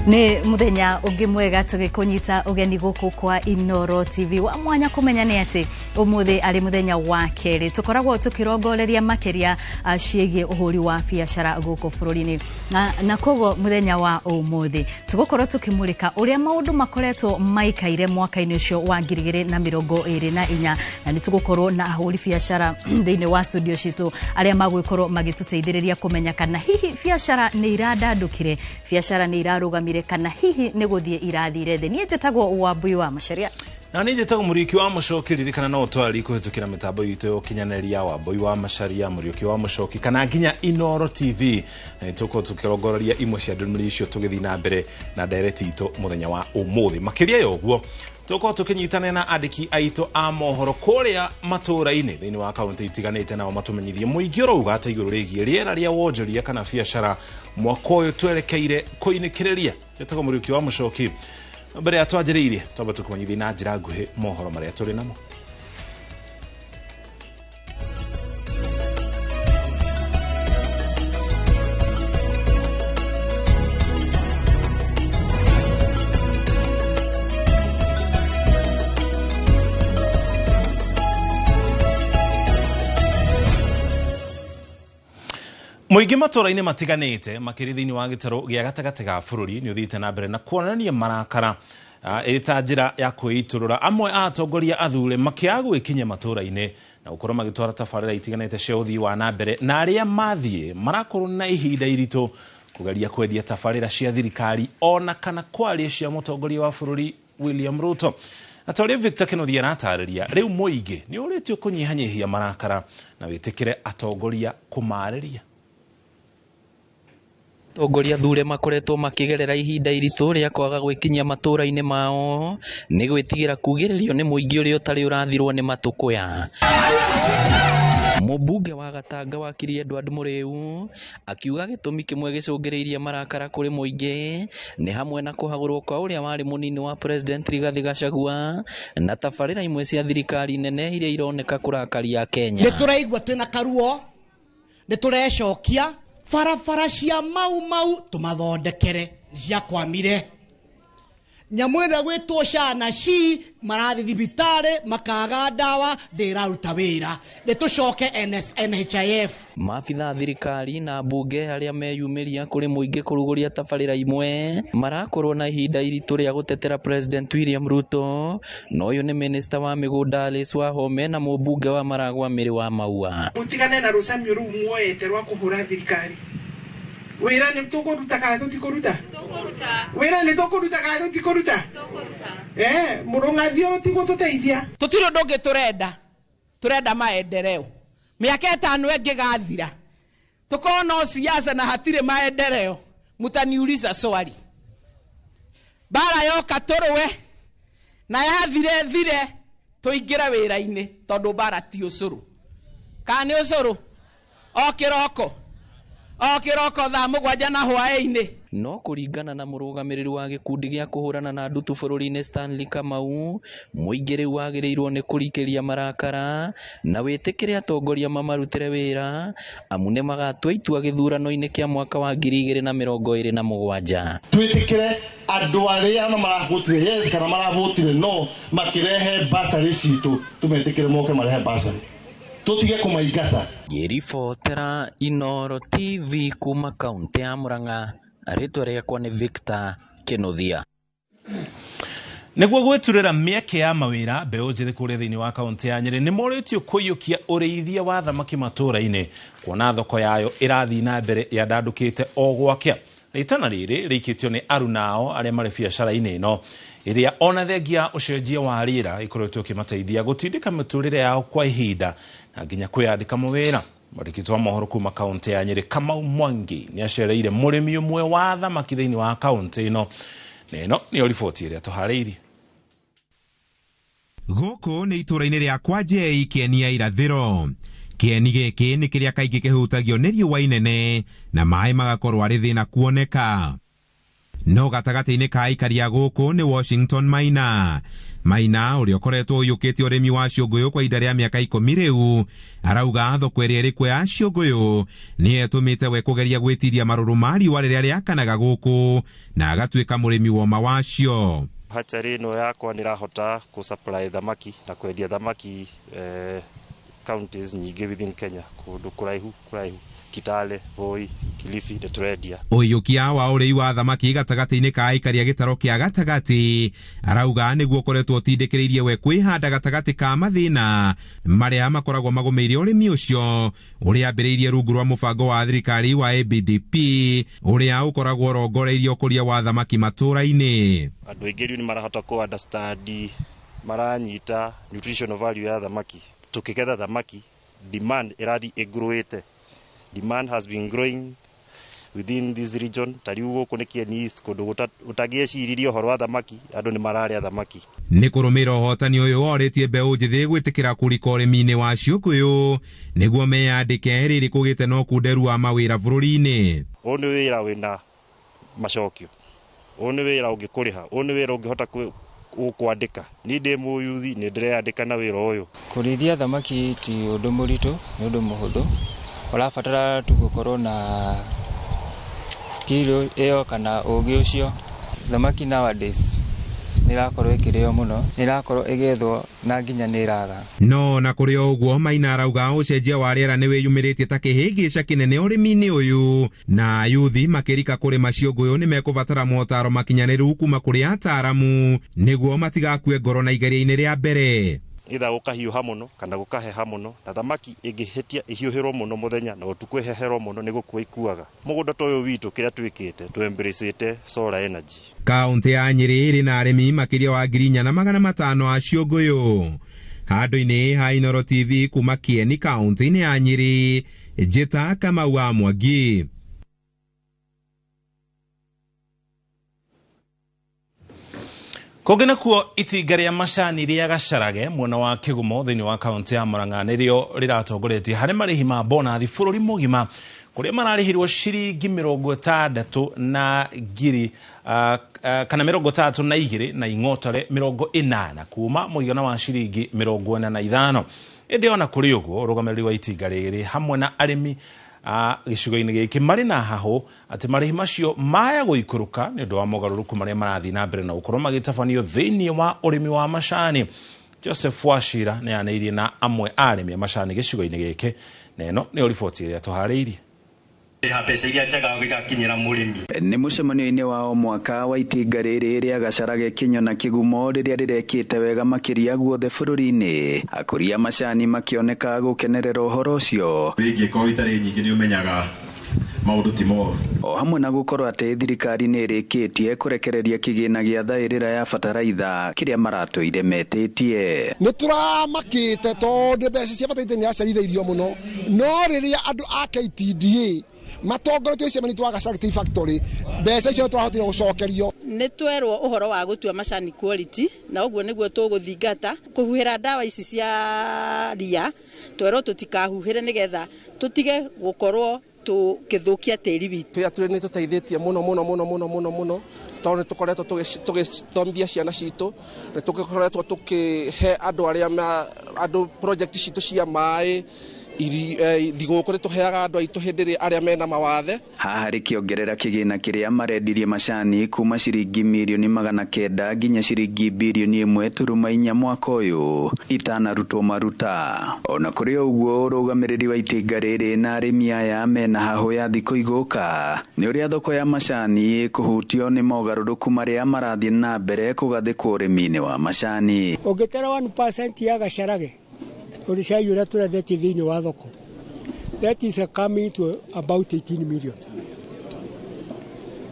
Nĩ mũthenya ũngĩ mwega tũgĩkũnyita ũgeni gũkũ kwa Inoro TV. Wa mwanya kũmenya nĩ atĩ ũmũthĩ arĩ mũthenya wa kerĩ tũkoragwo tũkĩrongoreria makĩria ciĩgiĩ ũhũri wa biacara gũkũ bũrũri-inĩ, na koguo mũthenya wa ũmũthĩ tũgũkorwo tũkĩmũrĩka ũrĩa maũndũ makoretwo maikaire mwaka-inĩ ũcio wa 2024, na nĩ tũgũkorwo na ahũri biacara thĩinĩ wa studio citũ arĩa magũgĩkorwo magĩtũteithĩrĩria kũmenya kana hihi biacara nĩ irandandũkire, biacara nĩ irarũgamire, kana hihi nĩ gũthiĩ irathire thĩ. Niĩ njĩtagwo Wambui wa Macharia. Na niĩ njĩtagwo Mũriũki wa Mũcoki. Ririkana no ũtwarĩ kũhĩtũkĩra mĩtambo itũ ya ũkinyanĩria, Wambui wa Macharia, Mũriũki wa Mũcoki, kana nginya Inoro TV. Na nĩ tũkorwo tũkĩrongoreria imwe cia ndũmĩrĩri icio tũgĩthiĩ na mbere na ndereti itũ mũthenya wa ũmũthĩ. Makĩria ya ũguo, tũkorwo tũkĩnyitanĩra na andĩki aitũ a mohoro kũrĩa matũũra-inĩ thĩinĩ wa kaũntĩ itiganĩte, nao matũmenyithie mũingĩ ũrauga atĩ igũrũ rĩgiĩ rĩera rĩa wonjoria kana biacara mwaka ũyũ twerekeire kũinĩkĩrĩria. Njĩtagwo Mũriũki wa Mũcoki. Mbere ya twanjĩrĩirie, twambe tũkũmenyithie na njĩra nguhĩ mohoro marĩa tũrĩ namo. Mũingĩ matũũra-inĩ matiganĩte, makĩria thĩinĩ wa gĩtarũ gĩa gatagatĩ ga bũrũri, nĩ ũthiĩte na mbere na kuonania marakara ĩrĩ ta njĩra ya kwĩitũrũra. Amwe a atongoria athure makĩaga gwĩkinyia matũũra-inĩ na gũkorwo magĩtwara tabarĩra itiganĩte cia ũthii wa na mbere, na arĩa mathiĩ marakorwo na ihinda iritũ kũgeria kwendia tabarĩra cia thirikari ona kana kwaria cia mũtongoria wa bũrũri William Ruto. Na ta ũrĩa Victor Kĩnuthia aratarĩria, rĩu mũingĩ nĩ ũrĩtio kũnyihanyihia marakara na wĩtĩkĩre atongoria kũmarĩria. Atongoria athure makoretwo makĩgerera ihinda iritũ rĩa kwaga gwĩkinyia matũũra-inĩ mao nĩ gwĩtigĩra kugĩrĩrio nĩ mũingĩ ũrĩa ũtarĩ ũrathirwo nĩ matũkũya. Mũmbunge wa Gatanga wakiri Edward Mũrĩu akiuga gĩtũmi kĩmwe gĩcũngĩrĩirie marakara kũrĩ mũingĩ nĩ hamwe na kũhagũrwo kwa ũrĩa warĩ mũnini wa President Rigathi Gachagua na tabarĩra imwe cia thirikari nene iria ironeka kũrakaria Kenya. Nĩ tũraigua twĩna karuo, nĩ tũrecokia barabara cia Mau Mau tũmathondekere, nĩ ciakwamire. Nyamũ ĩno ĩgwĩtwo SHA na SHI marathiĩ thibitarĩ makaga ndawa, ndĩraruta wĩra. Nĩ tũcoke NHIF. Maabitha a thirikari na mbunge arĩa meyumĩria kũrĩ mũingĩ kũrugũria tabarĩra imwe marakorwo na ihinda iritũ rĩa gũtetera President William Ruto, na ũyũ nĩ minista wa mĩgũnda Alice Wahome na mũmbunge wa Maragwa Mary wa Maua. Mũtigane na rũcamio rũu muoete rwa kũhũra thirikari. Wĩra nĩ tũkũruta kana tũtikũruta? Wĩra nĩ tũkũruta kana tũtikũruta? Mũrũng'athio rũtigũtũteithia. Tũtirĩ ũndũ ũngĩ tũrenda, tũrenda maendeleo. Mĩaka ĩtano ĩngĩgathira, tũkorwo no siasa na hatirĩ maendeleo, mutaniuliza swali. Bara yoka tũrũe na yathire thire tũingĩre wĩra-inĩ, tondũ bara ti ũcũrũ. Kana nĩ ũcũrũ? O kĩroko. O kĩroko thaa mũgwanja na hwaĩ-inĩ. No kũringana na mũrũgamĩrĩri wa gĩkundi gĩa kũhũrana na ndutu bũrũri-inĩ Stanley Kamau, mũingĩ rĩu wagĩrĩirwo nĩ kũrikĩria marakara na wĩtĩkĩre atongoria mamarutĩre wĩra, amu nĩ magatua itua gĩthurano-inĩ kĩa mwaka wa 2027. Twĩtĩkĩre andũ arĩa na maravotire yes kana maravotire no makĩrehe basarĩ citũ, tũmetĩkĩre moke marehe basarĩ, tũtige kũmaingata. Ngĩribotera Inoro TV kuma kaunti ya Murang'a, rĩtwa rĩakwa nĩ Victor Kĩnuthia. Nĩguo gwĩturĩra mĩeke ya mawĩra, mbeũ njĩthĩ kũrĩa thĩinĩ wa kaunti ya Nyĩrĩ nĩ morĩtio kũiyũkia ũrĩithia wa thamaki matũũra-inĩ, kuona thoko yayo ĩrathiĩ na mbere yandandũkĩte o gwakĩa. Rĩtana rĩrĩ rĩikĩtio nĩ arunao arĩa marĩ biacara-inĩ ĩno, ĩrĩa ona thengia ũcenjia wa rĩera ĩkoretwo ĩkĩmateithia gũtindĩka mĩtũrĩre yao kwa ihinda na nginya kwĩyandĩka mawĩra. Mwandĩki wa mohoro kuma kaunti ya Nyĩrĩ Kamau Mwangi nĩ acereire mũrĩmi ũmwe wa thamaki thĩinĩ wa kaunti ĩno, na ĩno nĩyo riboti ĩrĩa tũharĩirie. Gũkũ nĩ itũũra-inĩ rĩa kwa Njei, Kĩeni ya Irathĩro. Kĩeni gĩkĩ nĩ kĩrĩa kaingĩ kĩhutagio nĩ riũa inene na maĩ magakorwo arĩ thĩna kuoneka. No gatagatĩ-inĩ ka aikari a gũkũ nĩ Washington Maina. Maina ũrĩa ũkoretwo ũiyũkĩtie ũrĩmi wa ciũngũyũ kwa ihinda rĩa mĩaka 10 rĩu arauga thoko ĩrĩa ĩrĩ kuo ya ciũngũyũ nĩyo ĩtũmĩte we kũgeria gwĩtiria marũrũ ma riũa rĩrĩa rĩakanaga gũkũ na agatuĩka mũrĩmi woma wacio. Hatchery ĩno yakwa nĩrahota kũ supply thamaki na kwendia thamaki counties nyingĩ within Kenya, kũndũ kũraihu kũraihu, Kitale, Voi, Kilifi nĩ tũrendia. Ũiyũkia wa ũrĩi wa thamaki gatagatĩ-inĩ ka aikari a gĩtaro kĩa gatagatĩ arauga nĩguo ũkoretwo ũtindĩkĩrĩirie we kwĩhanda gatagatĩ ka mathĩna marĩa makoragwo magũmĩire ũrĩmi ũcio ũrĩa ambĩrĩirie rungu rwa mũbango wa thirikari wa ABDP ũrĩa ũkoragwo ũrongoreirie ũkũria wa thamaki matũũra-inĩ. Andũ aingĩ rĩu nĩ marahota kũ understand, maranyita nutritional value ya thamaki. Tukĩgetha thamaki, demand ĩrathiĩ ĩgrowĩte. Demand has been growing within this region. Ta rĩu gũkũ nĩ Kieni East, kũndũ ũtangĩeciririe ũhoro wa thamaki, andũ nĩ mararĩa thamaki. Nĩ kũrũmĩrĩra ũhotani ũyũ worĩtie mbeũ njĩthĩ gwĩtĩkĩra kũrika ũrĩmi-inĩ wa ciũngũyũ nĩguo meyandĩke rĩrĩ kũgĩte na ũkunderu wa mawĩra bũrũri-inĩ. Ũyũ nĩ wĩra wĩna macokio, ũyũ nĩ wĩra ũngĩkũrĩha, ũyũ nĩ wĩra ũngĩhota gũkwandĩka. Niĩ ndĩ mũyuthi nĩ ndĩreyandĩka na wĩra ũyũ. Kũrĩithia thamaki ti ũndũ mũritũ, nĩ ũndũ mũhũthũ. Ũrabatara tu gũkorwo na skill ĩyo kana ũgĩ ũcio. Thamaki nowadays nĩ ĩrakorwo ĩkĩrĩo mũno, nĩ ĩrakorwo ĩgĩethwo na nginya nĩ ĩraga. No na kũrĩ o ũguo Maina arauga ũcenjia wa rĩera nĩ wĩyumĩrĩtie ta kĩhĩngĩca kĩnene ũrĩmi-inĩ ũyũ na yuthi makĩrika kũrĩma ciũngũyũ nĩ mekũbatara motaro makinyanĩru kuma kũrĩ ataaramu nĩguo matigakue ngoro na igeria-inĩ rĩa mbere. Either gũkahiũha mũno kana gũkaheha mũno, na thamaki ĩngĩhĩtia ĩhiũhĩrwo mũno mũthenya na ũtukũ ĩheherwo mũno nĩ gũkua ikuaga. Mũgũnda ta ũyũ witũ kĩrĩa twĩkĩte tũ-embrace-ĩte solar energy. Kaũntĩ ya Nyĩrĩ ĩrĩ na arĩmi makĩria wa 4,500 a ciũngũyũ. Handũ-inĩ ha Inooro TV kuma Kieni kaũntĩ-inĩ ya Nyĩrĩ, Njĩta Kamau wa Mwangi. Kũngĩ nakuo itinga rĩa macani rĩa Gacarage mwena wa Kĩgumo thĩinĩ wa kaũntĩ ya Murang'a nĩrĩo rĩratongoretie harĩ marĩhi ma bonathi bũrũri mũgima kũrĩa mararĩhirwo ciringi 60 na ngiri kana 62 na ing'otore 80 kuma mũigana wa ciringi 45. Ĩndĩ ona kũrĩ ũguo ũrũgamĩrĩri wa itinga rĩrĩ hamwe na arĩmi a gĩcigo-inĩ gĩkĩ marĩ na hahũ atĩ marĩhi macio maya gũikũrũka nĩ ũndũ wa mogarũrũku marĩa marathiĩ na mbere na gũkorwo magĩtabanio thĩinĩ wa ũrĩmi wa macani. Joseph Wachira nĩ anĩirie na amwe a arĩmi a macani gĩcigo-inĩ gĩkĩ na ĩno nĩyo riboti ĩrĩa tũharĩirie. Nĩ mũcemanio-inĩ wa o mwaka wa itinga rĩrĩ rĩa Gacarage Kĩnyo na Kĩgumo rĩrĩa rĩrekĩte wega makĩria guothe bũrũri-inĩ, akũria macani makĩoneka gũkenerera ũhoro ũcio. Ingĩkorwo itarĩ nyingĩ nĩ ũmenyaga maũndũ ti moru. O hamwe na gũkorwo atĩ thirikari nĩ ĩrĩkĩtie kũrekereria kĩgĩna gĩa thaĩrĩra ya bataraitha kĩrĩa maratũire metĩtie. Nĩ tũramakĩte tondũ mbeca cia bataraitha nĩ iracerithĩirio mũno, no rĩrĩa andũ a KTDA matongoretio icemanio twa Gacarage Tea Factory mbeca icio twahotire gũcokerio. Nĩ twerwo ũhoro wa gũtua macani quality na ũguo nĩguo tũgũthingata kũhuhĩra ndawa ici cia ria, twerwo tũtikahuhĩre nĩgetha tũtige gũkorwo tũkĩthũkia tĩri witũ. Fair Trade nĩ tũteithĩtie mũno mũno mũno mũno mũno mũno tondũ nĩ tũkoretwo tũgĩthomithia ciana citũ, nĩ tũkoretwo tũkĩhe andũ arĩa andũ project citũ cia maĩ, thigũkũ nĩ tũheaga andũ aitũ hĩndĩ ĩrĩa arĩa mena mawathe. Haha rĩkĩongerera kĩgĩna kĩrĩa marendirie macani kuma ciringi mirioni 900 nginya ciringi birioni 1.4 mwaka ũyũ itanarutwo maruta. Ona kũrĩ ũguo ũrũgamĩrĩri wa itinga rĩrĩ na arĩmi aya mena hahũ ya thikũ igũka nĩ ũrĩa thoko ya macani kũhutio nĩ mogarũrũku marĩa marathiĩ na mbere kũgathĩkwo ũrĩmi-inĩ wa macani. Ũngĩtara 1% ya Gacarage ũrĩ cai ũrĩa tũrendetie thĩinĩ wa thoko, that is coming to about 18 million.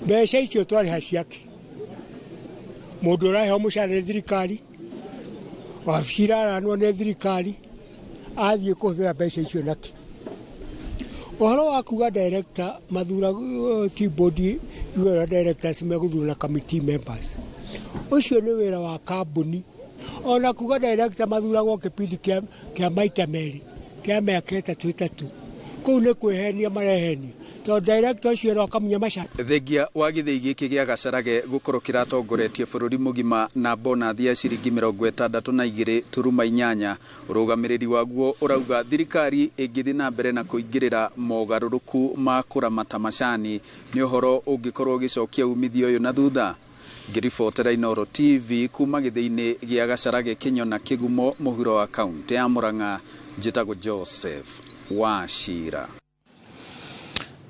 Mbeca icio twarĩha ciake, mũndũ ũraheo mũcara nĩ thirikari, wabici iraranwo nĩ thirikari, athiĩ kũhũthĩra mbeca icio nakĩ? Ũhoro wa kuga director mathura tea board igũrũ directors megũthura na committee members, ũcio nĩ wĩra wa kambuni. Ona kuga director mathuragwo kĩpindi kĩa maita merĩ kĩa mĩaka 3 3 kũu nĩ kwĩhenia marehenia. Tondũ director ũcio ĩroka munya macani. Thengia wa gĩthĩi gĩkĩ gĩa Gacarage gũkorwo kĩratongoretie bũrũri mũgima na bonathi ya ciringi 62.8, ũrũgamĩrĩri waguo ũrauga thirikari ĩngĩthiĩ na mbere na kũingĩrĩra mogarũrũku ma kũramata macani nĩ ũhoro ũngĩkorwo ũgĩcokia umithio ũyũ na thutha. Ngĩribotera Inooro TV kuma gĩthĩi-inĩ gĩa Gacarage Kĩnyona Kĩgumo mũhuro wa kaũntĩ ya Murang'a, njĩtagwo Joseph Wachira.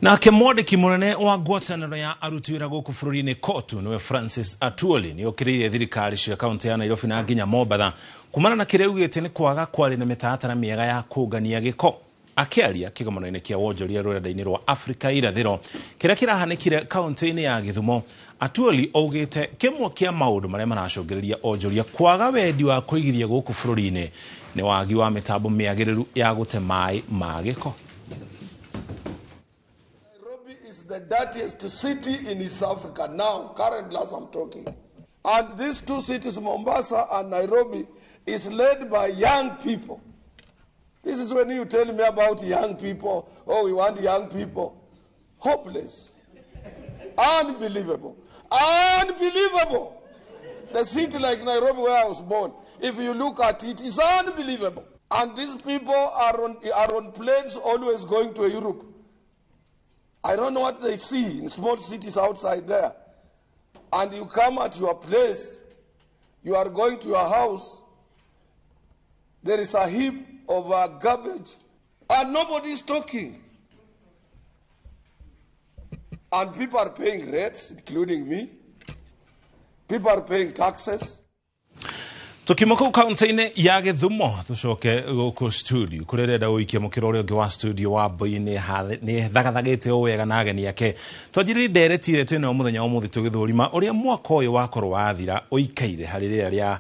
Nake mwandĩki mũnene wa ngwatanĩro ya aruti wĩra gũkũ bũrũri-inĩ KOTU nĩwe Francis Atwoli nĩokĩrĩire thirikari cia kaũntĩ ya Nairobi na nginya Mombatha kumana na kĩrĩa augĩte nĩ kwaga kwarĩ na mĩtaratara mĩega ya kũngania gĩko. Akĩaria kĩgomano-inĩ kĩa wonjoria rũrenda-inĩ rwa Afrika irathĩro kĩrĩa kĩrahanĩkire kaũntĩ-inĩ ya Gĩthumo, Atwoli augĩte kĩmwe kĩa maũndũ marĩa maracũngĩrĩria onjoria kwaga wendi wa kũigithia gũkũ bũrũri-inĩ nĩ wagi wa mĩtambo mĩagĩrĩru ya gũte maĩ ma gĩko. Is the dirtiest city in East Africa now, currently as I'm talking. And these two cities, Mombasa and Nairobi, is led by young people. This is when you tell me about young people. Oh, we want young people. Hopeless. Unbelievable. Unbelievable. The city like Nairobi where I was born, if you look at it, it's unbelievable. And these people are on planes always going to Europe. I don't know what they see in small cities outside there. And you come at your place, you are going to your house, there is a heap of garbage, and nobody is talking. And people are paying rates, including me. People are paying taxes. Tukiuma kũu kaũntĩ-inĩ ya Gĩthumo tũcoke gũkũ studio kũrĩa ũrenda gũikia mũkĩra ũrĩa ũngĩ wa studio wa Mbui nĩ thagathagĩte o wega na ageni ake. Twanjĩrĩrie ndereti ĩrĩa twĩnayo mũthenya wa ũmũthĩ tũgĩthũrima ũrĩa mwaka ũyũ wakorwo wathira ũikaire harĩ rĩera rĩa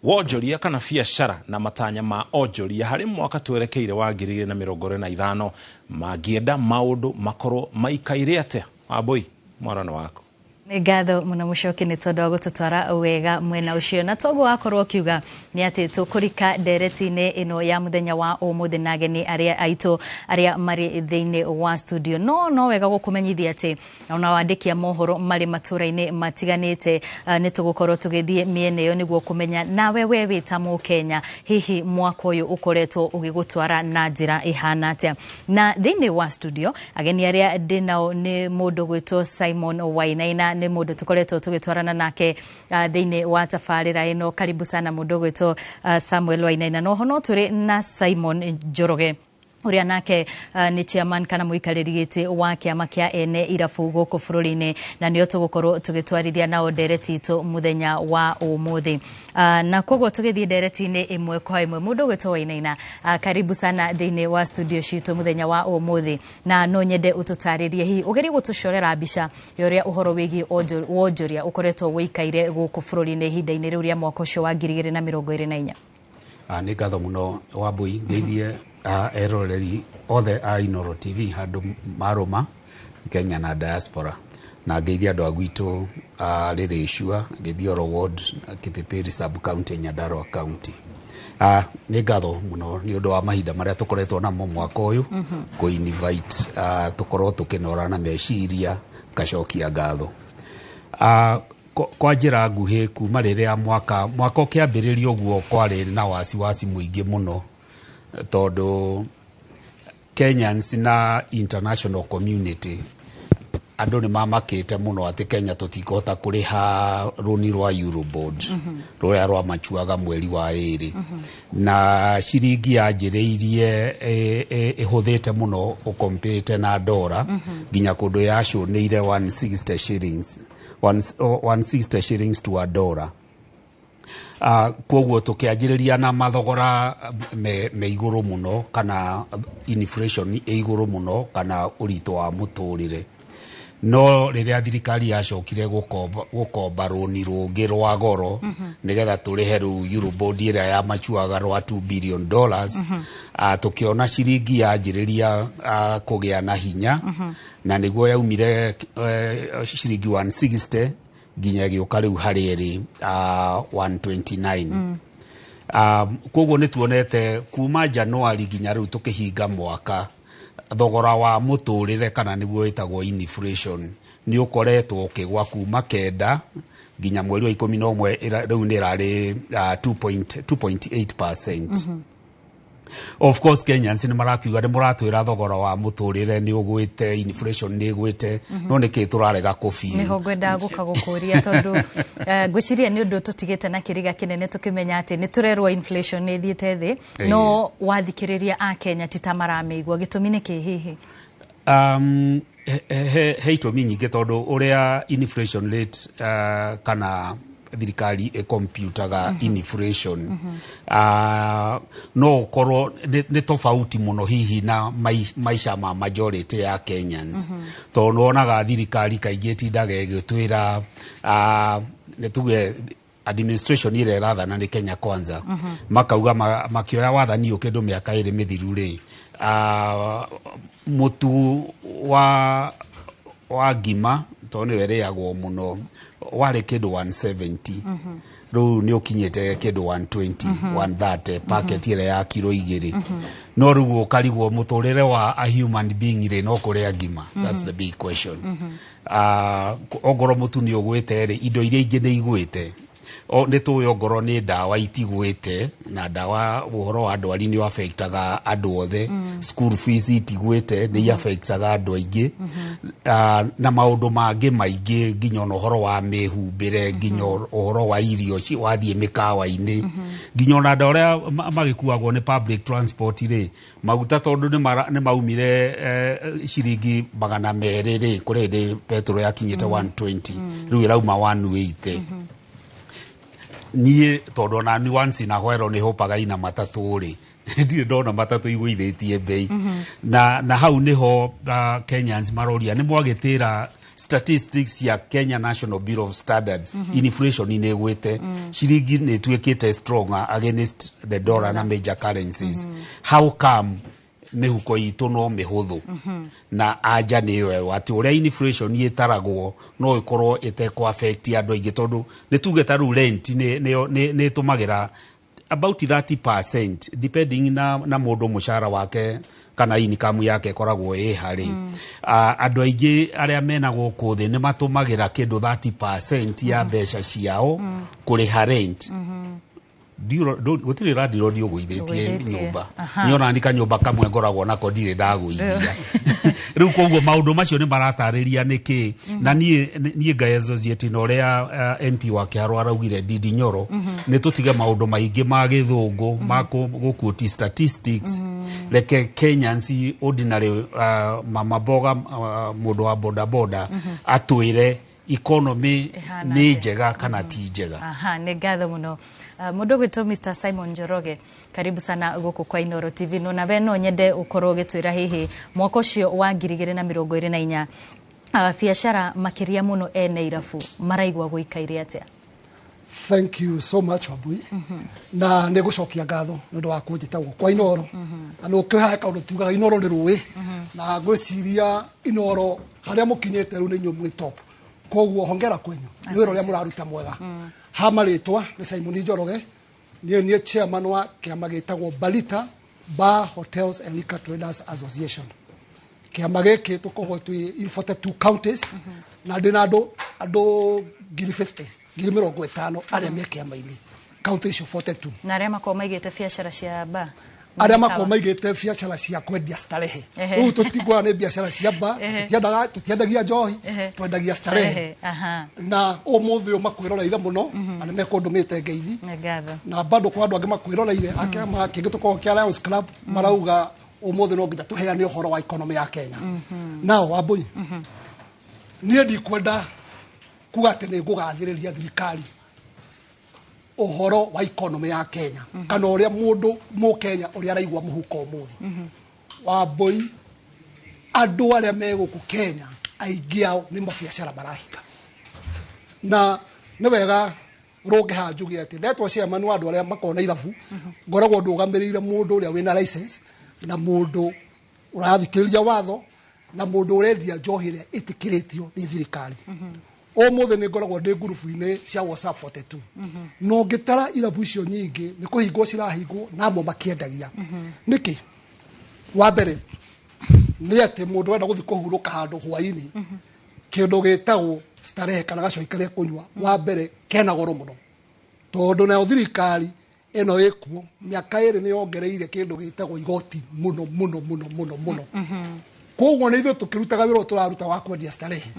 wonjoria kana biacara na matanya ma onjoria harĩ mwaka twerekeire wa 2025 mangĩenda maũndũ makorwo maikaire atĩa. Wambui, mwarano waku. Nĩ ngatho mũno Mũcoki nĩ tondũ wa gũtũtwara wega mwena ũcio, na toguo wakorwo ũkiuga nĩ atĩ tũkũrika ndereti-inĩ ĩno ya mũthenya wa ũmũthĩ na ageni arĩa aitũ arĩa marĩ thĩinĩ wa studio. No wega gũkũmenyithia atĩ ona wandĩki a mohoro marĩ matũra-inĩ matiganĩte, nĩ tũgũkorwo tũgĩthiĩ mĩena ĩyo nĩguo kũmenya nawe we wĩ ta Mũkenya hihi mwaka ũyũ ũkoretwo ũgĩgũtwara na njĩra ĩhana atĩa. Na thĩinĩ wa studio ageni arĩa ndĩnao nĩ mũndũ gwĩtwo Simon Wainaina, nĩ mũndũ tũkoretwo tũgĩtwarana nake thĩinĩ wa tabarĩra ĩno. Karibu sana mũndũ gwĩtwo Samuel Wainaina. Noho no tũrĩ na Simon Njoroge ũrĩa nake nĩ chairman kana mũikarĩri gĩtĩ wa kĩama kĩa ene irabu gũkũ bũrũri-inĩ, na nĩo tũgũkorwo tũgĩtwarithia nao ndereti itũ mũthenya wa ũmũthĩ. Na koguo tũgĩthiĩ ndereti-inĩ ĩmwe kwa ĩmwe, mũndũ ũgwĩtwo Wainaina, karibu sana thĩinĩ wa studio citũ mũthenya wa ũmũthĩ, na no nyende ũtũtarĩrie hihi ũgerie gũtũcorera mbica ya ũrĩa ũhoro wĩgiĩ wonjoria ũkoretwo wĩikaire gũkũ bũrũri-inĩ ihinda-inĩ rĩu rĩa mwaka ũcio wa 2024. Nĩ ngatho mũno Wambui, ngeithie eroreri othe a Inooro TV handũ marũma Kenya na diaspora, na ngeithie andũ a gwitũ Rĩrĩcua, ngeithie Oro Ward, Kipipiri sub county, Nyandarua county. Nĩ ngatho mũno nĩ ũndũ wa mahinda marĩa tũkoretwo namo mwaka ũyũ kũ invite tũkorwo tũkĩnora na meciria, ngacokia ngatho. Kwa njĩra nguhĩ, kuma rĩrĩa mwaka ũkĩambĩrĩria ũguo kwarĩ na wasiwasi mũingĩ mũno, tondũ Kenyans na international community andũ nĩ mamakĩte mũno atĩ Kenya tũtikũhota kũrĩha rũni rwa Eurobond rũrĩa rwamacuaga mweri wa ĩrĩ, na ciringi yanjĩrĩirie ĩhũthĩte mũno ũkompĩte na dora nginya kũndũ yacũnĩire 160 shillings, 160 shillings to a dollar. Koguo tũkĩanjĩrĩria na mathogora me igũrũ mũno, kana inflation ĩ igũrũ mũno, kana ũritũ wa mũtũrĩre. No rĩrĩa thirikari yacokire gũkomba rũni rũngĩ rwa goro nĩgetha tũrĩhe rĩu Eurobond ĩrĩa yamacuaga rwa $2 billion, tũkĩona ciringi yanjĩrĩria kũgĩa na hinya, na nĩguo yaumire ciringi 160 nginya ĩgĩũka rĩu harĩ ĩrĩ 129. Koguo nĩ tuonete kuma Januari nginya rĩu tũkĩhinga mwaka Thogora wa mũtũrĩre, kana nĩguo wĩtagwo inflation, nĩ ũkoretwo ũkĩgwa kuma 9 nginya mweri wa 11 rĩu nĩ ĩrarĩ 2.8%. Of course Kenyans nĩ marakiuga nĩ mũratwĩra thogora wa mũtũrĩre nĩ ũgwĩte, inflation nĩ ĩgwĩte, no nĩkĩ tũrarega kũfeel? Nĩho ngwendaga gũka gũkũria, tondũ ngwĩciria nĩ ũndũ tũtigĩte na kĩriga kĩnene tũkĩmenya atĩ nĩ tũrerwo inflation nĩ ĩthiĩte thĩ, no wathikĩrĩria a Kenya ti ta maramĩigua. Gĩtũmi nĩ kĩ hihi? He itũmi nyingĩ, tondũ ũrĩa inflation rate kana thirikari ĩkomputaga inflation no ũkorwo nĩ tofauti mũno hihi na maica ma majority ya Kenyans, tondũ nĩwonaga thirikari kaingĩ ĩtindaga ĩgĩtwĩra, nĩ tuge administration ĩrĩa ĩrathana nĩ Kenya Kwanza, makauga makĩoya wathani ũyũ kĩndũ mĩaka 2 mĩthiru rĩ, mũtu wa ngima, tondũ nĩyo ĩrĩagwo mũno, warĩ kĩndũ 170, rĩu nĩ ũkinyĩte kĩndũ 120, 130, packet ĩrĩa ya kiro 2. No rĩu ũkarigwo, mũtũrĩre wa a human being rĩ, no kũrĩa ngima? That's the big question. Ongorwo mũtu nĩ ũgwĩte rĩ, indo iria ingĩ nĩ igwĩte? O nĩ tũĩ ongorwo nĩ ndawa itigwĩte, na ndawa, ũhoro wa ndwari nĩ affectaga andũ othe. School fees itigwĩte, nĩ affectaga andũ aingĩ. Na maũndũ mangĩ maingĩ, nginya ona ũhoro wa mĩhumbĩre, nginya ũhoro wa irio wathiĩ mĩkawa-inĩ, nginya ona andũ arĩa magĩkuagwo nĩ public transport rĩ, maguta tondũ nĩ maumire ciringi 200 rĩ, kũrĩ hĩndĩ petrol yakinyĩte 120, rĩu ĩrauma 180. Niĩ tondũ ona ni once in a while nĩ hopaga ina matatũ rĩ, ndirĩ ndona matatũ igũithĩtie bei. Na hau nĩho Kenyans maroria, nĩ mwagĩtĩra statistics ya Kenya National Bureau of Standards, inflation nĩ ĩgwĩte, ciringi nĩ ĩtuĩkĩte stronger against the dollar na major currencies, how come mĩhuko itũ no mĩhũthũ? Na anja nĩ ĩyo, atĩ ũrĩa inflation ĩtaragwo no ĩkorwo ĩtekũ affect andũ aingĩ, tondũ nĩ tuge ta rĩu rent nĩ ĩtũmagĩra about 30% depending na mũndũ mũcara wake kana income yake ĩkoragwo ĩ harĩ. Andũ aingĩ arĩa mena gũkũ thĩ nĩ matũmagĩra kĩndũ 30% ya mbeca ciao kũrĩha rent. Gũtirĩ landlord ũgũithĩtie Ũgũithĩtie. nyũmba. Niĩ ona ni kanyũmba kamwe ngoragwo nako ndirĩ ndagũithia rĩu. Koguo maũndũ macio nĩ maratarĩria nĩkĩ. Na niĩ ngassociate na ũrĩa MP wa Kĩharũ araugire, Ndindi Nyoro, nĩ tũtige maũndũ maingĩ ma gĩthũngũ ma gũquote statistics. Reke Kenyans ordinary, mama mboga, mũndũ wa boda boda atwĩre economy ĩhana nĩ atĩa? njega kana ti njega. Aha, nĩ ngatho mũno. Mũndũ ũgwĩtwo Mr. Simon Njoroge, karibu sana gũkũ kwa Inoro TV. No nawe no nyende ũkorwo ũgĩtwĩra hihi mwaka ũcio wa 2024, biacara makĩria mũno ene irabu maraigua gũikaire atĩa? Thank you so much, Wambui. Na nä gå cokia ngatho nä å ndå wa kå njä ta kwa Inoro, na nä å kä hae kaå ndå tugaga Inoro nä rå na ngwä ciria Inoro harä a må kinyä te rä u nä inyuä mwä top, koguo hongera kwenyu nä wä ra å rä a må raruta mwega. Ha marĩtwa nĩ Simon Njoroge, niĩ chairman wa kĩama gĩtagwo Balita Bar Hotels and Liquor Traders Association. Kĩama gĩkĩ tũkoragwo twĩ in 42 counties, na ndĩ na andũ 50,000, 50,000 arĩa me kĩama-inĩ county icio 42. Na arĩa makoragwo maigĩte biacara cia bar Arĩa makoragwo maigĩte biacara cia kwendia starehe. Rĩu tũtiguaga nĩ biacara cia bar. Tũtiendagia njohi, twendagia starehe. Na ũmũthĩ ũyũ makwĩroreire mũno na nĩ mekũndũmĩte ngeithi. Nĩ ngatho. Na bado kwa andũ angĩ makwĩroreire a kĩama kĩngĩ tũkoragwo kĩa Lions Club, marauga ũmũthĩ no nginya tũheane ũhoro wa economy ya Kenya. Nao Wambui, niĩ ndikwenda kuga atĩ nĩ ngũgathĩrĩria thirikari ũhoro wa economy ya Kenya kana ũrĩa mũndũ mũkenya ũrĩa araigua mũhuko ũmũthĩ. Wambui, andũ arĩa me gũkũ Kenya aingĩ ao nĩ mabiacara marahinga, na nĩ wega rũnge haha njuge atĩ ndetwo chairman wa andũ arĩa makoragwo na irabu, ngoragwo ndũgamĩrĩire mũndũ ũrĩa wĩna license na mũndũ ũrathikĩrĩria watho na mũndũ ũrendia njohi ĩrĩa ĩtĩkĩrĩtio nĩ thirikari. Ũmũthĩ nĩ ngoragwo ndĩ ngurubu-inĩ cia WhatsApp 42, na ũngĩtara irabu icio nyingĩ nĩ kũhingwo cirahingwo, na amwe makĩendagia. Nĩkĩ? Wa mbere, Nĩ atĩ mũndũ wenda gũthiĩ kũhurũka handũ hwainĩ, kĩndũ gĩtagwo starehe kana gacohi karĩa kũnyua, wa mbere kena goro mũno, tondũ nayo thirikari ĩno ĩkuo mĩaka 2 nĩ yongereire kĩndũ gĩtagwo igoti mũno mũno mũno mũno mũno. Koguo nĩ ithuĩ tũkĩrutaga wĩra ũyũ tũraruta wa kwendia starehe,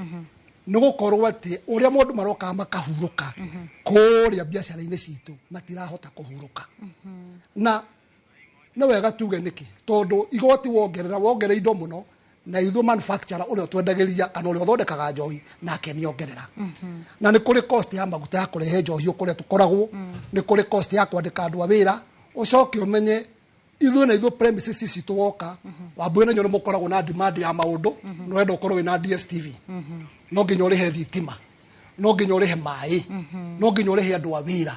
nĩ gũkorwo atĩ ũrĩa mũndũ marokaga makahurũka kũrĩa biacara-inĩ citũ matirahota kũhurũka. Na nĩ wega tuge nĩkĩ, tondũ igoti wongerera indo mũno, na ithuĩ manufacturer ũrĩa ũtwendagĩria kana ũrĩa ũthondekaga njohi nake nĩ ongerera. Na nĩ kũrĩ cost ya maguta ya kũrehe njohi kũrĩa tũkoragwo, nĩ kũrĩ cost ya kwandĩka andũ a wĩra. Ũcoke ũmenye ithuĩ na ithuĩ premises citũ woka, Wambui na inyuĩ nĩ mũkoragwo na demand ya maũndũ, nĩ ũrenda ũkorwo wĩna DSTV, no nginya ũrĩhe thitima, no nginya ũrĩhe maĩ, no nginya ũrĩhe andũ a wĩra.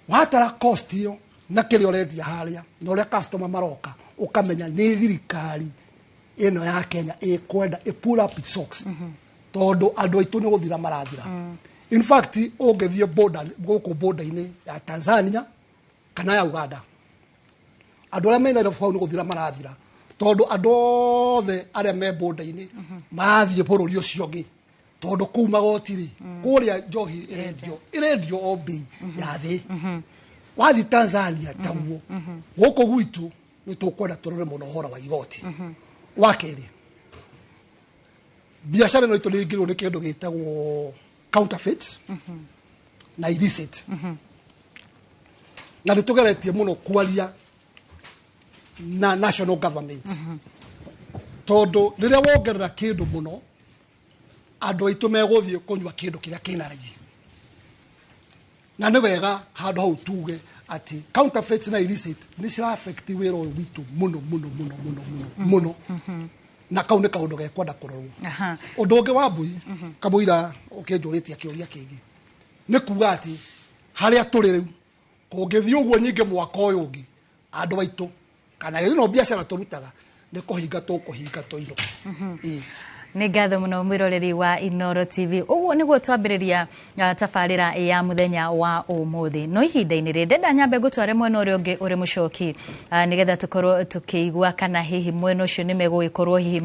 Watara cost ĩyo na kĩrĩa ũrendia harĩa na ũrĩa customer maroka, ũkamenya nĩ thirikari ĩno ya Kenya ĩkwenda ĩ pull up its socks, tondũ andũ aitũ nĩ gũthira marathira. In fact, ũngĩthiĩ border gũkũ, border-inĩ ya Tanzania kana ya Uganda, andũ arĩa mena irabu hau nĩ gũthira marathira, tondũ andũ othe arĩa me border-inĩ marathiĩ bũrũri ũcio ũngĩ, tondũ kũu magoti rĩ, kũrĩa njohi ĩrendio o bei ya thĩ. Wathiĩ Tanzania taguo. Gũkũ gwitũ nĩ tũkwenda tũrore mũno ũhoro wa igoti. Wa kerĩ, biacara ĩno itũ nĩ ĩingĩrwo nĩ kĩndũ gĩtagwo counterfeit na illicit, na nĩ tũgeretie mũno kwaria na national government, tondũ rĩrĩa wongerera kĩndũ mũno, andũ aitũ megũthiĩ kũnyua kĩndũ kĩrĩa kĩna raithi. Na nĩ wega handũ hau tuge atĩ counterfeit na illicit nĩ cira affect wĩra ũyũ witũ mũno mũno mũno mũno mũno mũno, na kau nĩ kaũndũ gekwenda kũrorwo. Ũndũ ũngĩ wa mbui kamũira ũkĩnjũrĩtie kĩũria kĩngĩ nĩ kuga atĩ harĩa tũrĩ rĩu, kũngĩthiĩ ũguo nyingĩ mwaka ũyũ ũngĩ, andũ aitũ kana ĩno biacara tũrutaga nĩ kũhinga tũkũhinga tũinũke. Ĩĩ. Nĩ ngatho mũno mwĩroreri wa Inooro TV. Ũguo nĩguo twambĩrĩria tabarĩra ya mũthenya wa ũmũthĩ. No ihinda-inĩ rĩrĩ ndenda nyambe ngũtware mwena ũrĩa ũngĩ ũrĩ mũcoki, nĩgetha tũkorwo tũkĩigua kana hihi mwena ũcio nĩ megũgĩkorwo hihi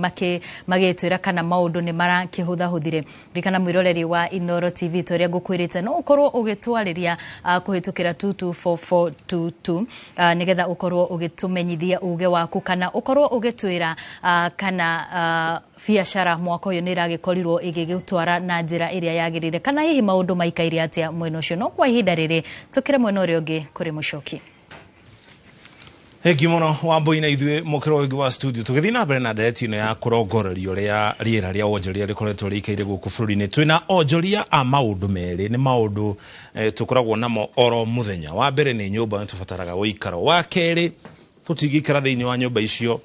magĩtwĩra kana maũndũ nĩ marakĩhũthahũthire. Ririkana mwĩroreri wa Inooro TV, ta ũrĩa ngũkwĩrĩte, no ũkorwo ũgĩtwarĩria kũhĩtũkĩra 22422 nĩgetha ũkorwo ũgĩtũmenyithia uge waku kana ũkorwo ũgĩtwĩra kana biacara mwaka ũyũ nĩ ĩragĩkorirwo ĩgĩgũtwara na njĩra ĩrĩa yagĩrĩire, kana hihi maũndũ maikaire atĩa mwena ũcio. No kwa ihinda rĩrĩ tũkĩre mwena ũrĩa ũngĩ kũrĩ mũcoki. Thengiũ mũno Wambui na ithuĩ mũkĩro ũngĩ wa studio tũgĩthiĩ na mbere na ndereti ĩno ya kũrongoreria ũrĩa rĩera rĩa wonjoria rĩkoretwo rĩikaire gũkũ bũrũri-inĩ. Twĩna onjoria a maũndũ merĩ, nĩ maũndũ tũkoragwo namo oro mũthenya. Wa mbere nĩ nyũmba, nĩ tũbataraga ũikaro. Wa kerĩ, tũtingĩikara thĩinĩ wa nyũmba icio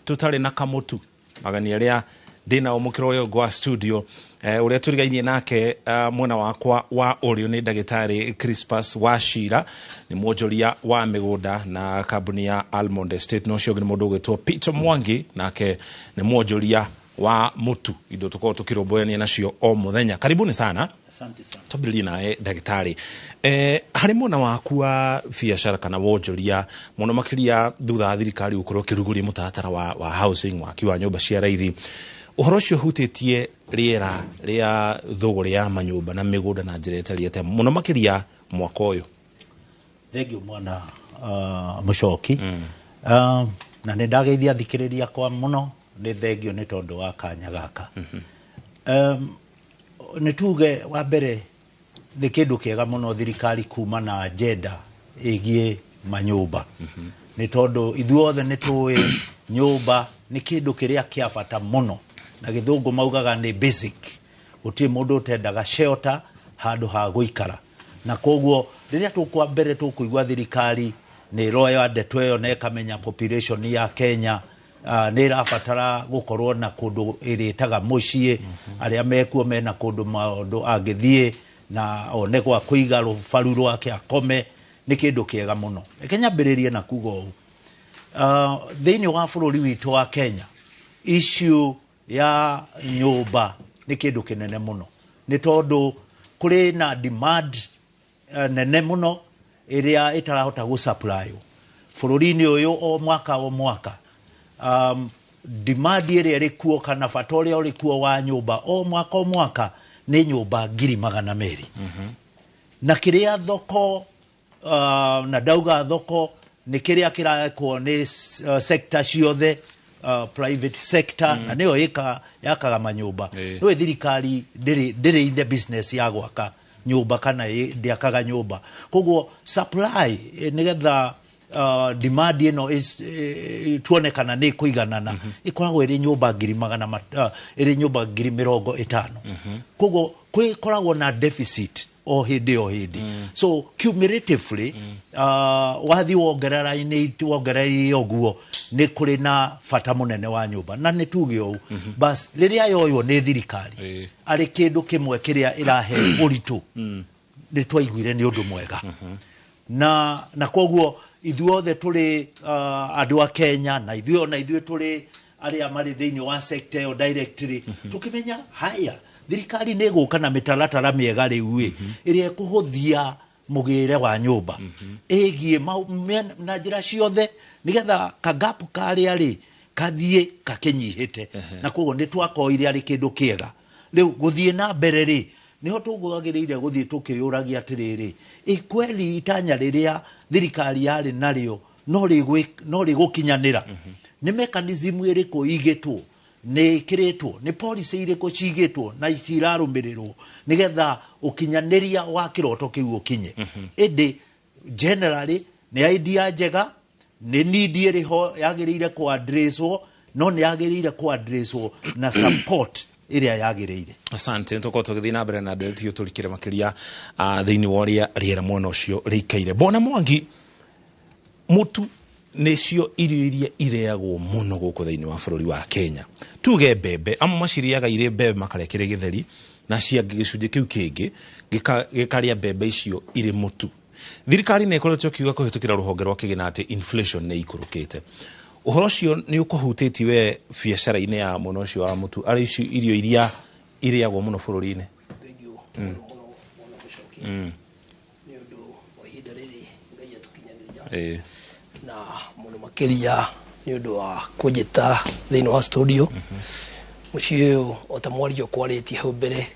tũtarĩ na kamũtu. Magani arĩa ndĩnao mũkĩro ũyũ ũngĩ wa studio, ũrĩa tũrigainie nake mwena wakwa wa ũrĩo nĩ ndagĩtarĩ Crispus Wachira, nĩ mwonjoria wa mĩgũnda na kambuni ya Almond Estate. Na ũcio ũngĩ nĩ mũndũ ũgwĩtwo Peter Mwangi, nake nĩ mwonjoria wa mũtu, indo tũkoragwo tũkĩrũmbũyania nacio o mũthenya. Karibuni sana. Asante sana. Twambĩrĩrie nawe ndagĩtarĩ, harĩ mwena waku wa biacara kana wonjoria, mũno makĩria thutha wa thirikari gũkorwo ĩkĩrugũria mũtaratara wa housing, waki wa nyũmba cia raithi, ũhoro ũcio ũhutĩtie rĩera rĩa thũgũrĩ ya manyũmba na mĩgũnda na njĩra ĩtarĩ atĩa, mũno makĩria mwaka ũyũ? Thengiũ mwana mũcoki. Na nĩ ndageithia thikĩrĩria kwa mũno, nĩ thengio nĩ tondũ wa kanya gaka. Nĩ tuge wa mbere nĩ kĩndũ kĩega mũno thirikari kuma na agenda ĩgiĩ manyũmba, nĩ tondũ ithuothe nĩ tũĩ nyũmba nĩ kĩndũ kĩrĩa kĩa bata mũno, na gĩthũngũ maugaga nĩ basic. Gũtirĩ mũndũ ũtendaga shelter, handũ ha gũikara. Na koguo rĩrĩa tũkwa mbere tũkũigua thirikari nĩ ĩroya ndeto ĩyo na ĩkamenya population ya Kenya nĩ ĩrabatara gũkorwo na kũndũ ĩrĩtaga mũciĩ, arĩa mekuo mena kũndũ maũndũ angĩthiĩ na one gwa kũiga rũbaru rwake akome, nĩ kĩndũ kĩega mũno. Reke nyambĩrĩrie na kuga ũũ, thĩinĩ wa bũrũri witũ wa Kenya, issue ya nyũmba nĩ kĩndũ kĩnene mũno, nĩ tondũ kũrĩ na demand nene mũno ĩrĩa ĩtarahota gũ supply bũrũri-inĩ ũyũ o mwaka o mwaka. Demand ĩrĩa ĩrĩ kuo kana bata ũrĩa ũrĩ kuo wa nyũmba o mwaka o mwaka nĩ nyũmba 200,000. Na kĩrĩa thoko na ndauga thoko nĩ kĩrĩa kĩrekwo nĩ sector ciothe, private sector, na nĩyo yakaga manyũmba. Nĩwe thirikari ndĩrĩ in the business ya gwaka nyũmba kana ndĩakaga nyũmba. Koguo supply, nĩgetha demand ĩno tuone kana nĩ ĩkũiganana, ĩkoragwo ĩrĩ nyũmba ngiri magana ĩrĩ nyũmba 50,000. Koguo kwĩkoragwo na deficit o hĩndĩ o hĩndĩ. So cumulatively, wathiĩ wongerera-inĩ wongereire ũguo, nĩ kũrĩ na bata mũnene wa nyũmba. Na nĩ tuge ũũ bas, rĩrĩa yoywo nĩ thirikari arĩ kĩndũ kĩmwe kĩrĩa ĩrahe ũritũ, nĩ twaiguire nĩ ũndũ mwega. Na koguo ithuothe tũrĩ andũ a Kenya, na ithuĩ ona ithuĩ tũrĩ arĩa marĩ thĩinĩ wa sector ĩyo directly, tũkĩmenya haya, thirikari nĩ ĩgũka na mĩtaratara mĩega rĩu ĩ ĩrĩa ĩkũhũthia mũgĩre wa nyũmba ĩgiĩ na njĩra ciothe, nĩgetha kagapu karĩa rĩ kathiĩ kakĩnyihĩte. Na koguo nĩ twakoire arĩ kĩndũ kĩega. Rĩu gũthiĩ na mbere rĩ, nĩho tũgwagĩrĩire gũthiĩ tũkĩyũragia atĩrĩrĩ, ĩ kweli itanya rĩrĩa thirikari yarĩ narĩo no rĩgũkinyanĩra? Nĩ mechanism ĩrĩkũ igĩtwo, nĩ ĩkĩrĩtwo, nĩ policy irĩkũ cigĩtwo na cirarũmĩrĩrwo nĩgetha ũkinyanĩria wa kĩroto kĩu ũkinye? Ĩndĩ generally nĩ idea njega, nĩ need ĩrĩ ho yagĩrĩire kũ-addresswo, no nĩ yagĩrĩire kũ-addresswo na support ĩrĩa yagĩrĩire. Asante. Nĩ tũkorwo tũgĩthiĩ na mbere na ndereti ĩyo, tũrikĩre makĩria thĩinĩ wa ũrĩa rĩera mwena ũcio rĩikaire. Bwana Mwangi, mũtu nĩcio irio iria irĩagwo mũno gũkũ thĩinĩ wa bũrũri wa Kenya. Tuge mbembe, amwe macirĩaga irĩ mbembe makarĩa kĩrĩ gĩtheri, na ciangĩ gĩcunjĩ kĩu kĩngĩ gĩkarĩa mbembe icio irĩ mũtu. Thirikari nĩ ĩkoretwo ĩkiuga kũhĩtũkĩra rũhonge rwa kĩgĩna atĩ inflation nĩ ikũrũkĩte. Ũhoro ũcio nĩ ũkũhutĩtie we biacara-inĩ ya mwena ũcio wa mũtu, arĩ icio irio iria irĩagwo mũno bũrũri-inĩ? Nĩ ũndũ wa ihinda rĩrĩ Ngai atũkinyanĩria, na mũno makĩria nĩ ũndũ wa kũnjĩta thĩinĩ wa studio. Mũciĩ ũyũ, o ta mwario kwarĩtie hau mbere,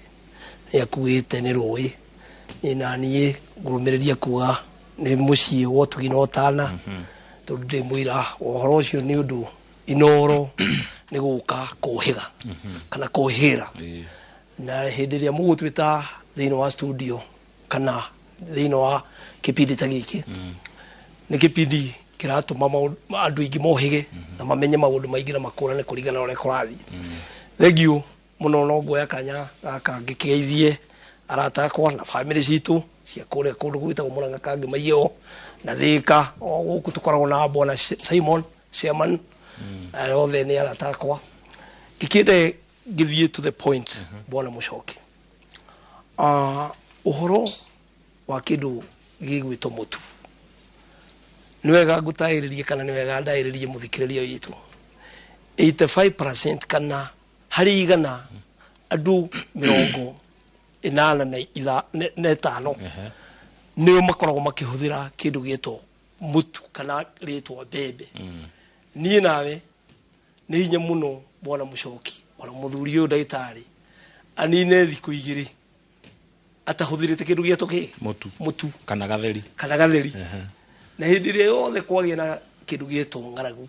nĩ akuĩte nĩ rũĩ. Niĩ na niĩ ngũrũmĩrĩria kuga nĩ mũciĩ wa ũtugi na ũtana, tondũ ndĩ mũira wa ũhoro ũcio, nĩ ũndũ Inoro nĩ gũka kũhĩga kana kũhĩra. Na hĩndĩ ĩrĩa mũgũtwĩta thĩinĩ wa studio kana thĩinĩ wa kĩbindi ta gĩkĩ, nĩ kĩbindi kĩratũma andũ aingĩ mohĩge na mamenye maũndũ maingĩ na makũrane kũringana na ũrĩa kũrathiĩ. Thengiũ mũno. No nguoya kanya gaka ngĩkĩgeithie arata akwa na bamĩrĩ citũ cia kũrĩa kũndũ gwĩtagwo Mũrang'a, Kangĩ na Thĩka, o gũkũ tũkoragwo na bwana Simon chairman. Othe nĩ arata akwa. Ngĩkĩende ngĩthiĩ to the point, bwana Mũcoki. Ũhoro wa kĩndũ gĩgwĩtwo mũtu, nĩ wega ngũtaĩrĩrie kana nĩ wega ndaĩrĩrie mũthikĩrĩria witũ, 85% kana harĩ 100, andũ 85 nĩo makoragwo makĩhũthĩra kĩndũ gĩtwo mũtu kana rĩtwa mbembe. Niĩ nawe nĩ hinya mũno, bwana Mũcoki, ona mũthuri ũyũ ndagĩtarĩ anine thikũ 2 atahũthĩrĩte kĩndũ gĩetwo kĩ? Mũtu. Mũtu. Kana gatheri. Kana gatheri. Na hĩndĩ ĩrĩa yothe kwagĩa na kĩndũ gĩetwo ng'aragu,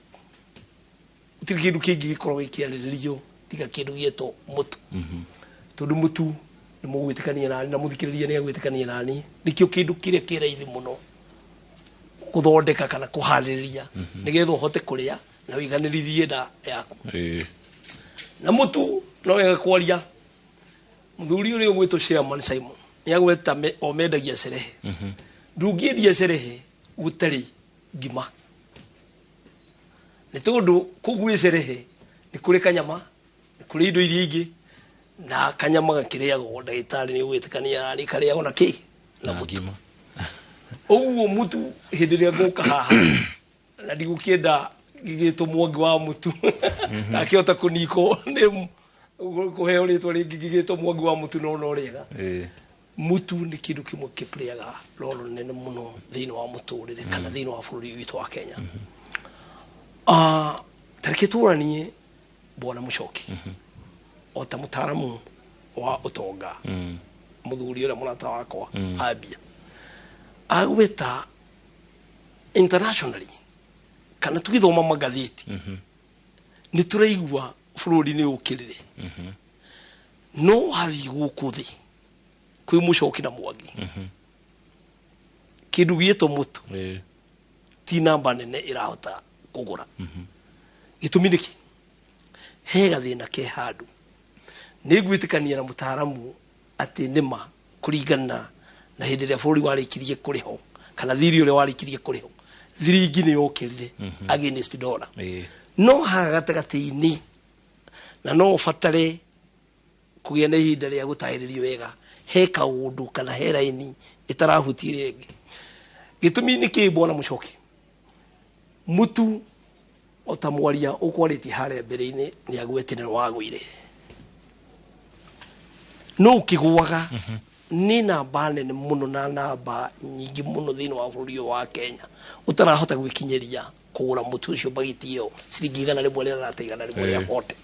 gũtirĩ kĩndũ kĩngĩ gĩkoragwo gĩkĩarĩrĩrio tiga kĩndũ gĩetwo mũtu, tondũ mũtu, nĩ mũgwĩtĩkania nani na mũthikĩrĩria nĩ agwĩtĩkania nani, nĩkĩo kĩndũ kĩrĩa kĩ raithi mũno gũthondeka kana kũharĩrĩria nĩgetha ũhote kũrĩa na ũiganĩrithie nda yaku. Na mũtu, no wega kwaria, mũthuri ũrĩa ũgwĩtwo chairman Simon nĩ agweta o mendagia cerehe. Ndũngĩendia cerehe gũtarĩ ngima, nĩ tondũ kũu gwĩ cerehe nĩ kũrĩ kanyama, nĩ kũrĩ indo iria ingĩ, na kanyama gakĩrĩagwo, ndagĩtarĩ nĩ ũgwĩtĩkania nani, karĩagwo na kĩ? Na ngima. Ũguo mũtu, hĩndĩ ĩrĩa ngũka haha na ndigũkĩenda gĩgĩtwo Mwangi wa mũtu, ndakĩhota kũnikwo nĩ kũheo rĩtwa rĩngĩ gĩgĩtwo Mwangi wa mũtu, no rĩega. Mũtu nĩ kĩndũ kĩmwe kĩpleyaga role nene mũno thĩinĩ wa mũtũrĩre kana thĩinĩ wa bũrũri witũ wa Kenya. Ta reke tũranie. Bwana Mucoki, o ta mũtaaramu wa ũtonga, mũthuri ũrĩa mũrata wakwa ambia agwĩta internationally kana tũgĩthoma magathĩti, nĩ tũraigua bũrũri nĩ ũkĩrĩre, no wathiĩ gũkũ thĩ kwĩ Mũcoki na Mwangi, kĩndũ gĩtwo mũtu ti namba nene ĩrahota kũgũra. Gĩtũmi nĩkĩ? He gathĩna ke handũ. Nĩ ngwĩtĩkania na mũtaaramu atĩ nĩma kũringana na hĩndĩ ĩrĩa bũrũri warĩkirie kũrĩhwo kana thiri ũrĩa warĩkirie kũrĩhwo, thiringi nĩ yokĩrire against dollar, no haha gatagatĩ-inĩ na no ũbatare kũgĩa na ihinda rĩa gũtarĩrio wega, he kaũndũ kana he raini ĩtarahutia ĩrĩa ĩngĩ. Gĩtũmi nĩ kĩ, Bwana Mũcoki? Mũtu o ta mwaria ũkwarĩtie harĩa mbere-inĩ nĩ agwetire nĩ wagũire, no ũkĩgũaga nĩ namba nene mũno na namba nyingĩ mũno thĩinĩ wa bũrũri ũyũ wa Kenya ũtarahota gwĩkinyĩria kũgũra mũtu ũcio bagiti ĩyo ciringi 130, 140.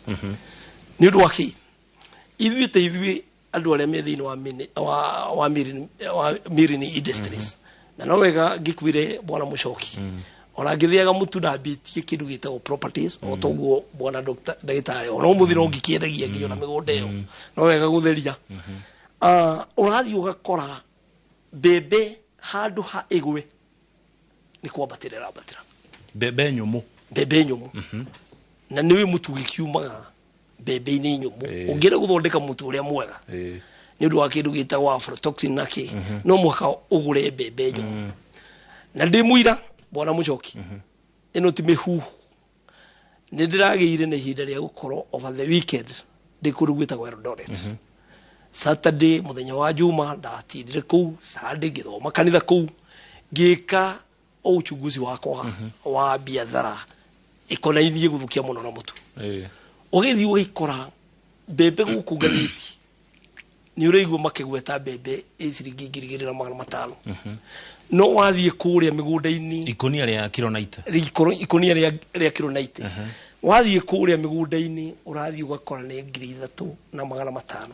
Nĩ ũndũ wa kĩ? Ithuĩ ta ithuĩ andũ arĩa me thĩinĩ wa milling industries, na no wega ngĩkwĩre Bwana Mũcoki, ona ngĩthĩaga mũtu ndambĩtie kĩndũ gĩtagwo properties, o toguo bwana ndagĩtarĩ ona ũmũthĩ no ngĩkĩendagia nginya na mĩgũnda ĩyo, no wega gũtheria. Ũrathiĩ ũgakora mbembe handũ ha ĩgwe nĩ kwambatĩra ĩrambatĩra. Mbembe nyũmũ. Mbembe nyũmũ. Na nĩũĩ mũtu gĩkiumaga mbembe-inĩ nyũmũ, ũngĩenda gũthondeka mũtu ũrĩa mwega nĩ ũndũ wa kĩndũ gĩtagwo aflatoxin na kĩ, no mũhaka ũgũre mbembe nyũmũ. Na ndĩ mũira, Bwana Mũcoki, ĩno ti mĩhuhu, nĩ ndĩragĩire na ihinda rĩa gũkorwo over the weekend ndĩ kũndũ gwĩtagwo Eldoret. Saturday, mũthenya wa Juma, ndatindire kũu, Sunday ngĩthoma kanitha kũu, ngĩka o uchunguzi wakwa wa biathara ĩkonainie gũthũkia mũno na mũtu. Ũgĩthiĩ ũgĩkora mbembe gũkũ ngathĩti nĩ ũraigua makĩgweta mbembe ĩ ciringi 2500, no wathiĩ kũrĩa mĩgũnda-inĩ Ikũnia rĩa kiro 90. Ikũnia rĩa kiro 90, wathiĩ kũrĩa mĩgũnda-inĩ ũrathiĩ ũgakora nĩ 3500.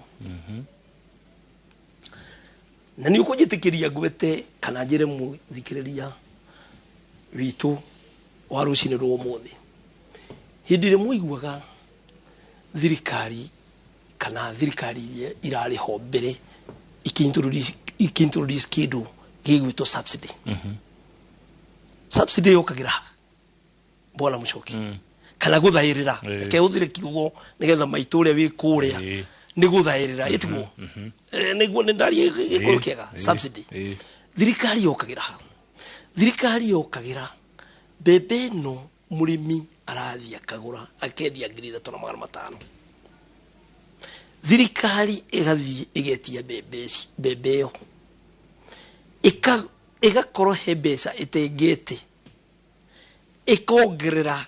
Na nĩ ũkũnjĩtĩkĩria ngwete kana njĩre mũthikĩrĩria witũ wa rũcinĩ rwa ũmũthĩ, hĩndĩ ĩrĩa mũiguaga thirikari kana thirikari iria irarĩ ho mbere ikĩ-introduce kĩndũ gĩgwĩtwo subsidy, subsidy yũkagĩra ha, Bwana Mũcoki? Kana gũthaĩrĩra, reke hũthĩre kiugo nĩgetha maitũ ũrĩa wĩ kũrĩa, nĩ gũthaĩrĩra ĩtiguo? Nĩguo nĩ ndaria gĩkũyũ kĩega. Subsidy, thirikari yũkagĩra ha? Thirikari yũkagĩra mbembe ĩno mũrĩmi arathiĩ akagũra akendia 3500, thirikari ĩgathiĩ ĩgetia mbembe ici, mbembe ĩyo ĩgakorwo he mbeca ĩtengete ĩkongerera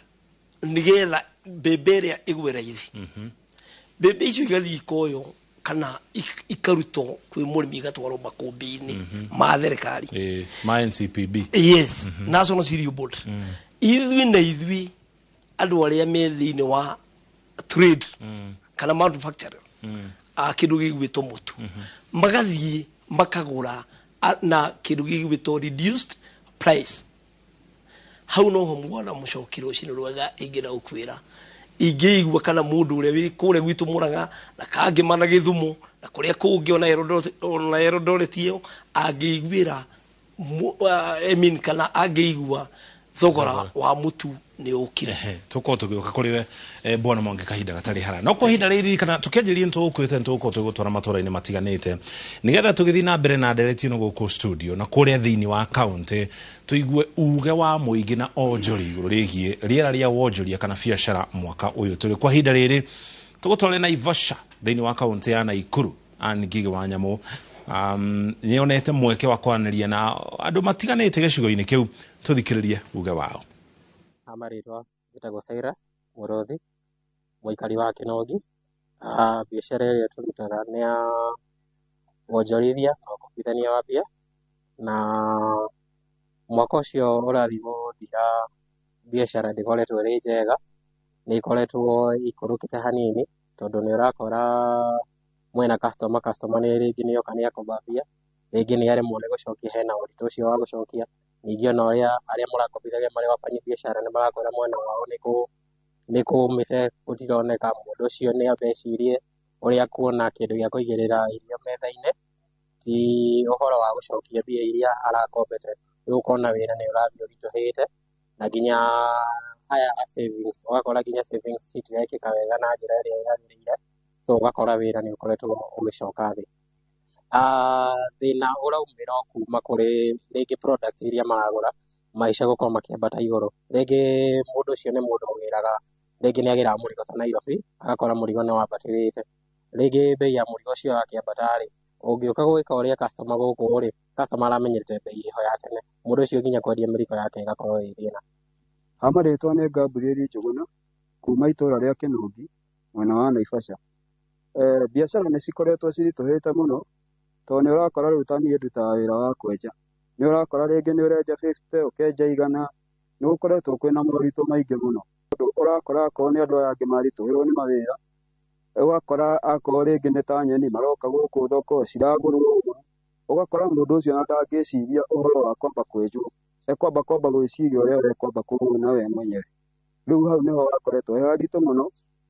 nĩgetha mbembe ĩrĩa ĩgwe raithi. Mbembe icio igathiĩ ikoywo kana ikarutwo kwĩ mũrĩmi igatwarwo makũmbĩ-inĩ ma thirikari. Ma NCPB. Yes, National Cereal Board. Ithuĩ na ithuĩ andũ arĩa me thĩinĩ wa trade kana manufacturing a kĩndũ gĩgwĩtwo mũtu magathiĩ makagũra na kĩndũ gĩgwĩtwo reduced price. Hau noho mwana Mũcoki rũcinĩ rwega ingĩenda gũkwĩra, ingĩigua kana mũndũ ũrĩa wĩ kũrĩa gwitũ Mũrang'a na Kangĩma na Gĩthumo na kũrĩa kũngĩ ona Eldoret ĩyo angĩiguĩra I mean, kana angĩigua thogora wa mũtu nĩ ũkire. Tũkorwo tũgĩũka kũrĩ we Bwana Mwangi kahinda gatarĩ hara, no kwa ihinda rĩrĩ kana tũkĩanjĩrĩria nĩ tũgũkwĩrĩte nĩ tũgũkorwo tũgĩgũtwara matũra-inĩ matiganĩte nĩgetha tũgĩthiĩ na mbere na ndereti ĩno gũkũ studio na kũrĩa thĩinĩ wa kaunti, tũigue uge wa mũingĩ na onjori igũrũ rĩgiĩ rĩera rĩa wonjoria kana biacara mwaka ũyũ tũrĩ. Kwa ihinda rĩrĩ tũgũtware Naivasha thĩinĩ wa kaunti ya Naikuru. Ann Ngigĩ wa Nyamũ nĩonete mweke wa kwaranĩria na andũ matiganĩte gĩcigo-inĩ kĩu, tũthikĩrĩrie uge wao. Marĩtwa njĩtagwo Cyrus Mũrũthi, mũikari wa Kĩnogi. Biacara ĩrĩa tũrutaga nĩ ya wonjorithia na ũkombithania wa mbia, na mwaka ũcio ũrathiĩ gũthira biacara ndĩkoretwo ĩrĩ njega. nĩ ikoretwo ikũrũkĩte hanini, tondũ nĩ ũrakora mwena customer, customer nĩ rĩngĩ nĩ oka nĩ akomba mbia, rĩngĩ nĩ aremwo nĩ gũcokia, hena ũritũ ũcio wa gũcokia. Ningĩ ona ũrĩa arĩa mũrakombithagia marĩ wabanyi biacara nĩ marakwĩra mwena wao nĩ kũmĩte gũtironeka, mũndũ ũcio nĩ ambe ecirie ũrĩa kuona kĩndũ gĩa kũigĩrĩra irio metha-inĩ, ti ũhoro wa gũcokia mbia iria arakombete. Rĩu ũkona wĩra nĩ ũrathiĩ ũritũhĩte, na nginya aya a savings, ũgakora nginya savings citirekĩka wega na njĩra ĩrĩa yagĩrĩire, so ũgakora wĩra nĩ ũkoretwo ũgĩcoka thĩ. Thĩna ũraumĩra o kuma kũrĩ rĩngĩ products iria maragũra, maica gũkorwo makĩambata igũrũ. Rĩngĩ mũndũ ũcio nĩ mũndũ ũgĩraga, rĩngĩ nĩ agĩraga mũrigo ta Nairobi, agakora mũrigo nĩ wambatĩrĩte. Rĩngĩ bei ya mũrigo ũcio yakĩambata rĩ, ũngĩũka gwĩka ũrĩa customer gũkũ rĩ, customer aramenyerete bei ĩho ya tene, mũndũ ũcio nginya kwendia mĩrigo yake ĩgakorwo ĩ thĩna. Ha marĩtwa nĩ Gabriel Njũgũna kuma itũra rĩa Kĩnũngi mwena wa Naivasha. Biacara nĩ cikoretwo ciritũhĩte mũno tondũ nĩ ũrakora rĩu ta niĩ ndutaga wĩra wa kwenja, nĩ ũrakora rĩngĩ nĩ ũrenja 50 ũkenja 100, nĩ gũkoretwo kwĩna moritũ maingĩ mũno, tondũ ũrakora akorwo nĩ andũ aya angĩ maritũhĩrwo nĩ mawĩra, ũgakora akorwo rĩngĩ nĩ ta nyeni maroka gũkũ thoko ciragũrwo ũguo, ũgakora mũndũ ũcio ona ndangĩciria ũhoro wa kwamba kwenjwo, ekwamba kwamba gwĩciria ũrĩa ekwamba kũhũna we mwenyewe. Rĩu hau nĩho hakoretwo he haritũ mũno,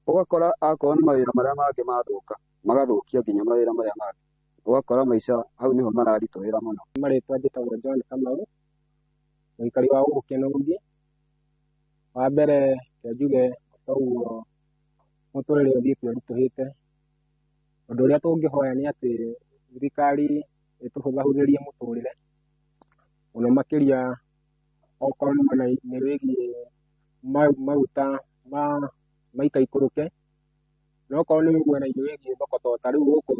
ũgakora akorwo nĩ mawĩra marĩa mangĩ mathũka, magathũkia nginya mawĩra marĩa mangĩ, ũgakora maica hau nĩho mararitũhĩra mũno. Marĩtwa njĩtagwo John Kamau, mũikari wa gũkũ Kĩnũngi. Wa mbere reke njuge toguo mũtũrĩre ũthiĩte ũritũhĩte, ũndũ ũrĩa tũngĩhoya nĩ atĩ thirikari ĩtũhũthahũthĩrie mũtũrĩre, mũno makĩria okorwo nĩ mwena-inĩ wĩgiĩ maguta ma maikaikũrũke, na okorwo nĩ mwena-inĩ wĩgiĩ thoko to ta rĩu gũkũ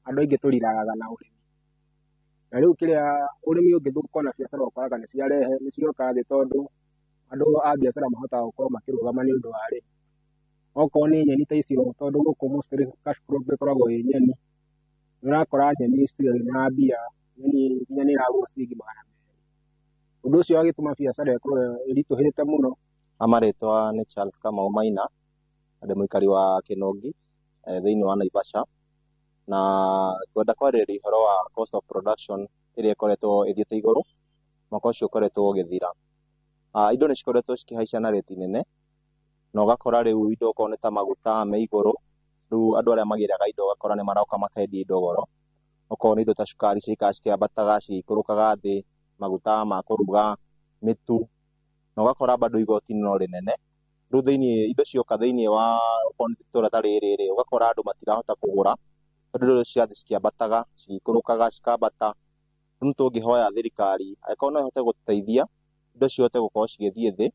andũ aingĩ tũriragaga na ũrĩmi, na rĩu kĩrĩa ũrĩmi ũngĩthũka ona biacara ũkoraga nĩ ciarehe nĩ cioka thĩ, tondũ andũ a biacara mahotaga gũkorwo makĩrũgama nĩ ũndũ wa arĩmi. Okorwo nĩ nyeni ta icio, tondũ gũkũ mostly cash crop ĩkoragwo ĩ nyeni, nĩ ũrakora nyeni citirĩ na mbia, nyeni nginya nĩ ĩragũrwo ciringi 200. Ũndũ ũcio ũgagĩtũma biacara ĩkorwo ĩritũhĩte mũno. Marĩtwa nĩ Charles Kamau Maina, ndĩ mũikari wa Kĩnũngi thĩinĩ wa Naivasha, na ngwenda kwarĩrĩria ũhoro wa cost of production ĩrĩa ĩkoretwo ĩthiĩte igũrũ mwaka ũcio ũkoretwo ũgĩthira. Indo nĩ cikoretwo cikĩhaica na rate nene, na ũgakora rĩu indo okorwo nĩ ta maguta me igũrũ, rĩu andũ arĩa magĩraga indo ũgakora nĩ maroka makendia indo goro, okorwo nĩ indo ta cukari cikaikara cikĩambataga cigĩikũrũkaga thĩ, maguta ma kũruga, mĩtu, na ũgakora bado igoti no rĩnene. Rĩu thĩinĩ indo cioka thĩinĩ wa okorwo nĩ itũra ta rĩrĩ rĩ, ũgakora andũ matirahota kũgũra tondũ indo cirathiĩ cikĩambataga cigĩikũrũkaga cikambata. Rĩu tũngĩhoya thirikari angĩkorwo no ĩhote gũteithia indo cihote gũkorwo cigĩthiĩ thĩ,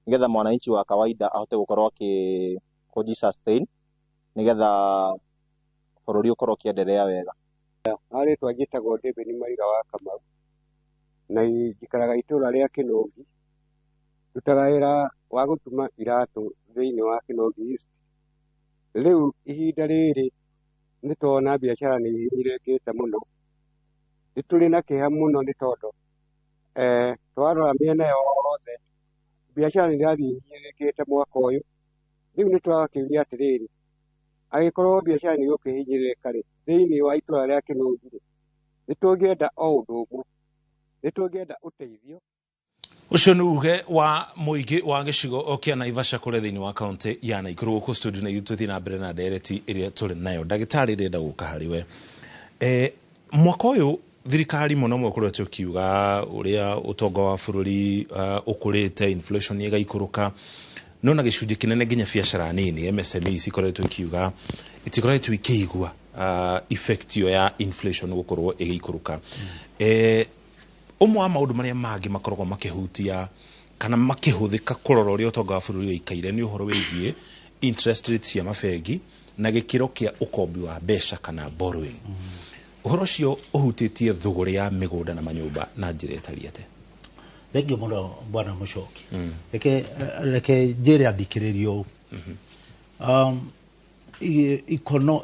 nĩgetha mwananchi wa kawaida ahote gũkorwo kũji sustain, nĩgetha bũrũri ũkorwo ũkĩendelea wega. Marĩtwa njĩtagwo David Mariga wa Kamau na njikaraga itũra rĩa Kĩnũngi, ndutaga wĩra wa gũtuma iratũ thĩinĩ wa Kĩnũngi East. Rĩu ihinda rĩrĩ nĩ tuona biacara nĩ ihinyĩrĩrĩkĩte mũno, nĩ tũrĩ na kĩeha mũno nĩ tondũ twarora mĩena yothe biacara nĩ irathiĩ ihinyĩrĩrĩkĩte mwaka ũyũ. Rĩu nĩ twakĩũria atĩrĩrĩ, angĩkorwo biacara nĩ igũkĩhinyĩrĩrĩka rĩ, thĩinĩ wa itũra rĩa Kĩnũngi rĩ, nĩ tũngĩenda o ũndũ ũmwe, nĩ tũngĩenda ũteithio. Ũcio nĩ uge wa mũingĩ wa gĩcigo kĩa Naivasha kũrĩa thĩinĩ wa kaunti ya Nakuru. Gũkũ studio na ithuĩ tũthiĩ na mbere na ndereti ĩrĩa tũrĩ nayo. Ndagĩtarĩ, ndĩrenda gũka harĩ we. Mwaka ũyũ thirikari mũno mũno ũkoretwo ũkiuga ũrĩa ũtonga wa bũrũri ũkũrĩte, inflation ĩgaikũrũka, no na gĩcunjĩ kĩnene nginya biacara nini MSME cikoretwo ikiuga itikoretwo ikĩigua effect ĩyo ya inflation gũkorwo ĩgĩikũrũka. Ũmwe wa maũndũ marĩa mangĩ makoragwo makĩhutia kana makĩhũthĩka kũrora ũrĩa ũtonga wa bũrũri ũikaire nĩ ũhoro wĩgiĩ interest rates cia mabengi na gĩkĩro kĩa ũkombi wa mbeca kana borrowing. Ũhoro ũcio ũhutĩtie thũgũrĩ ya mĩgũnda na manyũmba na njĩra ĩtariĩ atĩa? Thengiũ mũno bwana Mũcoki. Reke njĩre athikĩrĩrio ũũ,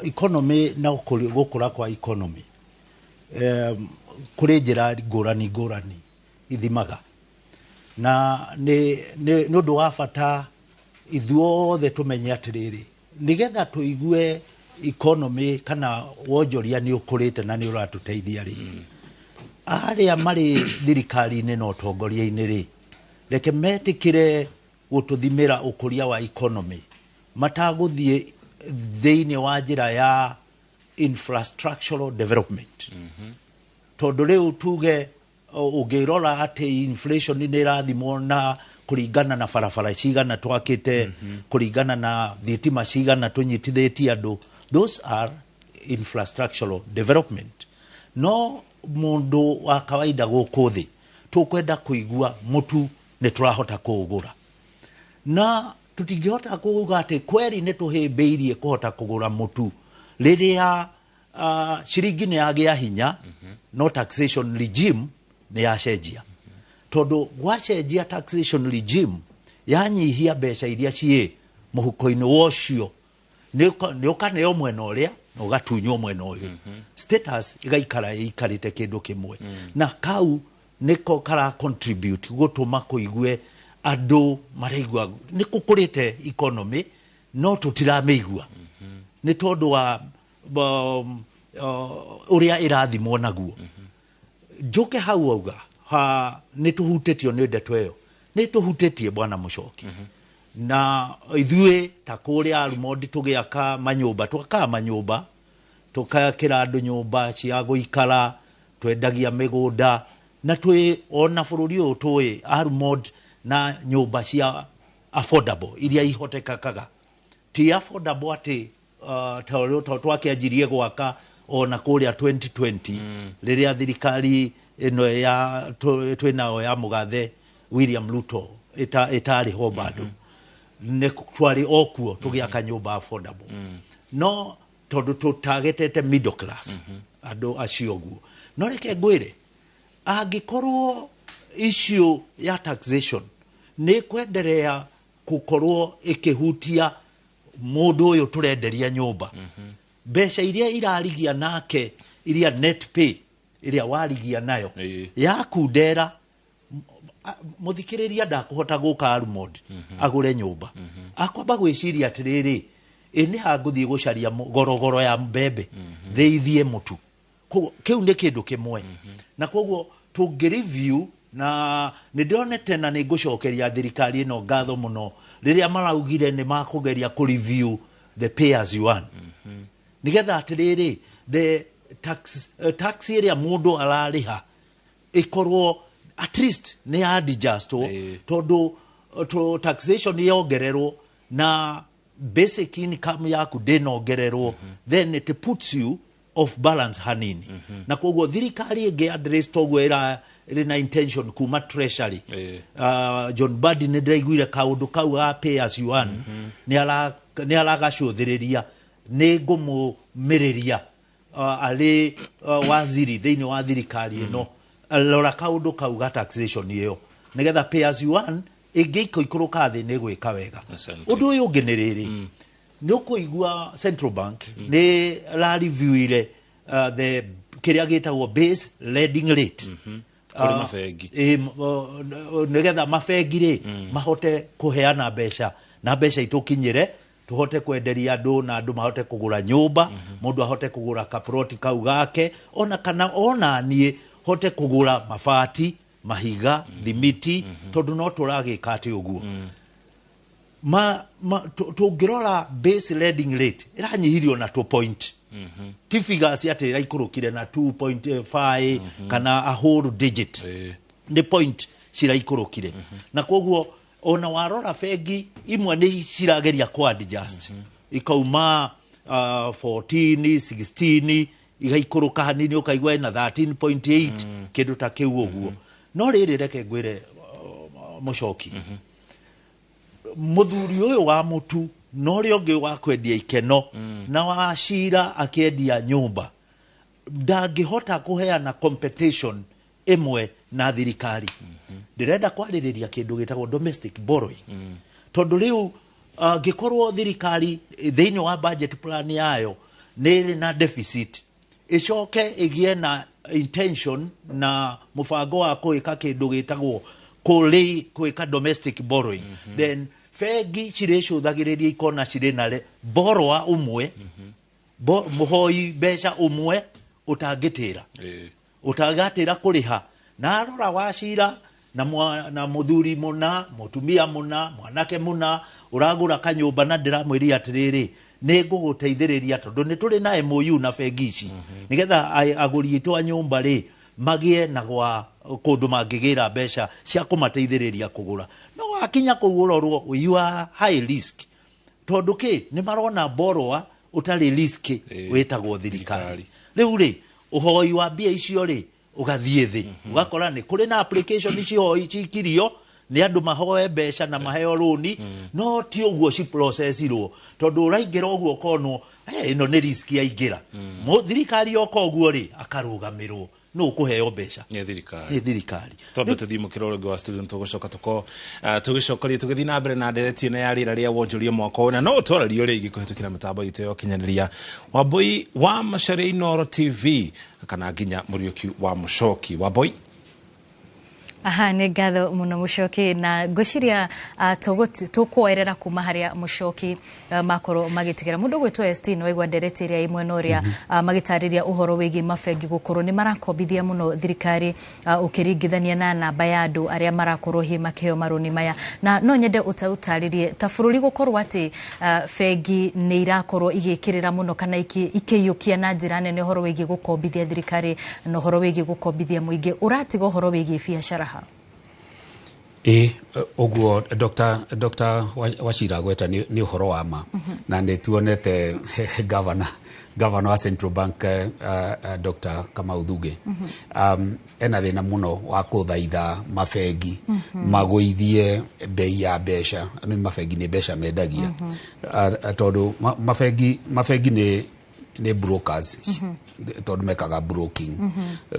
economy na gũkũra kwa economy, kũrĩ njĩra ngũrani ngũrani ithimaga, na nĩ ũndũ wa bata Ithuothe tũmenye atĩrĩrĩ, nĩgetha tũigue economy kana wonjoria nĩ ũkũrĩte na nĩ ũratũteithia rĩ, arĩa marĩ thirikari-inĩ na ũtongoria-inĩ rĩ, reke metĩkĩre gũtũthimĩra ũkũria wa economy matagũthiĩ thĩinĩ wa njĩra ya infrastructural development. Tondũ rĩu tuge ũngĩrora atĩ inflation nĩ ĩrathimwo na kũringana na barabara cigana twakĩte, kũringana na thitima cigana tũnyitithĩtie andũ, those are infrastructural development. No mũndũ wa kawaida gũkũ thĩ tũkwenda kũigua mũtu nĩ tũrahota kũũgũra, na tũtingĩhota kuga atĩ kweri nĩ tũhĩmbĩirie kũhota kũgũra mũtu rĩrĩa ciringi nĩ yagĩa hinya, no taxation regime nĩ yacenjia. Tondũ gwacenjia taxation regime, yanyihia mbeca iria ciĩ mũhuko-inĩ wa ũcio, nĩ ũkaneo mwena ũrĩa na ũgatunywo mwena ũyũ, status ĩgaikara ĩikarĩte kĩndũ kĩmwe, na kau nĩko kara contribute gũtũma kũigue andũ maraigua nĩ kũkũrĩte economy, no tũtiramĩigua nĩ tondũ wa ũrĩa ĩrathimwo naguo. Njoke hau auga ha nĩ tũhutĩtio nĩ ndeto ĩyo, nĩ tũhutĩtie, bwana Mũcoki, na ithuĩ ta kũrĩa Arumondi tũgĩaka manyũmba, twakaga manyũmba, tũkakĩra andũ nyũmba cia gũikara, twendagia mĩgũnda, na twĩ ona bũrũri ũyũ tũĩ Arumod na nyũmba cia affordable iria ihotekekaga, ti affordable atĩ ta ũrĩa twakĩanjirie gwaka ona kũrĩa 2020 rĩrĩa thirikari ĩno ya twĩnayo ya mũgathe William Ruto ĩtarĩ ho bado, nĩ twarĩ o kuo tũgĩaka nyũmba affordable, no tondũ tũtagetete middle class, andũ acio ũguo. No reke ngwĩre, angĩkorwo issue ya taxation nĩ kwenderea gũkorwo ĩkĩhutia mũndũ ũyũ tũrenderia nyũmba, mbeca iria irarigia nake, iria net pay ĩrĩa warigia nayo yakundera, mũthikĩrĩria ndakũhota gũka Arumod agũre nyũmba, akwamba gwĩciria atĩrĩrĩ, ĩ nĩ ha ngũthiĩ gũcaria gorogoro ya mbembe thĩithie mũtu? Koguo kĩu nĩ kĩndũ kĩmwe, na koguo tũngĩ review, na nĩ ndĩronete na nĩ ngũcokeria thirikari ĩno ngatho mũno rĩrĩa maraugire nĩ makũgeria kũ review the pay as you earn, nigetha atĩrĩrĩ, the tax, tax ĩrĩa mũndũ ararĩha ĩkorwo at least nĩ adjustwo, tondũ taxation yongererwo na basic income yaku ndĩnongererwo, then it puts you off balance hanini. Na koguo thirikari ĩngĩ address toguo ĩra ĩrĩ na intention kuma treasury, John Mbadi, nĩ ndĩraiguire kaũndũ kau ga pay as you earn nĩ aragacũthĩrĩria, nĩ ngũmũmĩrĩria arĩ waziri thĩinĩ wa thirikari ĩno, rora kaũndũ kau ga taxation ĩyo, nĩgetha pay as you earn ĩngĩikũikũrũka thĩ nĩ gwĩka wega. Asante. Ũndũ ũyũ ũngĩ nĩ rĩrĩ, nĩ ũkũigua central bank nĩ rareviewire the kĩrĩa gĩtagwo base lending rate Kũrĩ mabengi. Nĩgetha mabengi rĩ mahote kũheana mbeca na mbeca itũkinyĩre, tũhote kwenderia andũ na andũ mahote kũgũra nyũmba, mũndũ ahote kũgũra kaproti kau gake, ona kana ona niĩ hote kũgũra mabati, mahiga, thimiti, tondũ no tũragĩka atĩ ũguo. Ma tũngĩrora base lending rate ĩranyihirio na 2 point, ti figures atĩ ĩraikũrũkire na 2.5 kana a whole digit, nĩ point ciraikũrũkire. Na koguo ona warora bengi imwe nĩ cirageria ku adjust, ikauma 14 16 igaikũrũka hanini, ũkaigua ĩna 13.8, kĩndũ ta kĩu ũguo. No rĩrĩ, reke ngwĩre, mũcoki, mũthuri ũyũ wa mũtu na ũrĩa ũngĩ wa kwendia ikeno na wa cira akĩendia nyũmba ndangĩhota kũheana competition ĩmwe na thirikari. Ndĩrenda kwarĩrĩria kĩndũ gĩtagwo domestic borrowing, tondũ rĩu angĩkorwo thirikari thĩinĩ wa budget plan yayo nĩ ĩrĩ na deficit, ĩcoke ĩgĩe na intention na mũbango wa gwĩka kĩndũ gĩtagwo kũrĩ gwĩka domestic borrowing, then Bengi cirĩcũthagĩrĩria ikona cirĩ na borrower ũmwe, mũhoi mbeca ũmwe ũtangĩtĩra, ũtagatĩra kũrĩha. Na arora Wacira na na mũthuri mũna, mũtumia mũna, mwanake mũna ũragũra kanyũmba, na ndĩramwĩria atĩrĩrĩ, nĩ ngũgũteithĩrĩria tondũ nĩ tũrĩ na MOU na bengi ici, nĩgetha agũri aitũ a nyũmba rĩ magĩe na gwa kũndũ mangĩgĩra mbeca cia kũmateithĩrĩria kũgũra. No wakinya kũu ũrorwo you are high risk, tondũ kĩ nĩ marona borrower ũtarĩ risk wĩtagwo thirikari. Rĩu rĩ, ũhoi wa mbia icio rĩ ũgathiĩ thĩ. Ũgakora nĩ kũrĩ na application cihoi cikirio nĩ andũ mahoe mbeca na maheo rũni, no ti ũguo ciprocessirwo, tondũ ũraingĩra ũguo ũkonwo, "Hey, ĩno nĩ risk yaingĩra." Thirikari yoka ũguo rĩ, akarũgamĩrwo nũ ũkũheo mbeca? Nĩ thirikari. Nĩ thirikari. Twambe tũthiĩ mũkĩra ũrĩa ũngĩ wa studio, tũgũcoka tũko tũgĩcokeria tũgĩthiĩ na mbere na ndereti ĩno ya rĩera rĩa wonjoria mwaka ũyũ. Na no ũtwarĩrio rĩngĩ kũhĩtũkĩra mĩtambo itũ ya ũkinyanĩria, Wambui wa Macharia Inooro TV, kana nginya Mũriũki wa Mũcoki. Wambui. Aha, nĩ ngatho mũno Mũcoki, na ngwĩciria tũkuoerera kuma harĩa Mũcoki makorwo magĩtigĩra mũndũ gwĩtwo ST. No aigua ndereti ĩrĩa ĩ mwena ũrĩa magĩtarĩria ũhoro wĩgiĩ mabengi gũkorwo nĩ marakombithia mũno thirikari ũkĩringithania na namba ya andũ arĩa marakorwo hihi makĩheo marũni maya. Na no nyende ũtarĩrie ta bũrũri gũkorwo atĩ bengi nĩ irakorwo igĩkĩrĩra mũno kana ikĩiyũkia na njĩra nene ũhoro wĩgiĩ gũkombithia thirikari na ũhoro wĩgiĩ gũkombithia mũingĩ, ũratiga ũhoro wĩgiĩ biacara ha? Ĩ, ũguo Dr. Wachira gweta nĩ ũhoro wa ma, na nĩ tuonete governor wa Central Bank, Dr. Kamau Thuge, ena thĩna mũno wa kũthaitha mabengi magũithie bei ya mbeca. Nĩ mabengi nĩ mbeca mendagia. Tondũ mabengi nĩ brokers, tondũ mekaga broking.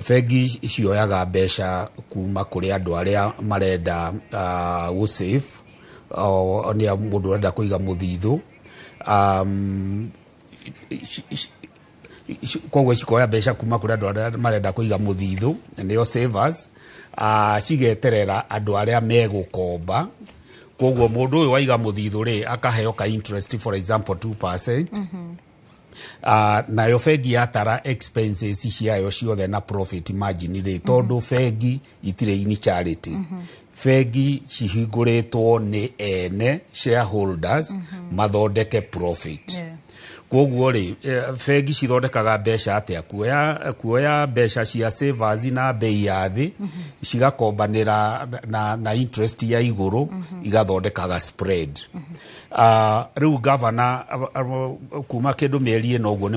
Bengi cioyaga mbeca kuma kũrĩ andũ arĩa marenda gũ save, nĩ mũndũ ũrenda kũiga mũthithũ, koguo cikoya mbeca kuma kũrĩ andũ arĩa marenda kũiga mũthithũ, nĩo savers, cigeterera andũ arĩa megũkomba. Koguo mũndũ ũyũ waiga mũthithũ rĩ, akaheo ka interest, for example 2%. Nayo bengi yatara expenses ciayo ciothe na profit margin rĩ, tondũ bengi itirĩ in charity, bengi cihingũrĩtwo nĩ ene shareholders mathondeke profit. Koguo rĩ, bengi cithondekaga mbeca atĩa? Kuoya mbeca cia savers na bei ya thĩ, cigakombanĩra na interest ya igũrũ, igathondekaga spread. Rĩu gavana kuma kĩndũ mĩeri ĩno ũguo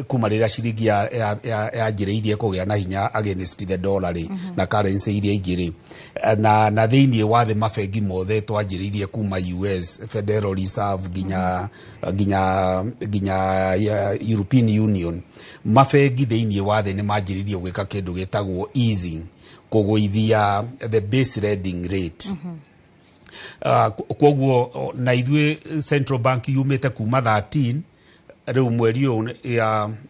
kuma rĩrĩa ciringi yanjĩrĩirie kũgĩa na hinya against the dollar rĩ, na currency iria ingĩ rĩ, na thĩinĩ wa thĩ mabengi mothe twanjĩrĩirie kuma US Federal Reserve nginya European Union, mabengi thĩinĩ wa thĩ nĩ manjĩrĩirie gwĩka kĩndũ gĩtagwo easing, kũgũithia the base lending rate. Koguo na ithuĩ Central Bank yumĩte kuma 13, rĩu mweri ũyũ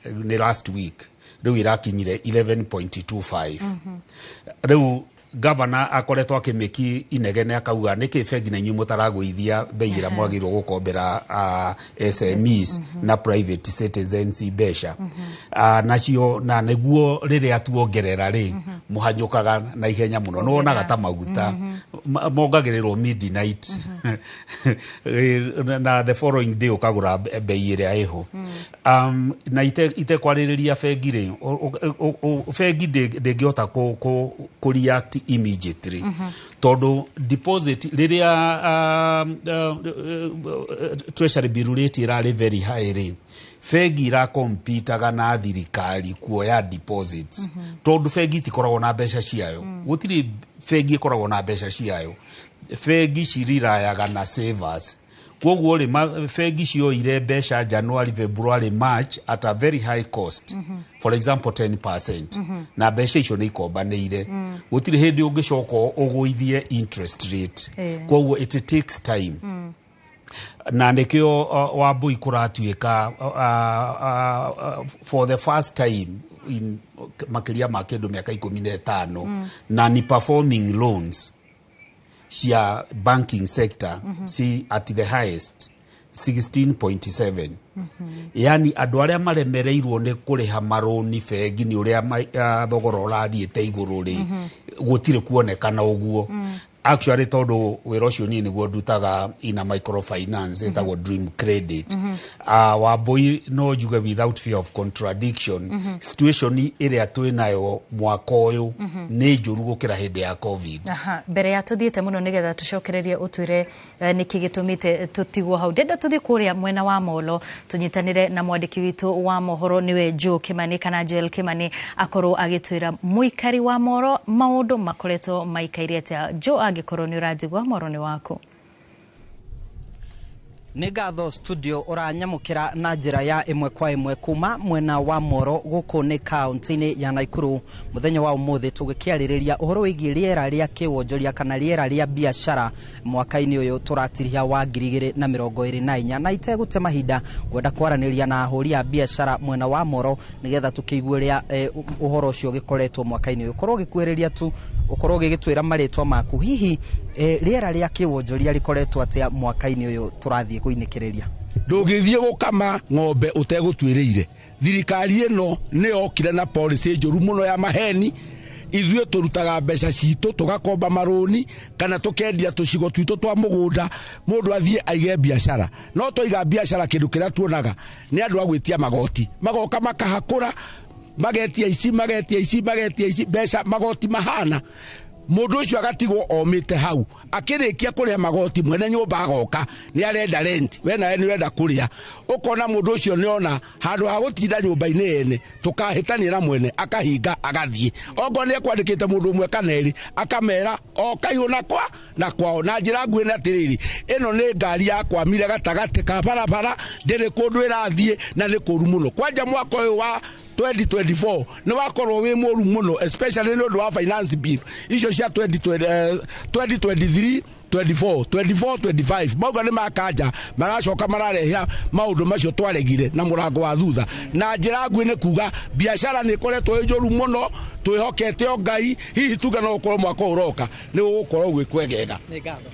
nĩ last week rĩu ĩrakinyire 11.25. Rĩu gavana akoretwo akĩmĩki inegene akauga, nĩkĩ bengi na inyuĩ mũtaragũithia bei ĩrĩa mwagĩrĩirwo gũkombera SMEs na private citizens mbeca? Nacio na nĩguo rĩrĩa tuongerera rĩ, mũhanyũkaga na ihenya mũno. Nĩ wonaga ta maguta mongagĩrĩrwo midnight, na the following day ũkagũra bei ĩrĩa ĩho. Na itekwarĩrĩria bengi rĩ, bengi ndĩngĩhota kũ react immediately, tondũ deposit rĩrĩa treasury bill rate ĩrarĩ very high rĩ, bengi irakompitaga na thirikari kuoya deposits, tondũ bengi itikoragwo na mbeca ciayo. Gũtirĩ bengi ĩkoragwo na mbeca ciayo. Bengi cirirayaga na savers. Koguo rĩ, bengi cioire mbeca January, February, March at a very high cost, for example 10%, na mbeca icio nĩ ikombanĩire. Gũtirĩ hĩndĩ ũngĩcoka ũgũithie interest rate. Koguo it takes time, na nĩkĩo Wambui kũratuĩka for the first time in makĩria ma kĩndũ mĩaka 15 na ni performing loans Cia banking sector ci at the highest 16.7, yani andũ arĩa maremereirwo nĩ kũrĩha marũni bengi nĩ ũrĩa thogora ũrathiĩte igũrũ rĩ, gũtirĩ kuonekana ũguo. Actually, tondũ wĩra ũcio niĩ nĩguo ndutaga ina microfinance ĩtagwo Dream Credit, Wambui, no njuge without fear of contradiction, situation ĩrĩa twĩ nayo mwaka ũyũ nĩ njũru gũkĩra hĩndĩ ya COVID. Aha, mbere ya tuthiĩte mũno nĩgetha tũcokererie ũtwĩre nĩkĩ gĩtũmĩte tũtigwo hau, ndenda tũthiĩ kũrĩa mwena wa Molo tũnyitanĩre na mwandĩki witũ wa mohoro, nĩwe Joe Kimani kana Joel Kimani, akorwo agĩtwĩra mũikari wa Moro maũndũ makoretwo maikaire atĩa. Joe, angĩkorwo nĩ ũranjigua, Moro nĩ waku. Nĩ ngatho studio. Ũranyamũkĩra na njĩra ya ĩmwe kwa ĩmwe kuma mwena wa Moro gũkũ nĩ kaunti-inĩ ya Naikuru. Mũthenya wa ũmũthĩ tũgĩkĩarĩrĩria ũhoro wĩgiĩ rĩera rĩa kĩwonjoria kana rĩera rĩa biacara mwaka-inĩ ũyũ tũratiriha wa 2024. Na itegũte mahinda, ngwenda kwaranĩria na ahũri a biacara mwena wa Moro nĩgetha tũkĩigue ũrĩa ũhoro ũcio ũgĩkoretwo mwaka-inĩ ũyũ. Ũkorwo ũgĩkuhĩrĩria tu, ũkorwo ũgĩgĩtwĩra marĩtwa maku, hihi rĩera rĩa kĩwonjoria rĩkoretwo atĩa mwaka-inĩ ũyũ tũrathiĩ kũinĩkĩrĩria? Ndũngĩthiĩ gũkama ng'ombe ũtegũtuĩrĩire. Thirikari ĩno nĩ yokire na policy njũru mũno ya maheni. Ithuĩ tũrutaga mbeca citũ, tũgakomba marũni kana tũkendia tũcigo twitũ twa mũgũnda, mũndũ athiĩ aige biacara. No twaiga biacara, kĩndũ kĩrĩa tuonaga nĩ andũ a gwĩtia magoti, magoka makahakũra, magetia ici, magetia ici, magetia ici, mbeca magoti mahana mũndũ ũcio agatigwo omĩte hau. Akĩrĩkia kũrĩha magoti, mwene nyũmba agoka nĩ arenda rent, we nawe nĩ ũrenda kũrĩa. Ũkona mũndũ ũcio nĩ ona handũ ha gũtinda nyũmba-inĩ ene tũkahĩtania na mwene, akahinga agathiĩ. Okorwo nĩ ekwandĩkĩte mũndũ ũmwe kana erĩ, akamera okaihũ na kwa na kwao. Na njĩra nguhĩ nĩ atĩrĩrĩ, ĩno nĩ ngari yakwamire gatagatĩ ka barabara, ndĩrĩ kũndũ ĩrathiĩ na nĩ kũru mũno. Kwanja mwaka ũyũ wa 2024 nĩ wakorwo wĩ mũru mũno, especially nĩ ũndũ wa finance bill icio cia 2020, 2023 24 24 25. Mauga nĩ makanja, maracoka mararehe maũndũ macio twaregire na mũrango wa thutha. Na njĩra nguhĩ nĩ kuga biacara nĩ ĩkoretwo ĩ njũru mũno. Twĩhokete o Ngai, hihi tuge no gũkorwo mwaka ũyũ ũroka nĩ gũgũkorwo gwĩ kwegega. Nĩ ngatho,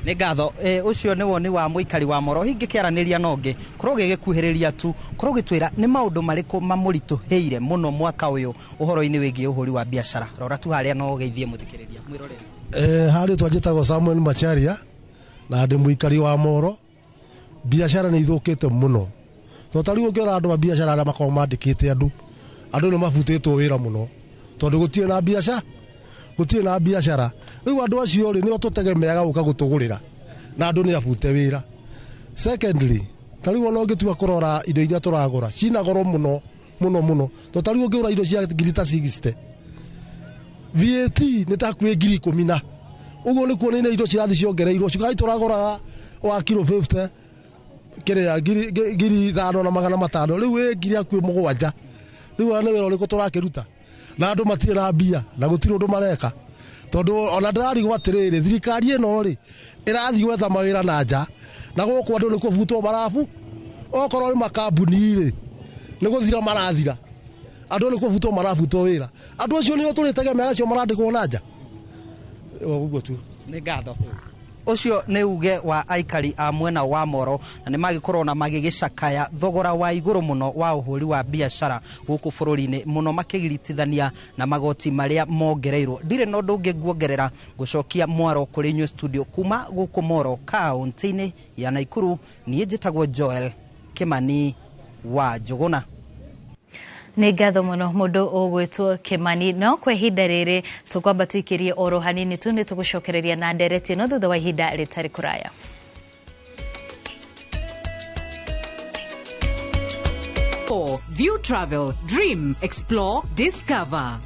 nĩ ngatho. Ũcio nĩ woni wa mũikari wa Moro. Hingĩkĩaranĩria na ũngĩ, korwo ũgĩgĩkuhĩrĩria tu, korwo ũgĩtwĩra nĩ maũndũ marĩkũ mamũritũhĩire mũno mwaka ũyũ ũhoro-inĩ wĩgiĩ ũhũri wa biacara. Rora tu harĩa no ũgeithie mũthikĩrĩria mwĩroreri. Harĩ twanjĩtagwo Samuel Macharia na ndĩ mũikari wa Moro. Biacara nĩ ithũkĩte mũno, to ta rĩu ũngĩona andũ a biacara arĩa makoragwo mandĩkĩte andũ, andũ nĩ mabutĩtwo wĩra mũno tondũ gũtirĩ na biacara, gũtirĩ na biacara. Rĩu andũ acio rĩ, nĩo tũtegemeaga gũka gũtũgũrĩra, na andũ nĩ abute wĩra. Secondly, ta rĩu ona ũngĩtua kũrora indo iria tũragũra cina goro mũno mũno mũno, to ta rĩu ũngĩgũra indo cia ngiri ta 60, VAT nĩ ta hakuhĩ 10,000, na ũguo nĩ kuonania indo cirathiĩ ciongereirwo. Cukari tũragũraga wa kiro 50 kĩrĩa 5,500, rĩu ĩ 7,000. Rĩu ona nĩ wĩra ũrĩkũ tũrakĩruta na andũ matirĩ na mbia na gũtirĩ ũndũ mareka? Tondũ ona ndĩrarigwo atĩrĩrĩ, thirikari ĩno rĩ, ĩrathiĩ gwetha mawĩra na nja, na gũkũ andũ nĩ kũbutwo marabu. Okorwo nĩ makambuni rĩ, nĩ gũthira marathira, andũ nĩ kũbutwo marabutwo wĩra. Andũ acio nĩo tũrĩtegemea, acio marandĩkwo na nja. Ũguo tu. Nĩ ngatho. Ũcio nĩ uge wa aikari a mwena wa Moro, na nĩ magĩkorwo na magĩgĩcakaya thogora wa igũrũ mũno wa ũhũri wa biacara gũkũ bũrũri-inĩ, mũno makĩgiritithania na magoti marĩa mongereirwo. Ndirĩ na ũndũ ũngĩ nguongerera, gũcokia mwaro kũrĩ inyuĩ studio. Kuma gũkũ Moro kaunti-inĩ ya Naikuru, niĩ njĩtagwo Joel Kimani wa Njũgũna. Nĩ ngatho mũno mũndũ ũgwĩtwo Kimani. No kwa ihinda rĩrĩ tũkwamba tũikĩrie oro hanini tu, nĩ tũgũcokereria na ndereti ĩno thutha wa ihinda rĩtarĩ kũraya. View Travel, Dream, Explore, Discover.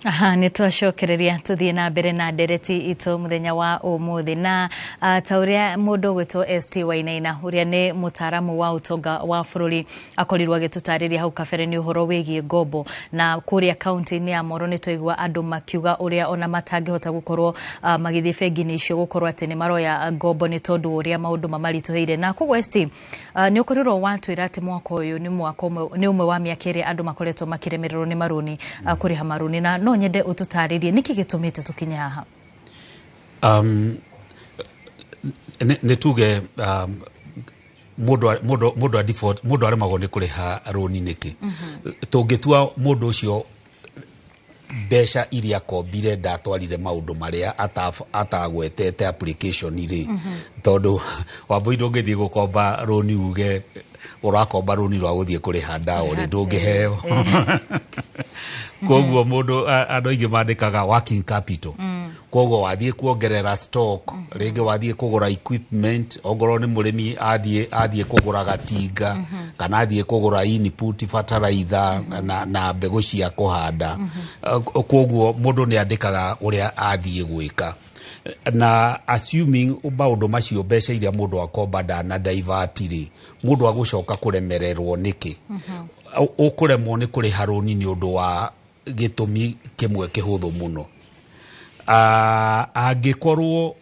Aha, nä twacokereria tũthiĩ na mbere na ndereti itũ mũthenya wa ũmũthĩ na ta ũrĩa mũndũ ũgwĩtwo ST Wainaina ũrĩa nĩ mũtaaramu wa ũtonga wa bũrũri akorirwo agĩtũtarĩria hau kabere nĩ ũhoro wĩgiĩ ngombo, na kũrĩa kaunti-inĩ ya Moro nĩ twaigua andũ makiuga ũrĩa ona matangĩhota gũkorwo magĩthiĩ bengi-inĩ icio gũkorwo atĩ nĩ maroya ngombo nĩ tondũ wa ũrĩa maũndũ mamaritũhĩire. Na koguo ST, nĩ ũkorirwo watwĩra atĩ mwaka ũyũ nĩ mwaka ũmwe, nĩ ũmwe wa mĩaka ĩrĩa andũ makoretwo makĩremererwo nĩ marũni, kũrĩha marũni, na no nyende ũtũtarĩrie nĩkĩ gĩtũmĩte tũkinye haha. Nĩ tuge mũndũ a default, mũndũ aremagwo nĩ kũrĩha rũni nĩkĩ? Tũngĩtua mũndũ ũcio mbeca iria akombire ndatwarire maũndũ marĩa atagwetete application rĩ, tondũ Wambui ndũngĩthiĩ gũkomba rũni uge ũrakomba rũni rwa gũthiĩ kũrĩha ndawa rĩ, ndũngĩheo. Koguo mũndũ andũ aingĩ mandĩkaga working capital, koguo wathiĩ kuongerera stock, rĩngĩ wathiĩ kũgũra equipment, ongorwo nĩ mũrĩmi athiĩ kũgũra gatinga, kana athiĩ kũgũra input fertilizer na mbegũ cia kũhanda. Koguo mũndũ nĩ andĩkaga ũrĩa athiĩ gwĩka, na assuming maũndũ macio mbeca iria mũndũ akomba ndana divert rĩ, mũndũ agũcoka kũremererwo nĩkĩ? Ũkũremwo nĩ kũrĩha rũni nĩ ũndũ wa gĩtũmi kĩmwe kĩhũthũ mũno. Angĩkorwo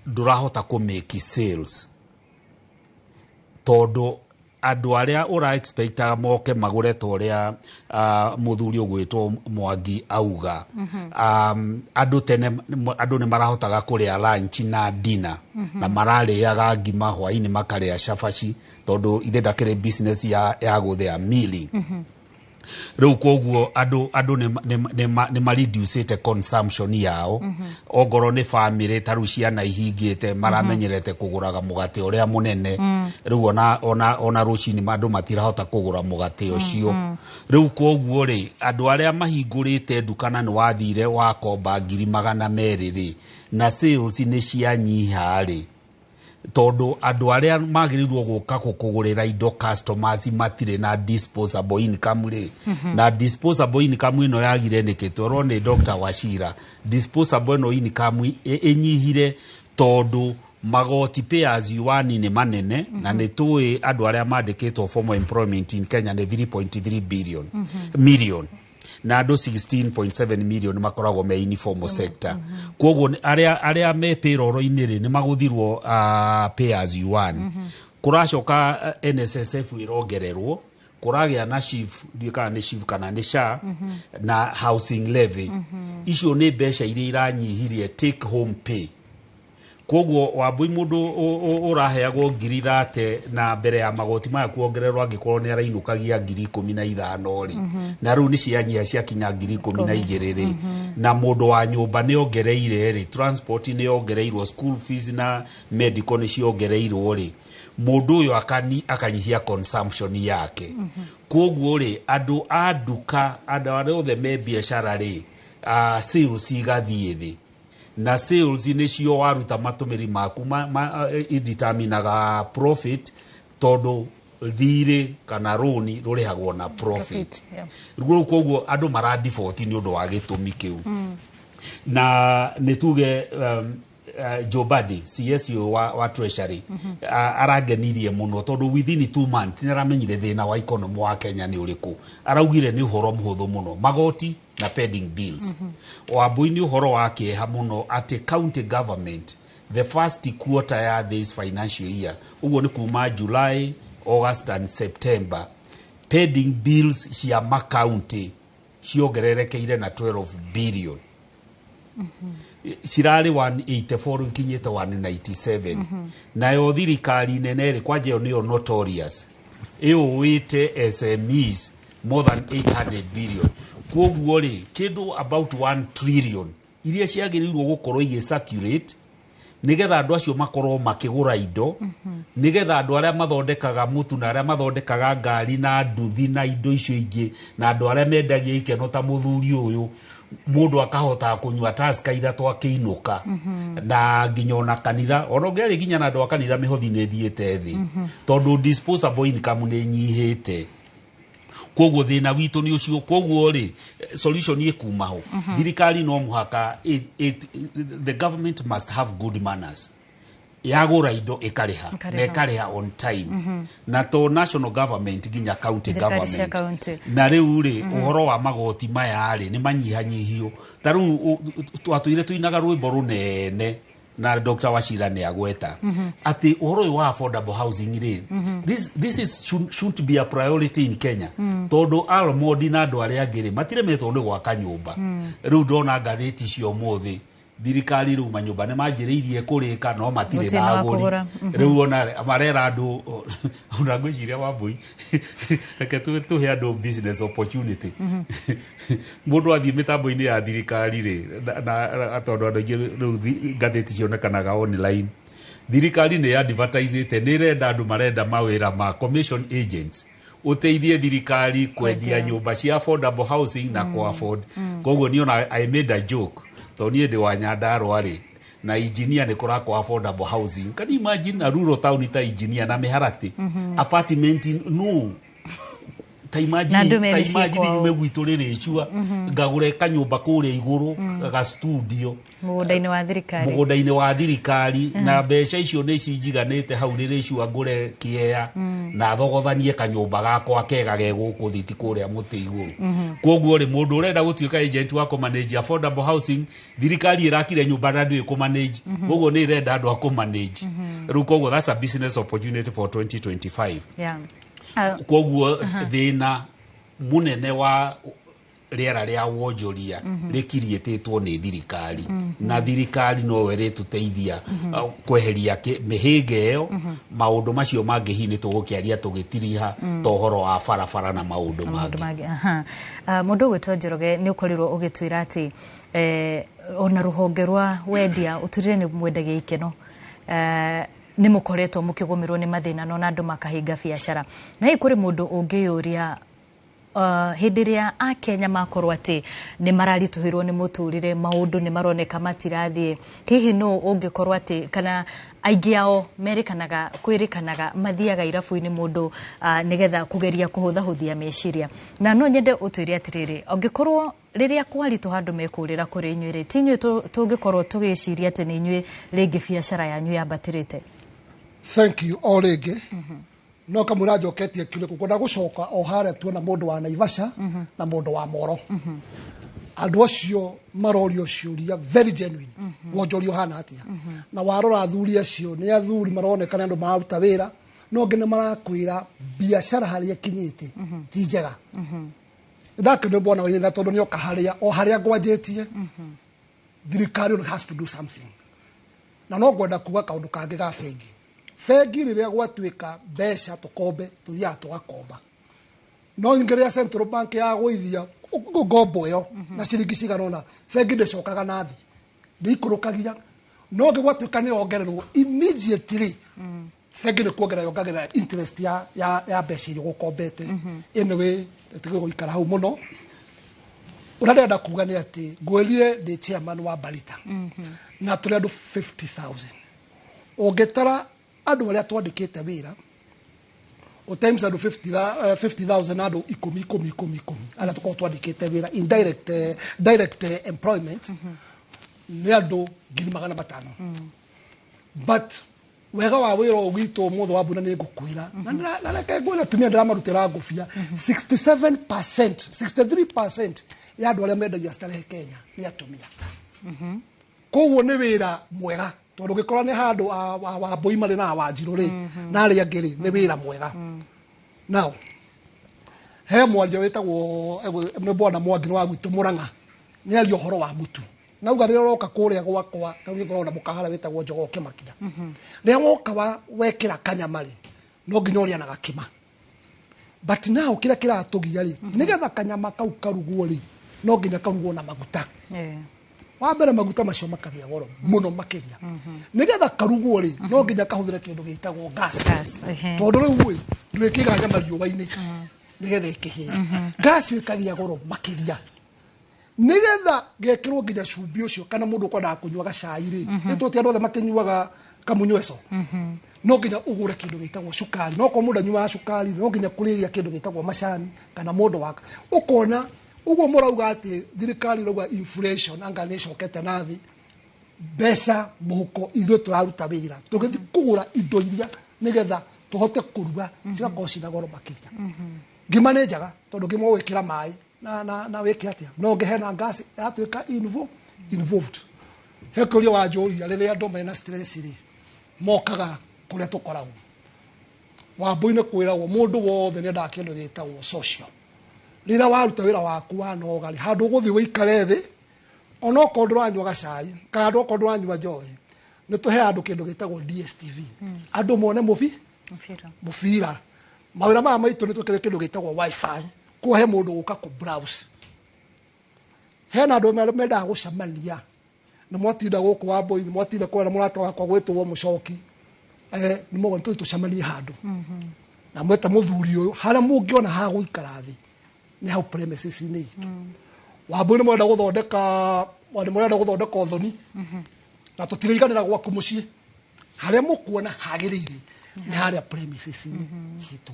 ndũrahota kũ make sales tondũ andũ arĩa ũra expectaga moke magũre ta ũrĩa mũthuri ũgwĩtwo Mwangi auga, andũ tene andũ nĩ marahotaga kũrĩa lunch na dinner, na mararĩaga ngima, hwaĩ-inĩ makarĩa cabaci, tondũ ithe ndakĩrĩ business ya gũthĩa milling. Rĩu koguo andũ nĩ mareducĩte consumption yao. Ongorwo nĩ family, ta rĩu ciana ihingĩte, maramenyerete kũgũraga mũgate ũrĩa mũnene, rĩu ona rũcinĩ andũ matirahota kũgũra mũgate ũcio. Rĩu koguo rĩ, andũ arĩa mahingũrĩte nduka na nĩ wathire wakomba 200,000 rĩ, na sales nĩ cianyiha rĩ, tondũ andũ arĩa magĩrĩirwo gũka gũkũgũrĩra indo, customers, matirĩ na disposable income rĩ. Na disposable income ĩno yagire nĩkĩ? Twerwo nĩ Dr. Wachira disposable ĩno income ĩnyihire tondũ magoti pay as you earn nĩ manene, na nĩ tũĩ andũ arĩa mandĩkĩtwo formal employment in Kenya nĩ 3.3 billion million, na andũ 16.7 million makoragwo me informal sector. Koguo arĩa me payroll-inĩ rĩ, nĩ magũthirwo pay as you earn. Kũracoka NSSF ĩrongererwo, kũragĩa na SHIF, ndiũĩ kana nĩ SHIF kana nĩ SHA, na housing levy. Icio nĩ mbeca iria iranyihirie take home pay. Koguo Wambui, mũndũ ũraheagwo 30,000 na mbere ya magoti maya kuongererwo, angĩkorwo nĩ arainũkagia 15,000 rĩ, na rĩu nĩ cianyiha ciakinya 12,000 rĩ, na mũndũ wa nyũmba nĩ ongereire rĩ, transport nĩ ongereirwo, school fees na medical nĩ ciongereirwo rĩ, mũndũ ũyũ akanyihia consumption yake. Koguo rĩ, andũ a nduka, andũ arĩa othe me biacara rĩ, sales igathiĩ thĩ, na sales nĩcio waruta matũmĩri maku determinaga profit, tondũ thirĩ kana rũni rũrĩhagwo na profit. Rĩu koguo andũ mara default nĩ ũndũ wa gĩtũmi kĩu. Na nĩ tuge Joe Badi, CS wa Treasury, arangenirie mũno tondũ within 2 months nĩ aramenyire thĩna wa economy wa Kenya nĩ ũrĩkũ. Araugire nĩ ũhoro mũhũthũ mũno, magoti na pending bills. Wambui, nĩ ũhoro wa kĩeha mũno atĩ county government the first quarter ya this financial year, ũguo nĩ kuma July, August and September, pending bills cia makaunti ciongererekeire na 12 billion. Cirarĩ 184, rĩu ikinyĩte 197. Nayo thirikari nene rĩ, kwanja ĩyo nĩyo notorious ĩũĩte SMEs more than 800 billion. Koguo rĩ, kĩndũ about 1 trillion iria ciagĩrĩirwo gũkorwo igĩ circulate nigetha andũ acio makorwo makĩgũra indo, nigetha andũ arĩa mathondekaga mũtu na arĩa mathondekaga ngari na nduthi na indo icio ingĩ, na andũ arĩa mendagia ikeno ta mũthuri ũyũ, mũndũ akahota kũnyua Tusker ithatũ akĩinũka. Na nginya ona kanitha, ona ũngĩarĩ nginya na andũ a kanitha, mĩhothi nĩ ĩthiĩte thĩ tondũ disposable income nĩ ĩnyihĩte. Koguo thina witũ nĩ ũcio. Koguo rĩ, solution ĩkuma ho? Thirikari no mũhaka the government must have good manners. Yagũra indo ĩkarĩha Ĩkarĩha. Na ĩkarĩha on time. Na to national government, nginya county Thirikari cia government. county. Na rĩu rĩ, ũhoro wa magoti maya rĩ, nĩ manyihanyihio. Ta rĩu twatũire tũinaga rwĩmbo rũnene na Dr. Wachira nĩ agweta atĩ ũhoro ũyũ wa affordable housing rĩ, this is should be a priority in Kenya, tondũ Almond na andũ arĩa angĩ rĩ, matiremetwo nĩ gwaka nyũmba. Rĩu ndona ngathĩti cio ũmũthĩ, thirikari rĩu manyũmba nĩ manjĩrĩirie kũrĩka, no matirĩ Gũtirĩ na na wa agũri. kũgũra. Rĩu ona marera andũ, ona ngwĩciria, Wambui, reke tũhe andũ business opportunity. Mũndũ athiĩ mĩtambo-inĩ ya thirikari rĩ, na tondũ andũ aingĩ rĩu ngathĩti cionekanaga online, thirikari nĩ advertisĩte nĩ ĩrenda andũ marenda mawĩra ma commission agents, ũteithie thirikari kwendia Kwendia. nyũmba cia affordable housing na kũ afford. Koguo niĩ ona I made a joke, tondũ niĩ ndĩ wa Nyandarũa rĩ, na engineer nĩ kũrakwo affordable housing. Can you imagine a rural town ta engineer na mĩharatĩ, apartment no ta imagine, Na andũ me ta mĩciĩ imagine kwao. nyume gwitũ rĩrĩcua ngagũre kanyũmba kũrĩa igũrũ, ga studio, Mũgũnda-inĩ wa thirikari. Mũgũnda-inĩ wa thirikari, na mbeca icio nĩ cinjiganĩte hau rĩrĩcua ngũre kĩea na thogothanie kanyũmba gakwa kega ge gũkũ thiti kũrĩa mũtĩ igũrũ. Koguo rĩ, mũndũ ũrenda gũtuĩka agent wa kũmanage affordable housing, thirikari ĩrakire nyũmba na ndũĩ kũmanage, koguo nĩ ĩrenda andũ a kũmanage rĩu. Koguo that's a business opportunity for 2025. Koguo thĩna mũnene wa rĩera rĩa wonjoria rĩkiriĩtĩtwo nĩ thirikari, na thirikari nowe rĩtũteithia kweheria mĩhĩnga ĩyo. Maũndũ macio mangĩ hihi nĩ tũgũkĩaria tũgĩtiriha, ta ũhoro wa barabara na maũndũ maũndũ mangĩ. Mangĩ, aha. Mũndũ ũgwĩtwo Njoroge, nĩ ũkorirwo ũgĩtwĩra atĩ ona rũhonge rwa wendia ũtũrire nĩ mwendagia ikeno, nĩ mũkoretwo mũkĩgũmĩrwo nĩ mathĩna no na andũ makahinga biacara. Na hihi kũrĩ mũndũ ũngĩyũria, hĩndĩ ĩrĩa akenya makorwo atĩ nĩ mararitũhĩrwo nĩ mũtũrĩre, maũndũ nĩ maroneka matirathiĩ, hihi nũ ũngĩkorwo atĩ, kana aingĩ ao merĩkanaga kwĩrĩkanaga mathiaga irabu-inĩ mũndũ nĩgetha kũgeria kũhũthahũthia meciria? Na no nyende ũtwĩre atĩrĩrĩ, angĩkorwo rĩrĩa kwaritũha andũ mekũrĩra kũrĩ inyuĩ rĩ, ti inyuĩ tũngĩkorwo tũgĩciria atĩ nĩ inyuĩ rĩngĩ biacara yanyu yambatĩrĩte? Thank you o rĩngĩ. No kamwĩra njoketie kiuria kũu, kwenda gũcoka o harĩa tuona mũndũ wa Naivasha na mũndũ wa Moro. Andũ acio marorio ciũria very genuine, wonjoria ũhana atĩa? Na warora athuri acio nĩ athuri maroneka nĩ andũ mararuta wĩra, no ngĩ nĩ marakwĩra biacara harĩa ĩkinyĩte ti njega. Ndakĩnĩ bwana waina tondũ nĩoka harĩa o harĩa ngwanjĩtie, thirikari has to do something. Na no ngwenda kuga kaũndũ kangĩ ga bengi. Bengi rĩrĩa gwatuĩka mbeca tũkombe, tũthiaga tũgakomba, no ingĩ rĩrĩa central bank yagũithia ngombo ĩyo na ciringi cigana ũna, bengi ndĩcokaga na thĩ, ndĩikũrũkagia. No ngĩ gwatuĩka nĩ yongererwo, immediately bengi nĩ kuongerera yongagĩrĩra interest ya mbeca iria ũgũkombete. Anyway, tige gũikara hau mũno. Ũrĩa ndĩrenda kuga nĩ atĩ ngwĩrire ndĩ chairman wa Barita na tũrĩ andũ 50,000. Ũngĩtara andũ arĩa twandĩkĩte wĩra, times andũ 50,000 na andũ ikũmi ikũmi ikũmi ikũmi arĩa tũkoragwo twandĩkĩte wĩra in direct employment, nĩ andũ 500,000. But wega wa wĩra ũyũ witũ ũmũthĩ wa mbura nĩ ngũkwĩra na reke ngwĩre atumia ndĩramarutĩra ngũbia, 67%, 63% ya andũ arĩa mendagia starehe Kenya nĩ atumia. Koguo nĩ wĩra mwega, tondũ ũngĩkora nĩ handũ Wambũi marĩ na Wanjirũ rĩ, na arĩa angĩ rĩ, nĩ wĩra mwega. Now he mwaria wĩtagwo nĩ bwana Mwangi, nĩ wa gwitũ Mũrang'a, nĩ aria ũhoro wa mũtu nauga rĩrĩa ũroka kũrĩa gwakwa, ta rĩu ngoragwo na mũkaharĩa wĩtagwo Njogoo Kĩmakia, rĩrĩa woka wa wekĩra kanyama rĩ, no nginya ũrĩa na gakima. But now kĩrĩa kĩratũgia rĩ, nĩgetha kanyama kau karugwo rĩ, no nginya karugwo na maguta. Wa mbere maguta macio makagĩa goro mũno makĩria. Nĩgetha karugwo rĩ, no nginya kahũthĩre kĩndũ gĩtagwo gas, tondũ rĩu ĩ ndũrĩkĩiga nyama riũa-inĩ nĩgetha ĩkĩhĩe. Gas ĩyo ĩkagĩa goro makĩria. Nĩgetha gekĩrwo nginya cumbĩ ũcio, kana mũndũ ũkwendaga kũnyua gacai rĩ, nĩ tũti andũ othe makĩnyuaga kamunyweco. No nginya ũgũre kĩndũ gĩtagwo cukari, no korwo mũndũ anyuaga cukari no nginya kũrĩria kĩndũ gĩtagwo macani kana mũndũ waka. Ũkona ũguo mũrauga atĩ thirikari ĩrauga inflation anga nĩ ĩcokete na thĩ, mbeca mũhuko ithuĩ tũraruta wĩra tũgĩthiĩ kũgũra indo iria nĩgetha tũhote kũruga cigakorwo cina goro makĩria. Ngima nĩ njega tondũ ngima ũgwĩkĩra maĩ na wĩke atĩa, no ngĩhena gas ĩratuĩka involved. He kũria wanjũria rĩrĩa andũ mena stress rĩ mokaga kũrĩa tũkoragwo Wambui-inĩ, kwĩragwo mũndũ wothe nĩ endaga kĩndũ gĩtagwo social. Rĩrĩa waruta wĩra waku wanoga rĩ, handũ ũgũthiĩ ũikare thĩ onokorwo ndũranyua gacai kana onokorwo ndũranyua njohi, nĩ tũheaga andũ kĩndũ gĩtagwo DSTV, andũ mone mũbira. Mawĩra maya maitũ nĩ twĩkĩre kĩndũ gĩtagwo WiFi, kuo he mũndũ gũka kũ browse. Hena andũ mendaga gũcemania, nĩ mwatinda gũkũ Wambui, nĩ mwatinda kwena mũrata wakwa gwĩtwo Mũcoki, nĩ mũgwa tũthiĩ tũcemanie handũ na mwete mũthuri ũyũ, harĩa mũngĩona ha gũikara thĩ nĩ hau premises-inĩ itũ. Wambui nĩ mwenda gũthondeka, nĩ mũrenda gũthondeka ũthoni na tũtiraiganĩra gwaku mũciĩ, harĩa mũkuona hagĩrĩire nĩ harĩa premises-inĩ citũ.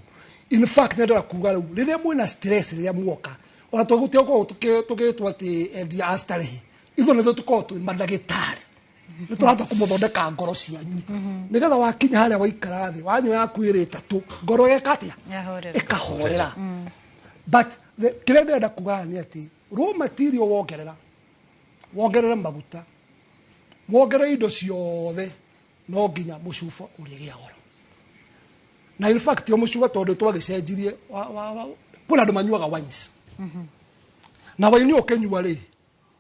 In fact nĩ ndĩrenda kuga rĩu rĩrĩa mwĩna stress, rĩrĩa muoka ona tũgũkorwo tũgĩtwo atĩ endia a starehe, ithuĩ nĩthuĩ tũkoragwo twĩ mandagĩtarĩ, nĩ tũrahota kũmũthondeka ngoro cianyu nĩgetha wakinya harĩa waikara thĩ wanyua yaku ĩrĩ ĩtatũ ngoro ĩgeka atĩa, ĩkahorera. But kĩrĩa ndĩrenda kuga nĩ atĩ raw material wongerera, wongerere maguta, wongerere indo ciothe, no nginya mũcuba ũrĩgĩa goro. Na in fact o mũcuba tondũ twagĩcenjirie kwĩna andũ manyuaga wines, na waini ũkĩnyua rĩ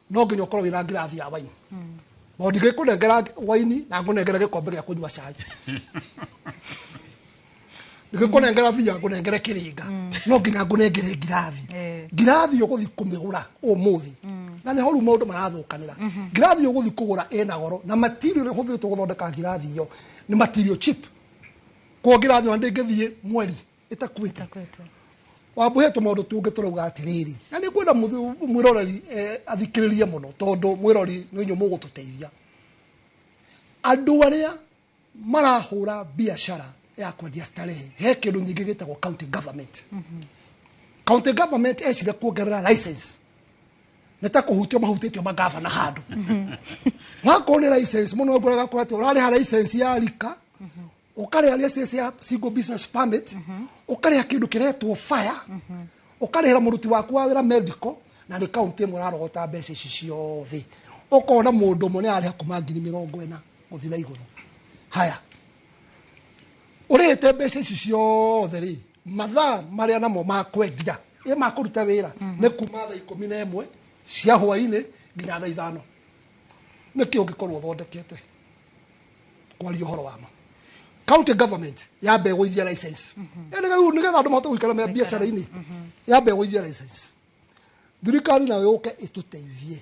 no nginya ũkorwo wĩna ngirathi ya waini. No ndingĩkũnengera waini na ngũnengere gĩkombe gĩa kũnyua cai, ndingĩkũnengera bia ngũnengere kĩrĩnga, no nginya ngũnengere ngirathi. Ngirathi ũgũthiĩ kũmĩgũra ũmũthĩ, na nĩho rĩu maũndũ marathũkanĩra. Ngirathi ũgũthiĩ kũgũra ĩna goro, na material ĩrĩa ĩhũthĩrĩtwo gũthondeka ngirathi ĩyo nĩ material cheap. Koguo ngirathi ĩyo ndĩngĩthiĩ mweri ĩtakuĩte. Wambui he tũmaũndũ tũngĩ tũrauga atĩrĩrĩ, na nĩ ngwenda mwĩroreri athikĩrĩrie mũno, tondũ mwĩrori nĩ inyuĩ mũgũtũteithia. Andũ arĩa marahũra biacara ya kwendia starehe, he kĩndũ nyingĩ gĩtagwo county government. County government ecire kuongerera license, nĩ ta kũhutio mahutĩtio magavana handũ. Wakorwo nĩ license mũno ngũraga kũrĩa atĩ ũrarĩha license ya rika, ũkarĩha license ya single business permit, ũkarĩha kĩndũ kĩretwo fire, ũkarĩhĩra mũruti waku wa wĩra medical, na nĩ county ĩmwe ĩrarogota mbeca ici ciothe. Ũkona mũndũ ũmwe nĩ ararĩha kuma 40,000 gũthiĩ na igũrũ. Haya, ũrĩhĩte mbeca ici ciothe rĩ, mathaa marĩa namo ma kwendia ĩ ma kũruta wĩra nĩ kuma thaa 11 cia hwainĩ nginya thaa 5. Nĩkĩ ũngĩkorwo ũthondekete kwaria ũhoro wa ma? County government yambe ĩgũithie license, nĩgetha andũ mahote gũikara me biacara-inĩ, yambe ĩgũithie license. Thirikari nayo yũke ĩtũteithie,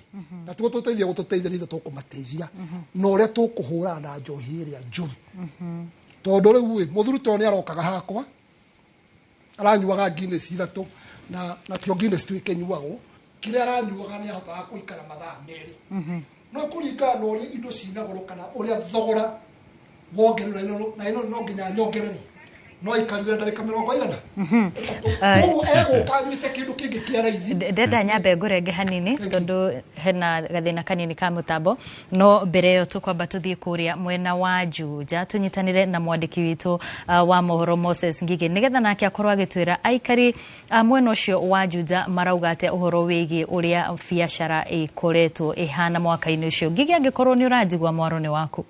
na tiguo tũteithie gũtũteithia, nĩ ithuĩ tũkũmateithia na ũrĩa tũkũhũrana na njohi ĩrĩa njũru. Tondũ rĩu ĩ mũthuri to nĩ arokaga hakwa aranyuaga Guinness 3, na tio Guinness tu ĩkĩnyuagwo, kĩrĩa aranyuaga nĩ ahotaga gũikara mathaa 2. No kũringana na ũrĩa indo cina goro kana ũrĩa thogora wongerera, na ĩno no nginya nyongerere, no aikarire ndagĩka 40. Koguo egũka anyuĩte kĩndũ kĩngĩ kĩa raithi. Ndenda nyambe ngũrenge hanini tondũ hena gathĩna kanini ka mũtambo, no mbere ĩyo tũkwamba tũthiĩ kũrĩa mwena wa Juja tũnyitanĩre na mwandĩki witũ wa mohoro Moses Ngigĩ, nĩgetha nake akorwo agĩtwĩra aikari mwena ũcio wa Juja marauga atĩa ũhoro wĩgiĩ ũrĩa biacara ĩkoretwo ĩhana mwaka-inĩ ũcio. Ngigĩ, angĩkorwo nĩ ũranjigua, mwaro nĩ waku.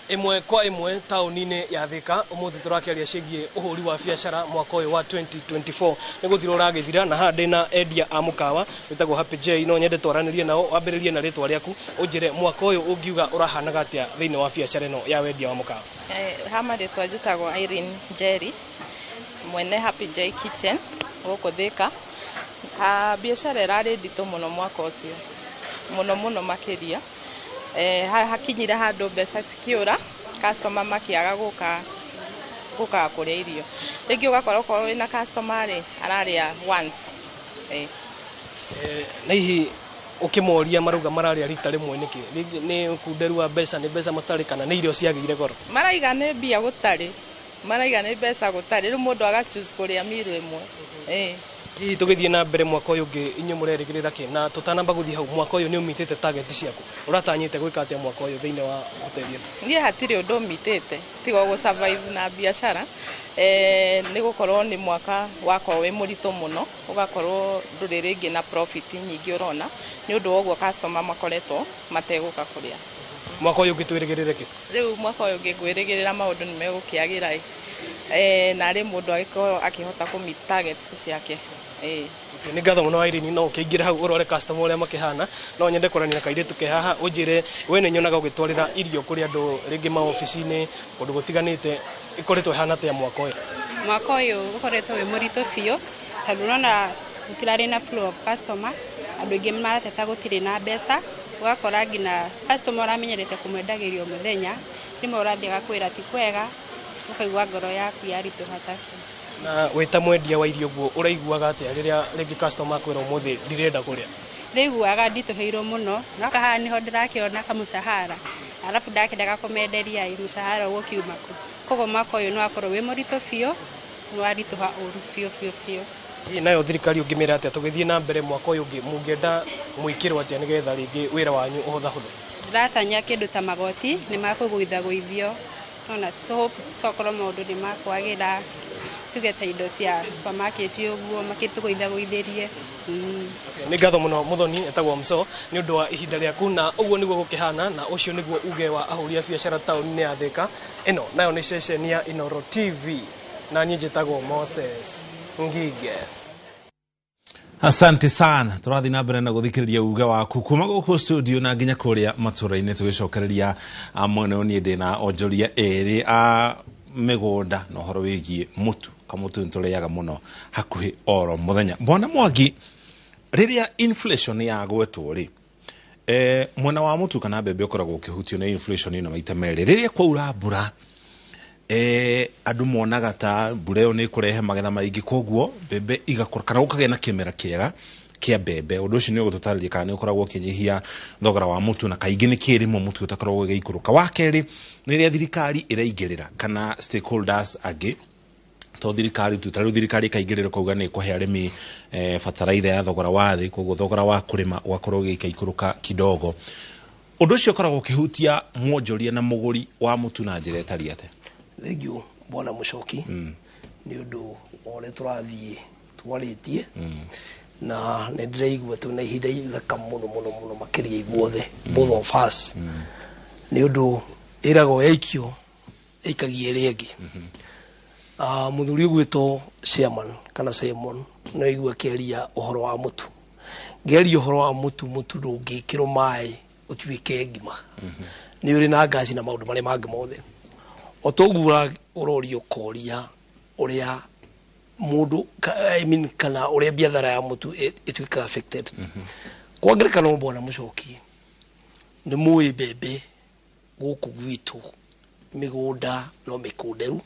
Ĩmwe kwa ĩmwe taũni-inĩ ya Thika ũmũthĩ tũrakĩaria ciĩgiĩ ũhũri wa biacara mwaka ũyũ wa 2024 nĩ gũthira ũragĩthira, na haha ndĩna endia a mũkawa wĩtagwo Happy J. No nyende twaranĩrie nao, wambĩrĩrie na rĩtwa rĩaku, ũnjĩre mwaka ũyũ ũngiuga ũrahanaga atĩa thĩinĩ wa biacara ĩno ya wendia wa mũkawa. Ha marĩtwa njĩtagwo Irene Njeri, mwene Happy J Kitchen gũkũ Thika. Biacara ĩrarĩ nditũ mũno mwaka ũcio, mũno mũno makĩria. Hakinyire handũ mbeca cikĩũra, customer makĩaga gũka kũrĩa irio. Rĩngĩ ũgakora okorwo wĩna customer rĩ, ararĩa once. Na hihi Ũkĩmoria marauga mararĩa rita rĩmwe nĩkĩ? Rĩngĩ nĩ ũkunderu wa mbeca, nĩ mbeca matarĩ, kana nĩ irio ciagĩire goro? Maraiga nĩ mbia gũtarĩ, maraiga nĩ mbeca gũtarĩ, rĩu mũndũ aga choose kũrĩa meal ĩmwe, ĩĩ. Hihi tũgĩthiĩ na mbere mwaka ũyũ ũngĩ, inyuĩ mũrerĩgĩrĩra kĩ? Na tũtanamba gũthiĩ hau, mwaka ũyũ nĩ ũmitĩte target ciaku, ũratanyĩte gwĩka atĩa mwaka ũyũ thĩinĩ wa hoteli ĩno? Niĩ hatirĩ ũndũ mitĩte tiga o gũ survive na biacara, nĩ gũkorwo nĩ mwaka wakorwo wĩ mũritũ mũno, ũgakorwo ndũrĩ rĩngĩ na profit nyingĩ ũrona, nĩ ũndũ wa ũguo customer makoretwo mategũka kũrĩa. Mwaka ũyũ ũngĩ twĩrĩgĩrĩre kĩ? Rĩu mwaka ũyũ ũngĩ ngwĩrĩgĩrĩra maũndũ nĩ megũkĩagĩra ĩ, narĩ mũndũ agĩkorwo akĩhota kũ meet targets ciake, ĩĩ. Nĩ ngatho mũno Irene, no ũkĩingĩra hau ũrore customer ũrĩa makĩhana. No nyende kwarania na kairĩtu ke haha, ũnjĩre we nĩ nyonaga ũgĩtwarĩra irio kũrĩ andũ rĩngĩ maobici-inĩ kũndũ gũtiganĩte, ĩkoretwo ĩhana atĩa mwaka ũyũ? Mwaka ũyũ ũkoretwo wĩ mũritũ biũ, tondũ ũrona gũtirarĩ na flow of customer, andũ aingĩ marateta gũtirĩ na mbeca, ũgakora nginya customer ũramenyerete kũmwendagĩria o mũthenya, rĩmwe ũrathiĩ agakwĩra ti kwega, ũkaigua ngoro yaku yaritũha taki. Na wĩ ta mwendia wa irio ũguo, ũraiguaga atĩa rĩrĩa rĩngĩ customer akwĩra ũmũthĩ ndirenda kũrĩa? Ndĩiguaga nditũhĩirwo mũno, no haha nĩho ndĩrakĩona kamũcahara, arabu ndakĩendaga kũmenderia ĩ, mũcahara ũgũkiuma kũ? Koguo mwaka ũyũ nĩ wakorwo wĩ mũritũ biũ, nĩ waritũha ũru biũ biũ biũ. Hihi nayo thirikari ũngĩmĩra atĩa tũgĩthiĩ na mbere mwaka ũyũ ũngĩ, mũngĩenda mwĩkĩrwo atĩa nĩgetha rĩngĩ wĩra wanyu ũhũthahũthe? Ndĩratanya kĩndũ ta magoti nĩ makũgũithagũithio, nona tokorwo maũndũ nĩ makwagĩra, tuge ta indo cia supermarket ũguo makĩtũgũithagũithĩrie. Nĩ ngatho mũno Muthoni, etagwo Mso, nĩ ũndũ wa ihinda rĩaku, na ũguo nĩguo gũkĩhana, na ũcio nĩguo uge wa ahũri a biacara taũni-inĩ ya Thika. Ĩno nayo nĩ ceceni ya Inooro TV, na niĩ njĩtagwo Moses Ngige. Asante sana. Tũrathiĩ na mbere na gũthikĩrĩria uge waku kuma gũkũ studio na nginya kũrĩa matũra-inĩ, tũgĩcokereria mwena ũyũ. Niĩ ndĩna onjoria erĩ a mĩgũnda na ũhoro wĩgiĩ mũtu. Kamũtu nĩ tũrĩaga mũno hakuhĩ oro mũthenya. Bwana Mwangi, rĩrĩa inflation yagwetwo rĩ, mwena wa mũtu kana mbembe ũkoragwo ũkĩhutio nĩ inflation ĩno maita merĩ. Rĩrĩa kwaura mbura, andũ monaga ta mbura ĩyo nĩ ĩkũrehe magetha maingĩ, koguo mbembe igakũra kana gũkagĩa na kĩmera kĩega kĩa mbembe. Ũndũ ũcio nĩ ũgũtũtarĩria kana nĩ ũkoragwo ũkĩnyihia thogora wa mũtu, na kaingĩ nĩ kĩrĩmwe mũtu ũtakoragwo ũgĩikũrũka. Wa kerĩ, nĩ rĩrĩa thirikari ĩraingĩrĩra kana stakeholders angĩ, to thirikari tu, ta rĩu thirikari ĩkaingĩrĩra kauga nĩ ĩkũhe arĩmi bataraitha ya thogora wa thĩ, koguo thogora wa kũrĩma ũgakorwo ũgĩikaikũrũka kidogo. Ũndũ ũcio ũkoragwo ũkĩhutia mwonjoria na mũgũri wa mũtu na njĩra ĩtariĩ atĩa? Thengiũ bwana Mũcoki, nĩ ũndũ wa ũrĩa tũrathiĩ twarĩtie, na nĩ ndĩraigua twĩna ihinda ithaka mũno mũno mũno makĩria ithuothe, both of us, nĩ ũndũ ĩragwo yaikio ĩikagia ĩrĩa ĩngĩ. Mũthuri ũgwĩtwo chairman kana Simon no aigua akĩaria ũhoro wa mũtu. Ngĩaria ũhoro wa mũtu, mũtu ndũngĩkĩrwo maĩ ũtuĩke ngima, nĩ ũrĩ na ngaci na maũndũ marĩa mangĩ mothe. O toguo ũroria ũkoria ũrĩa mũndũ I mean, kana ũrĩa biathara ya mũtu ĩtuĩkaga affected. Kwa ngerekano, bwana Mũcoki, nĩ mũĩ mbembe gũkũ gwitũ mĩgũnda no mĩkũnderu,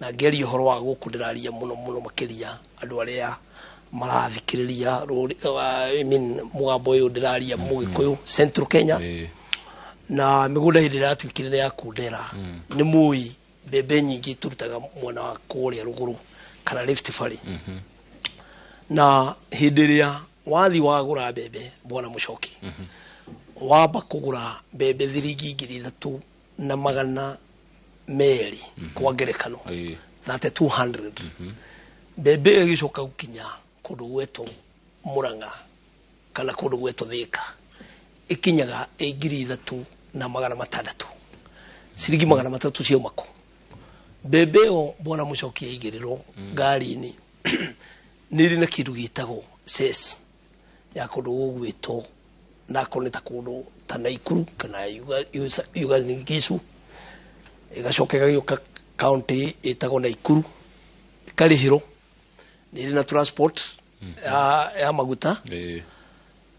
na ngĩaria ũhoro wa gũkũ ndĩraria mũno mũno makĩria andũ arĩa marathikĩrĩria I mean, mũgambo ũyũ ndĩraria Mũgĩkũyũ, Central Kenya, na mĩgũnda hĩndĩ ĩrĩa yatuĩkire nĩ ya kundera, nĩ mũĩ mbembe nyingĩ tũrutaga mwena wa kũrĩa rũgũrũ kana Rift Valley. Na hĩndĩ ĩrĩa wathi wagũra mbembe, bwana Mũcoki, wamba kũgũra mbembe thiringi 3200, kwa ngerekano 3200, mbembe ĩyo ĩgĩcoka gũkinya kũndũ gwetwo Murang'a kana kũndũ gwetwo Thika, ĩkinyaga ĩ 3600, ciringi 300 ciauma kũ? Mbembe ĩyo, bwana Mũcoki, yaigĩrĩrwo ngari-inĩ nĩ ĩrĩ na kĩndũ gĩtagwo cess ya kũndũ gũgwĩtwo nakorwo nĩ ta kũndũ ta Naikuru kana Uasin Gishu, ĩgacoka ĩgagĩũka county ĩtagwo Naikuru, ĩkarĩhĩrwo, nĩ ĩrĩ na transport ya maguta,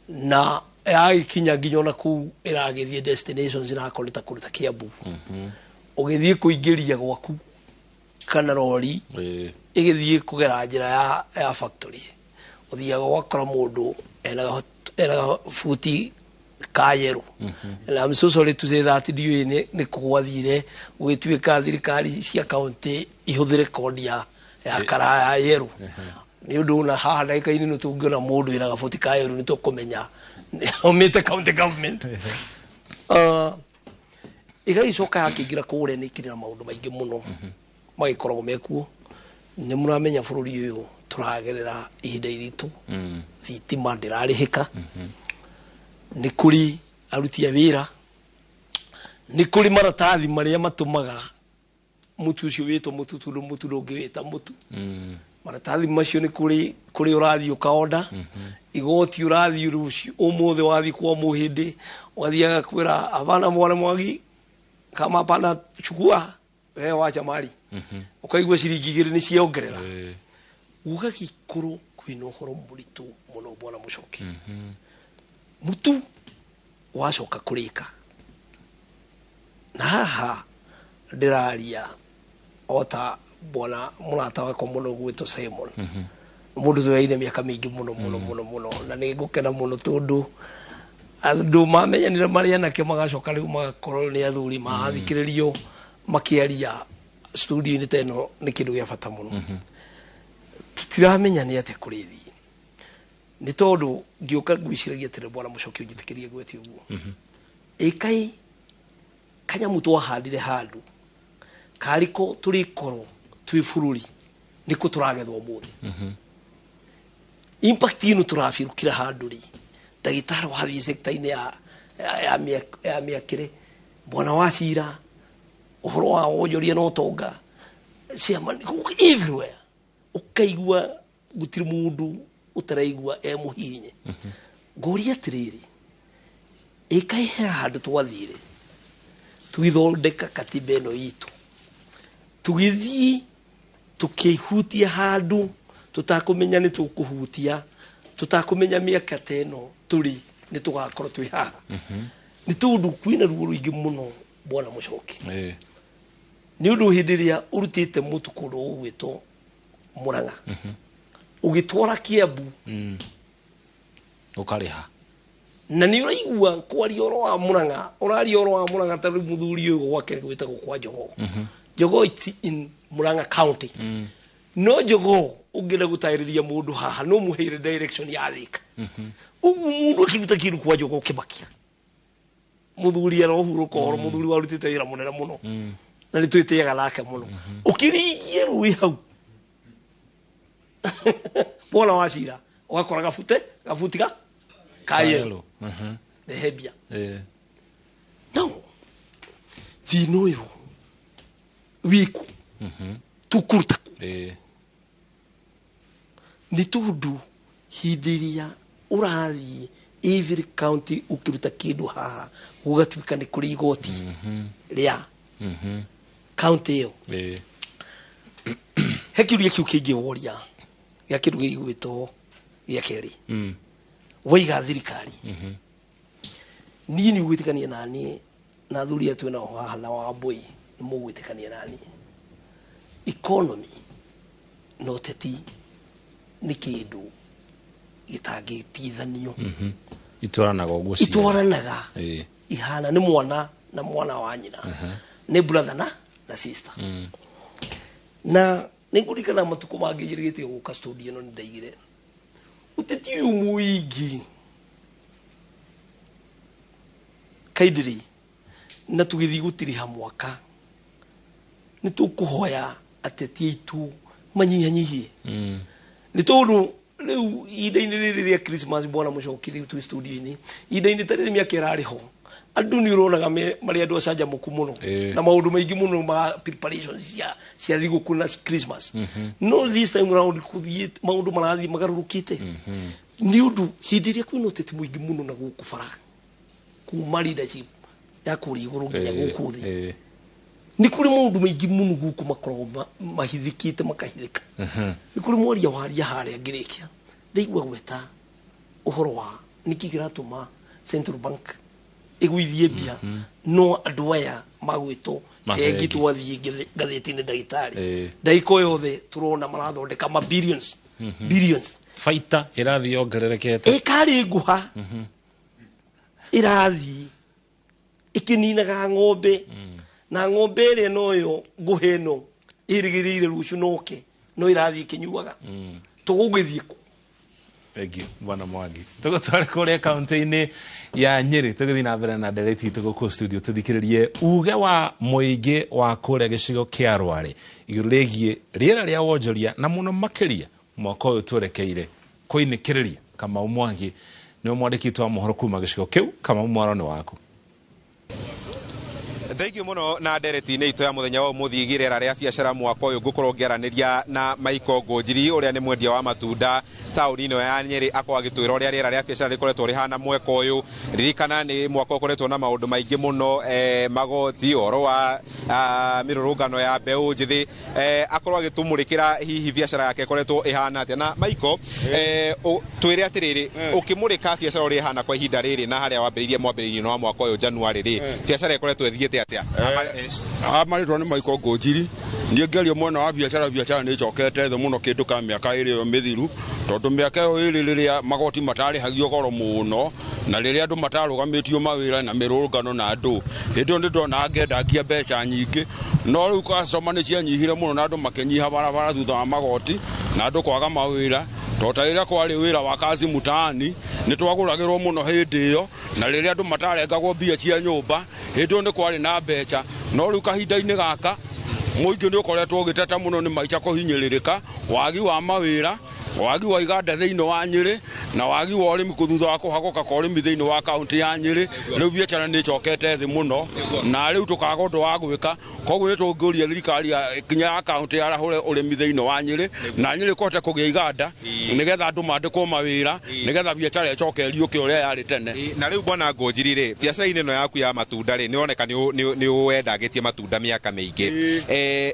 na yagĩkinya nginya ona kũu ĩragĩthiĩ destinations, nakorwo nĩ ta kũndũ ta Kiambu, ũgĩthiĩ kũingĩria gwaku kana rori ĩgĩthiĩ kũgera njĩra ya factory, ũthiaga ũgakora mũndũ ena Ena gabuti ka yellow. And I'm so sorry to say that ndiũĩ nĩ kũ gwathire gũgĩtuĩka thirikari cia kaunti ihũthĩre kodi ya kara ya yellow, nĩ ũndũ ona haha ndagĩka-inĩ nĩ tũngĩona mũndũ wĩna gabuti ka yellow nĩ tũkũmenya aumĩte county government. Ĩgagĩcoka yakĩingĩra kũrĩa nĩ ĩkĩrĩ na maũndũ maingĩ mũno magĩkoragwo mekuo. Nĩ mũramenya bũrũri ũyũ tũragerera ihinda iritũ, thitima ndĩrarĩhĩka, nĩ kũrĩ aruti a wĩra, nĩ kũrĩ maratathi marĩa matũmaga mũtu ũcio wĩtwo mũtu, tondũ mũtu ndũngĩwĩta mũtu. Maratathi macio nĩ kũrĩ ũrathiĩ ũkaonda igoti, ũrathiĩ rũciũ ũmũthĩ wathiĩ kwa mũhĩndĩ ũgathiĩ agakwĩra hapana, mwana mwagi kama hapana chukua wewe wacha mali, ũkaigua ciringi 2 nĩ ciongerera. Gũgagĩkorwo kwĩna ũhoro mũritũ mũno, bwana Mũcoki. Mũtu wacoka kũrĩka na haha ndĩraria ota bwana mũrata wakwa mũno gwĩtwo Simon, mũndũ tũyaine mĩaka mĩingĩ mũno mũno mũno mũno, na nĩ ngũkena mũno tondũ andũ mamenyanire marĩ anake magacoka rĩu magakorwo nĩ athuri marathikĩrĩrio makĩaria studio-inĩ ta ĩno nĩ kĩndũ gĩa bata mũno. Tũtiramenya nĩ atĩa kũrĩthiĩ, nĩ tondũ ngĩũka ngwĩciragia atĩrĩ, bwana Mũcoki, ũnjĩtĩkĩrie gwĩte ũguo, ĩkai kanyamũ twahandire handũ karĩko tũrĩkorwo twĩ bũrũri nĩkũ tũragethwo ũmũthĩ. Impact ĩno tũrabirũkĩra handũ rĩ, ndagĩtarĩ wathiĩ sector-inĩ ya mĩakĩre, bwana wa cira, ũhoro wa wonjoria na ũtonga, ciama everywhere, ũkaigua gũtirĩ mũndũ ũtaraigua e mũhihinye. Ngũria atĩrĩrĩ, ĩkaĩ he handũ twathire tũgĩthondeka katiba ĩno itũ, tũgĩthiĩ tũkĩhutia handũ tũtakũmenya nĩ tũkũhutia, tũtakũmenya mĩaka ta ĩno tũrĩ nĩ tũgakorwo twĩ haha, nĩ tondũ kwĩna ruo rũingĩ mũno, bwana Mũcoki, nĩ ũndũ hĩndĩ ĩrĩa ũrutĩte mũtu kũndũ gũgwĩtwo Mũrang'a ũgĩtwara Kiambu, ũkarĩha. Na nĩ ũraigua kwaria ũhoro wa Mũrang'a, ũraria ũhoro wa Mũrang'a ta rĩu mũthuri ũyũ gwake gwĩtagwo kwa Jogoo. Jogoo, it's in Murang'a County, no Jogoo ũngĩenda gũtarĩria mũndũ haha no mũheire direction ya Thika. Ũguo mũndũ akĩruta kĩndũ kwa Jogoo kĩmakia mũthuri arohurũka ũhoro, mũthuri warutĩte wĩra mũnene mũno na nĩ twĩtĩaga nake mũno. Ũkĩringie rũĩ hau, bwana wa cira, ũgakora gabute gabuti ka yellow rehe mbia. No thĩna ũyũ wiku tũkũruta kũ? Nĩ tondũ hĩndĩ ĩrĩa ũrathiĩ every county ũkĩruta kĩndũ haha gũgatuĩka nĩ kũrĩ igoti rĩa county ĩyo. He kĩũria kĩu kĩngĩ woria gĩa kĩndũ gĩgwĩtwo gĩa kerĩ, waiga thirikari. Niĩ nĩ ũgwĩtĩkania naniĩ na athuri aya twĩnao haha na Wambũi nĩ mũgwĩtĩkania naniĩ, economy na ũteti nĩ kĩndũ gĩtangĩtithanio. Itwaranaga ũguo cierĩ. Itwaranaga ihana nĩ mwana na mwana wa nyina, nĩ brother na sister. Na nĩ ngũririkana matukũ mangĩ njĩrĩgĩte gũka studio ĩno, nĩ ndaigire ũteti ũyũ mũingĩ kaindĩrĩ na tũgĩthiĩ gũtiriha mwaka nĩ tũkũhoya ateti aitũ manyihanyihie, nĩ tondũ rĩu ihinda-inĩ rĩrĩ rĩa Christmas, bwana Mũcoki, rĩu twĩ studio-inĩ, ihinda-inĩ ta rĩrĩ mĩaka ĩrarĩ ho, andũ nĩ ũronaga marĩ andũ acanjamũku mũno na maũndũ maingĩ mũno ma preparations cia thigũkũ na Christmas. No this time round kũthiĩ maũndũ marathiĩ magarũrũkĩte, nĩ ũndũ hĩndĩ ĩrĩa kwĩna ũteti mũingĩ mũno na gũkũ bara kuma leadership ya kũrĩa igũrũ nginya gũkũ thĩ, nĩ kũrĩ maũndũ maingĩ mũno gũkũ makoragwo mahithĩkĩte makahithĩka. Nĩ kũrĩ mwaria waria harĩa ngĩrĩkia ndaigua gweta ũhoro wa nĩkĩ kĩratũma Central Bank ĩgũithie mbia, no andũ aya magwĩtwo Mabengi. Bengi twathiĩ ngathĩti-inĩ, ndagĩtarĩ, ndagĩka o yothe tũrona marathondeka ma billions. Billions. Baita ĩrathiĩ yongererekete. Ĩkarĩ nguha ĩrathiĩ ĩkĩninaga ng'ombe, na ng'ombe ĩrĩa noyo ngũha ĩno ĩrĩgĩrĩire rũciũ noke no ĩrathiĩ ĩkĩnyuaga. Tũgũgĩthiĩ kũ? Thank you bwana Mwangi. Tũgũtware kũrĩa kaunti-inĩ ya Nyĩrĩ, tũgĩthiĩ na mbere na ndereti itũ gũkũ studio, tũthikĩrĩrie uge wa mũingĩ wa kũrĩa gĩcigo kĩa Rware igũrũ rĩgiĩ rĩera rĩa wonjoria na mũno makĩria mwaka ũyũ twerekeire kũinĩkĩrĩria. Kamau Mwangi nĩwe mwandĩki witũ wa mohoro kuma gĩcigo kĩu. Kamau, mwaro nĩ waku. Thank you muno. Na ndereti-inĩ itũ ya mũthenya wa ũmũthĩ ĩgiĩ rĩera rĩa biacara mwaka ũyũ, ngũkorwo ngĩaranĩria na Michael Ngũnjiri ũrĩa nĩ mwendia wa matunda taũni ĩno ya Nyĩrĩ, akorwo agĩtwĩra ũrĩa rĩera rĩa biacara rĩkoretwo rĩhana mwaka ũyũ. Ririkana nĩ mwaka ũkoretwo na maũndũ maingĩ mũno, magoti, ũhoro wa mĩrũrũngano ya mbeũ njĩthĩ, akorwo agĩtũmũrĩkĩra hihi biacara yake ĩkoretwo ĩhana atĩa. Na Michael, twĩre atĩrĩrĩ, ũkĩmũrĩka biacara ũrĩa ĩhana kwa ihinda rĩrĩ na harĩa wambĩrĩirie mwambĩrĩrio wa mwaka ũyũ January rĩ, biacara ĩkoretwo ĩthiĩte atĩa? Marĩtwa nĩ Michael Ngũnjiri. Niĩ ngĩaria mwena wa biacara, biacara nĩ ĩcokete thĩ mũno kĩndũ ka mĩaka 2 ĩyo mĩthiru, tondũ mĩaka ĩyo 2 rĩrĩa magoti matarĩhagio goro mũno na rĩrĩa andũ matarũgamĩtio mawĩra na mĩrũrũngano na andũ, hĩndĩ ĩyo nĩ ndonaga ngĩendagia mbeca nyingĩ. No rĩu customer nĩ cianyihire mũno na andũ makĩnyiha barabara thutha wa magoti na andũ kwaga mawĩra, tondũ ta rĩrĩa kwarĩ wĩra wa kazi mtaani nĩ twagũragĩrwo mũno hĩndĩ ĩyo, na rĩrĩa andũ matarengagwo mbia cia nyũmba hĩndĩ ĩyo nĩ kwarĩ na mbeca. No rĩu kahinda-inĩ gaka mũingĩ nĩ ũkoretwo ũgĩteta mũno nĩ maica kũhinyĩrĩrĩka, wagi wa mawĩra, wagi wa iganda thĩinĩ wa Nyĩrĩ, na wagi wa ũrĩmi thutha wa kũhagũka kwa ũrĩmi thĩinĩ wa kaunti ya Nyĩrĩ. Rĩu biacara nĩ ĩcokete thĩ mũno na rĩu tũkaga ũndũ wa gwĩka. Koguo nĩ tũngĩũria thirikari kinya ya kaunti yarahũre ũrĩmi thĩinĩ wa Nyĩrĩ na Nyĩrĩ kũhote kũgĩa iganda nĩgetha andũ mandĩkwo mawĩra nĩgetha biacara ĩcoke ĩriũke ũrĩa yarĩ tene. Na rĩu bwana Ngũnjiri rĩ, biacara-inĩ ĩno yaku ya matunda rĩ, nĩ ũroneka nĩ wendagĩtie matunda mĩaka mĩingĩ.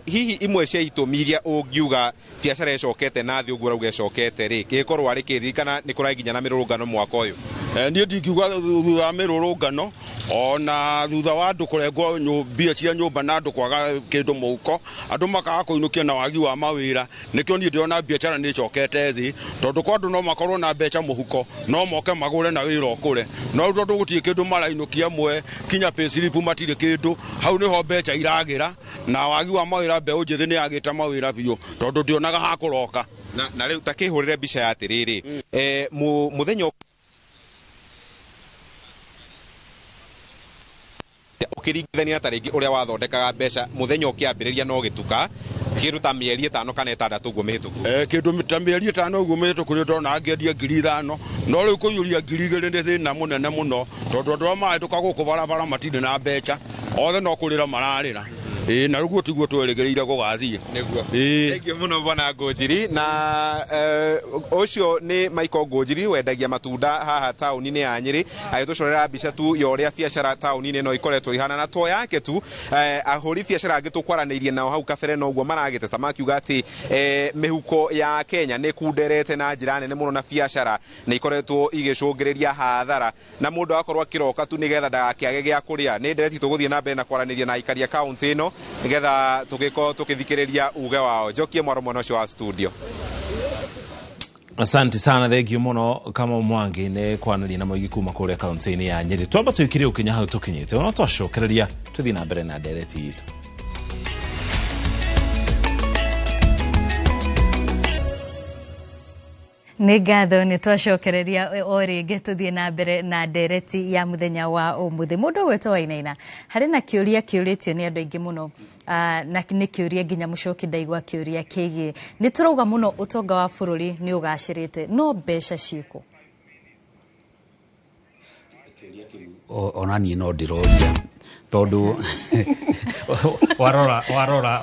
Hihi imwe cia itũmi iria ũngiuga biacara ĩcokete na thĩ ũguo ũrauga ĩcokete rĩ, gĩkorwo arĩ kĩ? Ririkana nĩ kũrarĩ nginya na mĩrũrũngano mwaka ũyũ. Niĩ ndingiuga thutha wa mĩrũrũngano ona thutha wa andũ kũrengwo mbia cia nyũmba na andũ kwaga kĩndũ mũhuko, andũ makaga kũinũkia na wagi wa mawĩra, nĩkĩo niĩ ndĩrona biacara nĩ ĩcokete thĩ, tondũ kwa andũ no makorwo na mbeca mũhuko no moke magũre na wĩra ũkũre, no rĩu tondũ gũtirĩ kĩndũ marainũkia amwe kinya payslip matirĩ kĩndũ, hau nĩho mbeca iragĩra na wagi wa mawĩra, mbeũ njĩthĩ nĩ yagĩte mawĩra biũ tondũ ndĩonaga ha kũroka. Na rĩu ta kĩhũrĩre mbica ya atĩrĩrĩ, mũthenya ũkĩringithania ta rĩngĩ ũrĩa wathondekaga mbeca mũthenya ũkĩambĩrĩria no gĩtuka kĩndũ ta mĩeri 5 kana 6 ũguo mĩhĩtũku. Kĩndũ ta mĩeri 5 ũguo mĩhĩtũku nĩ ndona ngĩendia 5,000, no rĩu kũiyũria 2,000 nĩ thĩna mũnene mũno, tondũ andũ arĩa marahĩtũka gũkũ barabara matirĩ na mbeca, othe no kũrĩra mararĩra. Na rĩu tiguo twĩrĩgĩrĩire gũgathiĩ. Nĩguo. Thank you mũno bwana Ngũnjiri. Na ũcio nĩ Michael Ngũnjiri wendagia matunda haha taũni-inĩ ya Nyĩrĩ, agĩtũcorera mbica tu ya ũrĩa biacara taũni-inĩ ĩno ĩkoretwo ĩhana. Na to yake tu, ahũri biacara angĩ tũkwaranĩirie nao hau kabere noguo maragĩteta makiuga atĩ mĩhuko ya Kenya nĩ ĩkunderete na njĩra nene mũno na biacara nĩ ikoretwo igĩcũngĩrĩria hathara, na mũndũ agakorwo akĩroka tu nĩgetha ndagakĩage gĩa kũrĩa. Nĩ ndereti tũgũthiĩ na mbere na kwaranĩria na aikari a kaũntĩ ĩno nĩgetha tũgĩkorwo tũkĩthikĩrĩria uge wao. Njokie mwaro mwena ũcio wa studio. Asante sana, thank you mũno Kamau Mwangi nĩ kwaranĩria na mũingĩ kuma kũrĩa kaunti-inĩ ya Nyĩrĩ. Twamba twĩkire ũkinya hau tũkinyĩte, ona twacokereria tũthiĩ na mbere na ndereti itũ. Nĩ ngatho nĩ twacokereria o rĩngĩ tũthiĩ na mbere na ndereti ya mũthenya wa ũmũthĩ. Mũndũ ũgwĩtwo Wainaina, harĩ na kĩũria kĩũrĩtio nĩ andũ aingĩ mũno, na nĩ kĩũria nginya mũcoki ndaigua kĩũria kĩgiĩ. Nĩ tũrauga mũno ũtonga wa bũrũri nĩ ũgacĩrĩte, no mbeca ciĩkũ? Ona niĩ no ndĩroria tondũ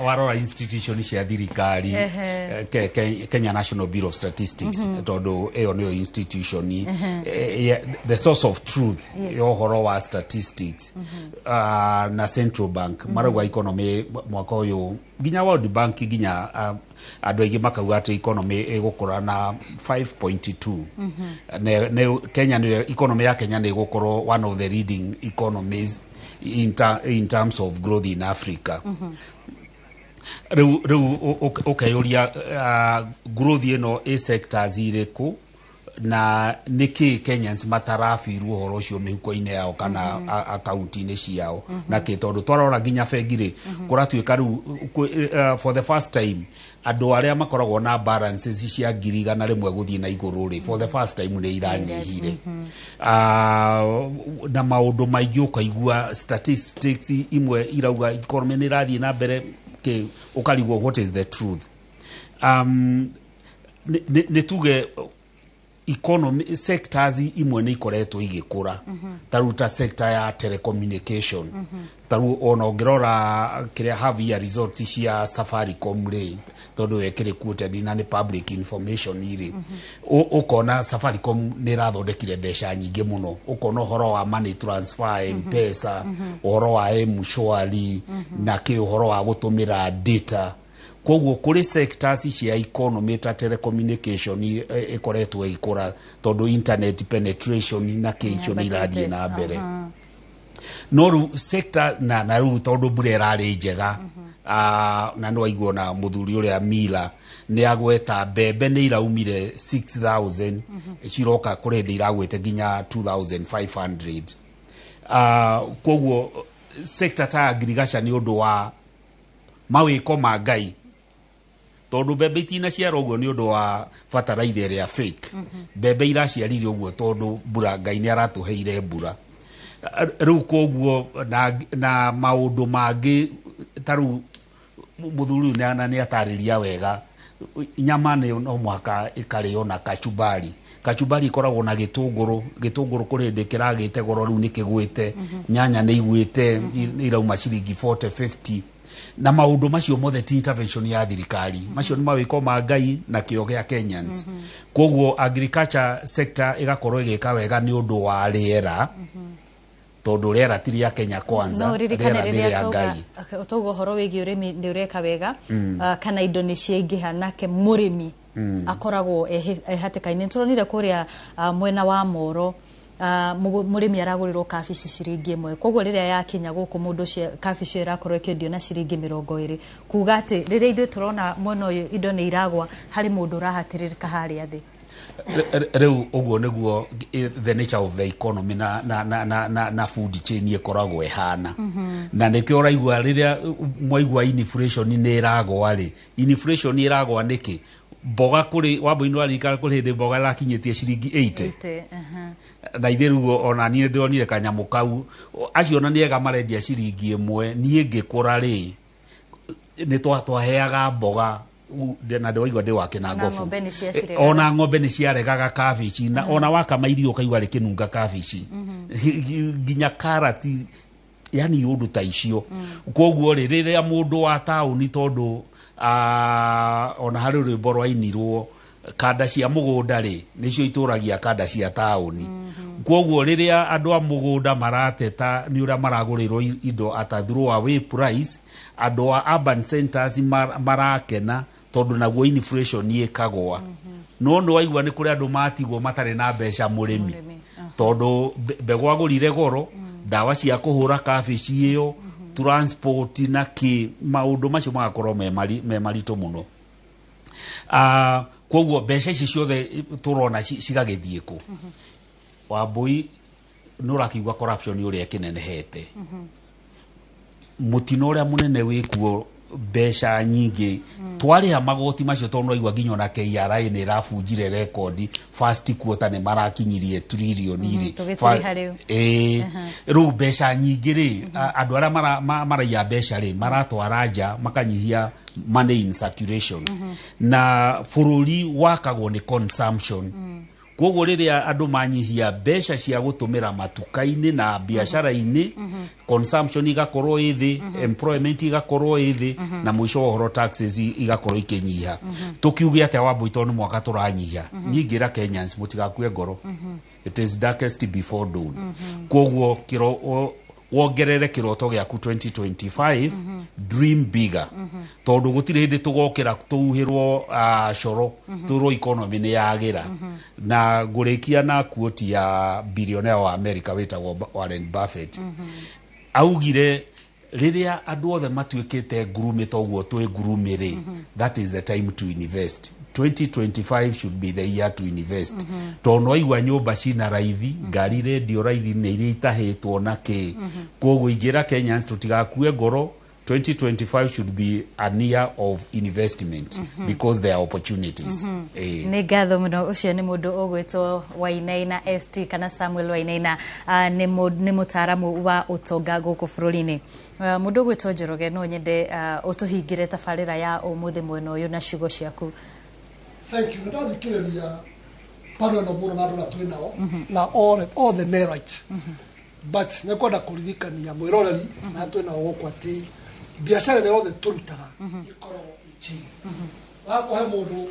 warora institution cia thirikari, Kenya National Bureau of Statistics, tondũ ĩyo nĩyo institution the source of truth ya ũhoro wa statistics, na Central Bank marauga economy mwaka ũyũ, nginya World Bank, nginya andũ aingĩ makauga atĩ economy ĩgũkũra na 5.2. Kenya nĩyo economy ya Kenya nĩ ĩgũkorwo one of the leading economies in terms of growth in Africa. Rĩu ũkeyũria growth ĩno ĩ sectors irĩkũ na nĩkĩ Kenyans matarabirwo ũhoro ũcio mĩhuko-inĩ yao kana akaunti-inĩ ciao na kĩ, tondũ twarora nginya bengi rĩ, kũratuĩka rĩu for the first time andũ arĩa makoragwo na balances cia 100,000 gũthiĩ na igũrũ rĩ, for the first time nĩ iranyihire. Na maũndũ maingĩ ũkaigua statistics imwe irauga economy nĩ ĩrathiĩ na mbere kĩ, ũkarigwo what is the truth. Nĩ tuge economy sectors imwe nĩ ikoretwo igĩkũra, ta rĩu ta sector ya telecommunication. Ta rĩu ona ũngĩrora kĩrĩa half year results cia Safaricom rĩ, tondũ wekĩrĩ quoted na nĩ public information rĩ, ũkona Safaricom nĩ ĩrathondekire mbeca nyingĩ mũno. Ũkona ũhoro wa money transfer, M-Pesa, ũhoro wa M-Shwari na kĩ, ũhoro wa gũtũmĩra data. Koguo kũrĩ sectors cia economy ta telecommunication ĩkoretwo ĩgĩkũra tondũ internet penetration na kĩ icio nĩ irathiĩ na mbere. No rĩu sector na rĩu tondũ mbura ĩrarĩ njega, na nĩ waigua na mũthuri ũrĩa Mila nĩ agweta mbembe nĩ iraumire 6000 ciroka kũrĩ hĩndĩ iragwĩte nginya 2500. Koguo sector ta agriculture nĩ ũndũ wa mawĩko ma Ngai, tondũ mbembe itinaciara ũguo nĩ ũndũ wa bataraitha ĩrĩa fake. Mbembe iraciarire ũguo tondũ mbura, Ngai nĩ aratũheire mbura. Rĩu koguo na maũndũ mangĩ ta rĩu mũthuri ũyũ na nĩ atarĩria wega, nyama nĩ no mũhaka ĩkarĩo na kachumbari. Kachumbari ĩkoragwo na gĩtũngũrũ. Gĩtũngũrũ kũrĩ hĩndĩ kĩragĩte goro, rĩu nĩ kĩgwĩte. Nyanya nĩ igwĩte, irauma ciringi 40 50, na maũndũ macio mothe ti intervention ya thirikari, macio nĩ mawĩko ma Ngai na kĩo gĩa Kenyans. Koguo agriculture sector ĩgakorwo ĩgĩka wega nĩ ũndũ wa rĩera, tondũ rĩera ti rĩa Kenya Kwanza. No ririkane rĩera nĩ rĩrĩa rĩa tauga Ngai. Tauga ũhoro wĩgiĩ ũrĩmi nĩ ũreka wega, kana indo nĩ ciaingĩha, nake mũrĩmi akoragwo e hatĩka-inĩ. Nĩtũronire kũrĩa mwena wa Moro, mũrĩmi aragũrĩrwo kabici ciringi 1, koguo rĩrĩa yakinya gũkũ mũndũ ũcio kabici ĩyo ĩrakorwo ĩkĩendio na ciringi 20, kuga atĩ rĩrĩa ithuĩ tũrona mwena ũyũ indo nĩ iragwa, harĩ mũndũ ũrahatĩrĩrĩka harĩa thĩ. Rĩu ũguo nĩguo the nature of the economy na food chain ĩkoragwo ĩhana. Na nĩkĩo ũraigua rĩrĩa mwaigua inflation nĩ ĩragwa rĩ, inflation ĩragwa nĩkĩ? Mboga kũrĩ wambui-inĩ waririkana kũrĩ hĩndĩ mboga ĩrakinyĩtie ciringi 80. Ĩte, aha. Na ithuĩ rĩu ona niĩ ndĩronire kanyamũ kau, acio ona nĩ ega marendia ciringi 1. Niĩ ngĩkũra rĩ, nĩ twaheaga mboga na ndĩwaigua ndĩ wa Ona kĩnangobu. Ng'ombe nĩ ciaciregaga. Ona ng'ombe nĩ ciaregaga kabici, na ona wakama irio ũkaigua rĩkĩnunga kabici, nginya karati, yani ũndũ ta icio. Koguo rĩ, rĩrĩa mũndũ wa taũni, tondũ ona harĩ rwĩmbo rwainirwo, kanda cia mũgũnda rĩ nĩcio itũragia kanda cia taũni. Koguo rĩrĩa andũ a mũgũnda marateta nĩ ũrĩa maragũrĩrwo indo at a throw away price, andũ a urban centers marakena tondũ naguo inflation ĩkagwa. No nĩ waigua nĩ kũrĩ andũ matigwo matarĩ na mbeca, mũrĩmi, tondũ mbegũ agũrire goro, ndawa cia kũhũra kabici ĩyo, transport na kĩ, maũndũ macio magakorwo me maritũ mũno. Koguo mbeca ici ciothe tũrona cigagĩthiĩ kũ? Wambui, nĩ ũrakiuga corruption ũrĩa ĩkĩnenehete, mũtino ũrĩa mũnene wĩkuo, mbeca nyingĩ twarĩha magoti macio, tondũ nĩwaigua nginya ona KRA nĩ ĩrabunjire rekondi, first quarter nĩ marakinyirie trillion rĩ. Tũgĩtũrĩha rĩu. Ĩĩ, rĩu mbeca nyingĩ rĩ, andũ arĩa maraiya mbeca rĩ, maratwara nja, makanyihia money in circulation. Na bũrũri wakagwo nĩ consumption. Koguo rĩrĩa andũ manyihia mbeca cia gũtũmĩra matuka-inĩ na biacara-inĩ, consumption igakorwo ĩ thĩ, employment igakorwo ĩ thĩ, na mũico wa ũhoro taxes igakorwo ikĩnyiha. Tũkiuge atĩa, Wambui, tondũ nĩ mwaka tũranyihia? Niĩ ngĩra Kenyans mũtigakue ngoro, it is darkest before dawn. Koguo wongerere kĩroto gĩaku 2025, dream bigger, tondũ gũtirĩ hĩndĩ tũgokĩra tũhuhĩrwo coro twĩrwo economy nĩ yagĩra. Na ngũrĩkia na quote ya billionaire wa America wĩtagwo Warren Buffett. Augire Rĩrĩa andũ othe matuĩkĩte ngurumĩ toguo twĩ ngurumĩ rĩ, that is the time to invest. 2025 should be the year to invest, tondũ no aigua nyũmba cina raithi, ngari rendio raithi nĩ iria itahĩtwo na kĩ. Koguo ingĩra Kenyans tũtigakue ngoro. 2025 should be a year of investment because there are opportunities. Nĩ ngatho mũno. Ũcio nĩ mũndũ ũgwĩtwo Wainaina ST kana Samuel Wainaina, nĩ mũtaaramu wa ũtonga gũkũ bũrũri-inĩ. Mũndũ ũgwĩtwo Njoroge, no nyende ũtũhingĩre tabarĩra ya ũmũthĩ mwena ũyũ na ciugo ciaku. Thank you. Ndathikĩrĩria panel ĩno mũno na andũ arĩa twĩ nao na all the me right, but nĩ kwenda kũririkania mwĩroreri na twĩ nao gũkũ atĩ biacara ĩrĩa yothe tũrutaga ĩkoragwo ĩ chain. Wakorwo he mũndũ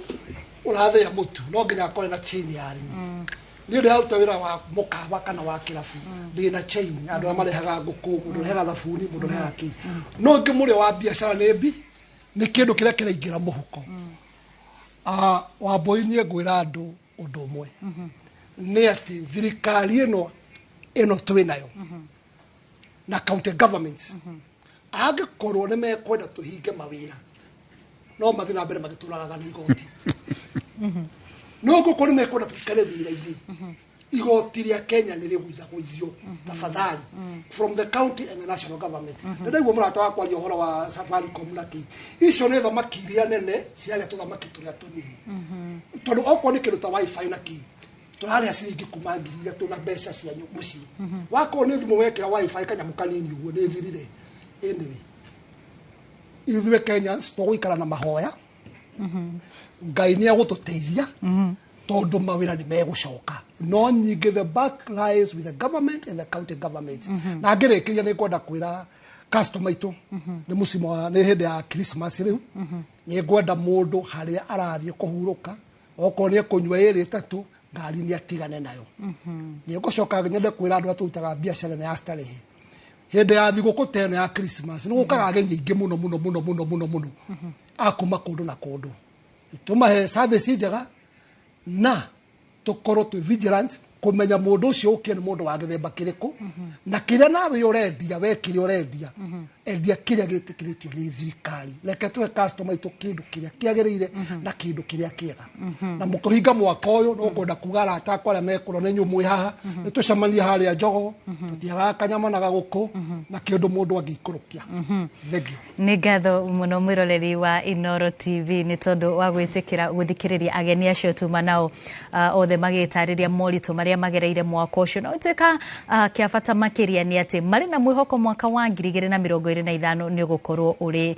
ũrathĩa mũtu, no nginya akorwo na chain ya arĩmi. Niĩ ndĩraruta wĩra wa mũkawa kana wa kĩrabu, ndĩ na chain andũ arĩa marehaga ngũkũ, mũndũ ũrehaga thabuni, mũndũ ũrehaga kĩ. No ngĩ mũrĩo wa biacara nĩ mbi nĩ kĩndũ kĩrĩa kĩraingĩra mũhuko. Wambui, niĩ ngwĩra andũ ũndũ ũmwe, nĩ atĩ thirikari ĩno twĩ nayo na county governments, angĩkorwo nĩ mekwenda tũhinge mawĩra, no mathiĩ na mbere magĩtũragaga na igoti. No ngũkorwo nĩ mekwenda tũikare wĩra-inĩ, igoti rĩa Kenya nĩ rĩgũithagũithio tafadhali, from the county and the national government. Nĩ ndaigua mũrata wakwa aria ũhoro wa Safaricom na kĩ. Icio nĩ thamaki iria nene ciarĩa tũthamaki tũrĩa tũnini, tondũ okorwo nĩ kĩndũ ta WiFi na kĩ, tũrarĩa ciringi kuma 3,000 na mbeca cia mũciĩ. Wakorwo nĩ thimũ wekĩra WiFi kanyamũ kanini ũguo nĩ thirire. Anyway, ithuĩ Kenyans tũgũikara na mahoya, Ngai nĩ egũtũteithia tondũ mawĩra nĩ megũcoka. No nyingĩ the back lies with the government and the county government. Na ngĩrĩkĩria, nĩ ngwenda kwĩra customer itũ nĩ mũcimo wa nĩ hĩndĩ ya Christmas rĩu, nĩ ngwenda mũndũ harĩa arathiĩ kũhurũka, okorwo nĩ ekũnyua ĩrĩ ĩtatũ, ngari nĩ atigane nayo. Nĩ ngũcoka nyende kwĩra andũ arĩa tũrutaga biacara na ya starehe, hĩndĩ ya thigũkũ ta ĩno ya Christmas nĩ gũkaga ageni aingĩ mũno mũno mũno mũno mũno mũno a kuma kũndũ na kũndũ. Tũmahe service njega na tũkorwo twĩ vigilant kũmenya mũndũ ũcio ũkĩe nĩ mũndũ wa gĩthemba kĩrĩkũ, na kĩrĩa nawe ũrendia, we kĩrĩa ũrendia, endia kĩrĩa gĩtĩkĩrĩtio nĩ thirikari. Reke tũhe customer itũ kĩndũ kĩrĩa kĩagĩrĩire na kĩndũ kĩrĩa kĩega. Na mũkũhinga mwaka ũyũ, no kwenda kuga arata akwa arĩa mekũrwo nĩ inyuĩ mwĩ haha, nĩ tũcemanie harĩa Njogo, tũtiagaga kanyama na gagũkũ na kĩndũ mũndũ angĩikũrũkia. Thank you. Nĩ ngatho mũno, mwĩroreri wa Inoro TV, nĩ tondũ wa gwĩtĩkĩra gũthikĩrĩria ageni acio tuma nao, othe magĩtarĩria moritũ marĩa magereire mwaka ũcio. Na ũtuĩka kĩa bata makĩria nĩ atĩ marĩ na mwĩhoko mwaka wa 2025 nĩ ũgũkorwo ũrĩ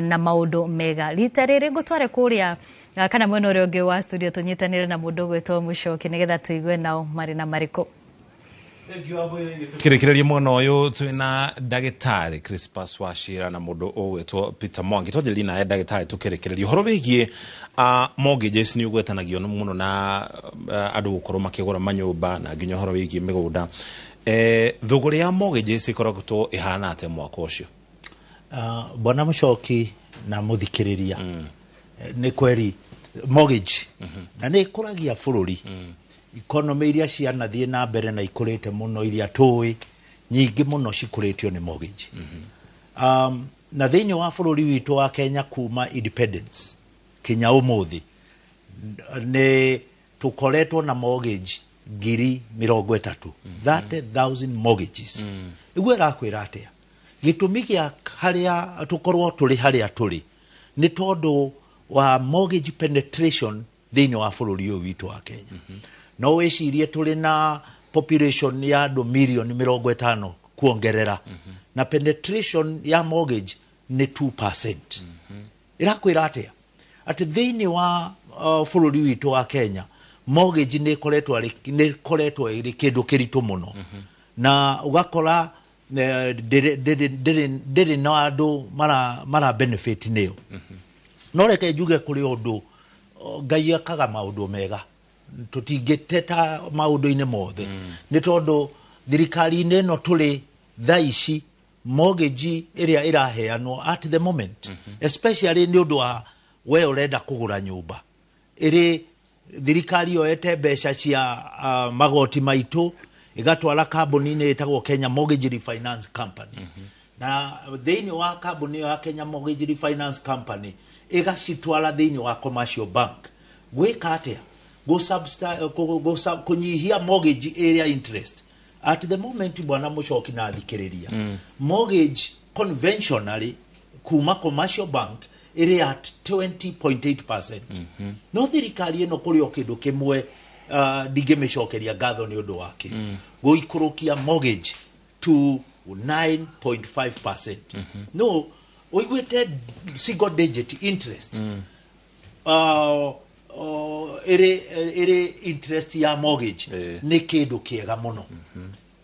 na maũndũ mega. Rita rĩrĩ ngũtware kũrĩa kana mwena ũrĩa ũngĩ wa studio, tũnyitanĩre na mũndũ ũgwĩtwo Mũcoki nĩgetha tũigue nao marĩ na marĩkũ. Kĩrĩkĩrĩria mwena ũyũ twĩna ndagĩtarĩ Crispus Wachira na mũndũ ũgwĩtwo Peter Mwangi. Twanjĩrĩrie nawe ndagĩtarĩ, tũkĩrĩkĩrĩria ũhoro wĩgiĩ mortgages nĩ ũgwetanagio mũno na andũ gũkorwo makĩgũra manyũmba na nginya ũhoro wĩgiĩ mĩgũnda. Thũgũrĩ ya mortgages ĩkoretwo ĩhana atĩa mwaka ũcio? Bwana Mũcoki na mũthikĩrĩria, nĩ kweri mortgage na nĩ ĩkũragia bũrũri. Economy iria cianathiĩ na mbere na ikũrĩte mũno iria tũĩ nyingĩ mũno cikũrĩtio nĩ mortgage. Na thĩinĩ wa bũrũri witũ wa Kenya kuma independence kinya ũmũthĩ nĩ tũkoretwo na mortgage 30,000, 30,000 mortgages. Iguo ĩrakwĩra atĩa? Gĩtũmi gĩa harĩa tũkorwo tũrĩ harĩa tũrĩ nĩ tondũ wa mortgage penetration thĩinĩ wa bũrũri ũyũ witũ wa Kenya. No wĩcirie tũrĩ na population ya andũ mirioni 50 kuongerera, na penetration ya mortgage nĩ 2%. Ĩrakwĩra atĩa? Atĩ thĩinĩ wa bũrũri witũ wa Kenya mortgage nĩ ĩkoretwo ĩrĩ kĩndũ kĩritũ mũno, na ũgakora ndĩrĩ na andũ mara benefit nĩyo. No reke njuge kũrĩ ũndũ Ngai ekaga maũndũ mega, tũtingĩteta maũndũ-inĩ mothe, nĩ tondũ thirikari-inĩ ĩno tũrĩ thaa ici, mortgage ĩrĩa ĩraheanwo at the moment, especially nĩ ũndũ wa we ũrenda kũgũra nyũmba, ĩrĩ thirikari yoete mbeca cia magoti maitũ ĩgatwara kambuni-inĩ ĩtagwo Kenya Mortgage Refinance Company. Na thĩinĩ wa kambuni ĩyo ya Kenya Mortgage Refinance Company ĩgacitwara thĩinĩ wa commercial bank gwĩka atĩa? Kũnyihia mortgage area interest. At the moment, bwana Mũcoki na athikĩrĩria, mortgage conventionally kuma commercial bank ĩrĩ at 20.8%. No thirikari ĩno kũrĩ o kĩndũ kĩmwe ndingĩmĩcokeria ngatho nĩ ũndũ wake, gũikũrũkia mortgage to 9.5%. No ũiguĩte single digit interest ĩrĩ interest ya mortgage nĩ kĩndũ kĩega mũno.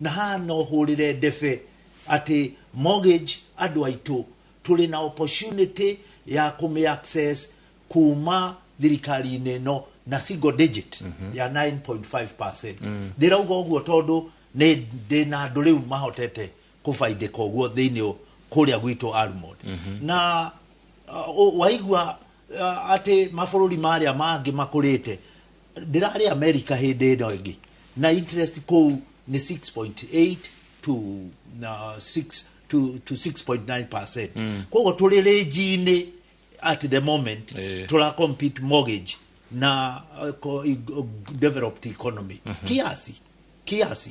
Na haha no hũrĩre ndebe atĩ mortgage, andũ aitũ, tũrĩ na opportunity ya kũmĩ access kuma thirikari-inĩ ĩno na single digit ya 9.5%. Ndĩrauga ũguo tondũ nĩ ndĩ na andũ rĩu mahotete kũbaidĩka ũguo thĩinĩ kũrĩa gwitũ Almond. Na waigua atĩ mabũrũri marĩa mangĩ makũrĩte, ndĩrarĩ America hĩndĩ ĩno ĩngĩ na interest kũu nĩ 6.8 to 6 to 6.9%. Koguo tũrĩ range-inĩ at the moment tũra compete mortgage na developed economy kiasi kiasi.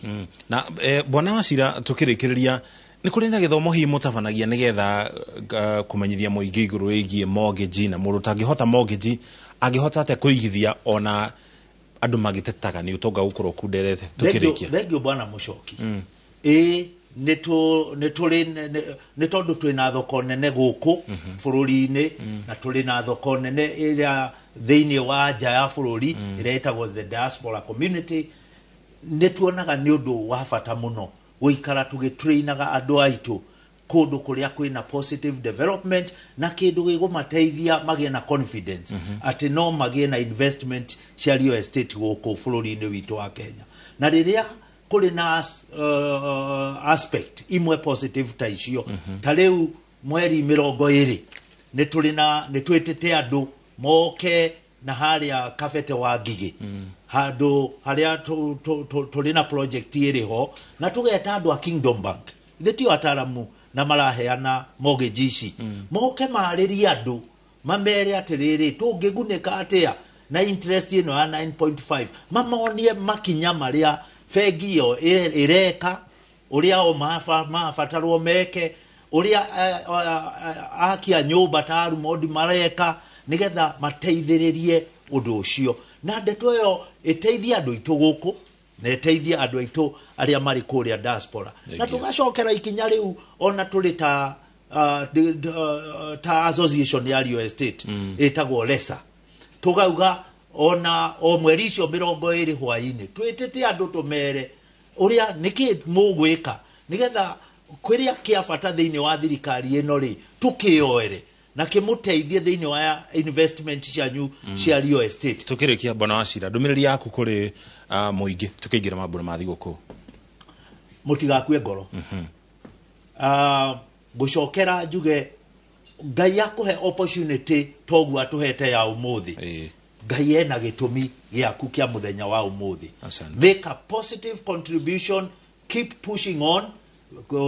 Na bwana Wachira, tukĩrĩkĩrĩria, nĩ kũrĩ na gĩthomo hihi mũtabanagia nĩgetha kũmenyithia mũingĩ igũrũ rĩgiĩ mortgage, na mũndũ ũtangĩhota mortgage angĩhota atĩa kũigithia ona andũ magĩtetaga nĩ ũtonga gũkorwo kunderete? Tukĩrĩkia. Thengio, bwana Mũcoki. Ĩ nĩ tũ nĩ tũrĩ nĩ tondũ twĩna thoko nene gũkũ bũrũri-inĩ na tũrĩ na thoko nene ĩrĩa thĩinĩ wa nja ya bũrũri ĩrĩa ĩtagwo the diaspora community. Nĩ tuonaga nĩ ũndũ wa bata mũno gũikara tũgĩtrainaga andũ aitũ kũndũ kũrĩa kwĩna positive development na kĩndũ gĩgũmateithia magĩe na confidence atĩ no magĩe na investment cia real estate gũkũ bũrũri-inĩ witũ wa Kenya. Na rĩrĩa kũrĩ na aspect imwe positive ta icio, ta rĩu mweri 20 nĩ tũrĩ na nĩ twĩtĩte andũ moke na harĩa Kabete wa Ngigĩ, handũ harĩa tũrĩ na project ĩrĩ ho, na tũgeta andũ a Kingdom Bank, ithe tio ataramu na maraheana mortgage ici, moke marĩrie andũ, mamere atĩrĩrĩ, tũngĩgunĩka atĩa na interest ĩno ya 9.5, mamonie makinya marĩa bengi ĩyo ĩreka, ũrĩa o mabatarwo meke, ũrĩa aki a nyũmba ta Arumondi mareka nĩgetha mateithĩrĩrie ũndũ ũcio. Na ndeto ĩyo ĩteithie andũ aitũ gũkũ na ĩteithie andũ aitũ arĩa marĩ kũrĩa diaspora. Na tũgacokera ikinya rĩu ona tũrĩ ta ta association ya real estate ĩtagwo LESA, tũgauga ona o mweri icio 20 hwainĩ twĩtĩte andũ tũmere ũrĩa nĩkĩ mũgwĩka nĩgetha kĩrĩa kĩa bata thĩinĩ wa thirikari ĩno rĩ tũkĩoere na kĩmũteithie thĩinĩ wa investment cianyu cia real estate. Tukĩrĩkia, bwana Wachira, ndũmĩrĩri yaku kũrĩ mũingĩ tukĩingĩra mambura ma thigũkũ. Mũtigakue ngoro. Ngũcokera njuge Ngai akũhe opportunity toguo atũhete ya ũmũthĩ. Ngai ena gĩtũmi gĩaku kĩa mũthenya wa ũmũthĩ. Make a positive contribution, keep pushing on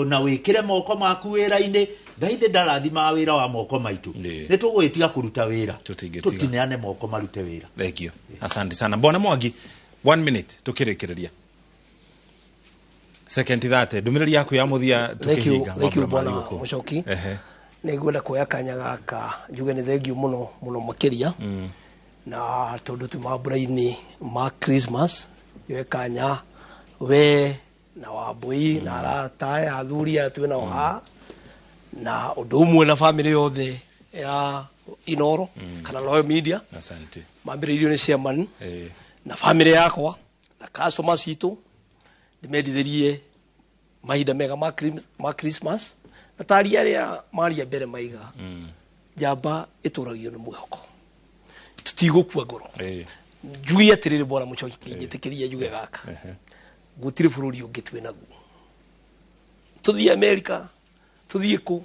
na wĩkĩre moko maku wĩra-inĩ. Ngai ndĩ ndarathimaga wĩra wa moko maitũ, nĩ tũgwĩtiga kũruta wĩra, tũtineane moko marute wĩra. Thank you, asante sana. Bwana Mwangi, one minute tukĩrĩkĩrĩria, second 30, ndũmĩrĩri yaku ya mũthia tukĩhinga. Thank you, bwana Mũcoki. Nĩ ngwenda kuoya kanya gaka njuge nĩ thengiũ mũno mũno makĩria na tondũ twĩ mambura-inĩ ma Christmas, njoe kanya we na Wambui na arata aya athuri aya twĩ nao haha na ũndũ ũmwe na bamĩrĩ yothe ya Inoro kana Royal Media. Asante. Mambĩrĩirio nĩ chairman na bamĩrĩ yakwa na customers citũ, ndĩmendithĩrie mahinda mega ma Christmas, na tari arĩa maria mbere maiga njamba ĩtũragio nĩ mwĩhoko, tũtigũkua ngoro. Njuge atĩrĩrĩ, bwana Mũcoki, njĩtĩkĩria njuge gaka, gũtirĩ bũrũri ũngĩ twĩ naguo, tũthiĩ America, tũthiĩ kũ,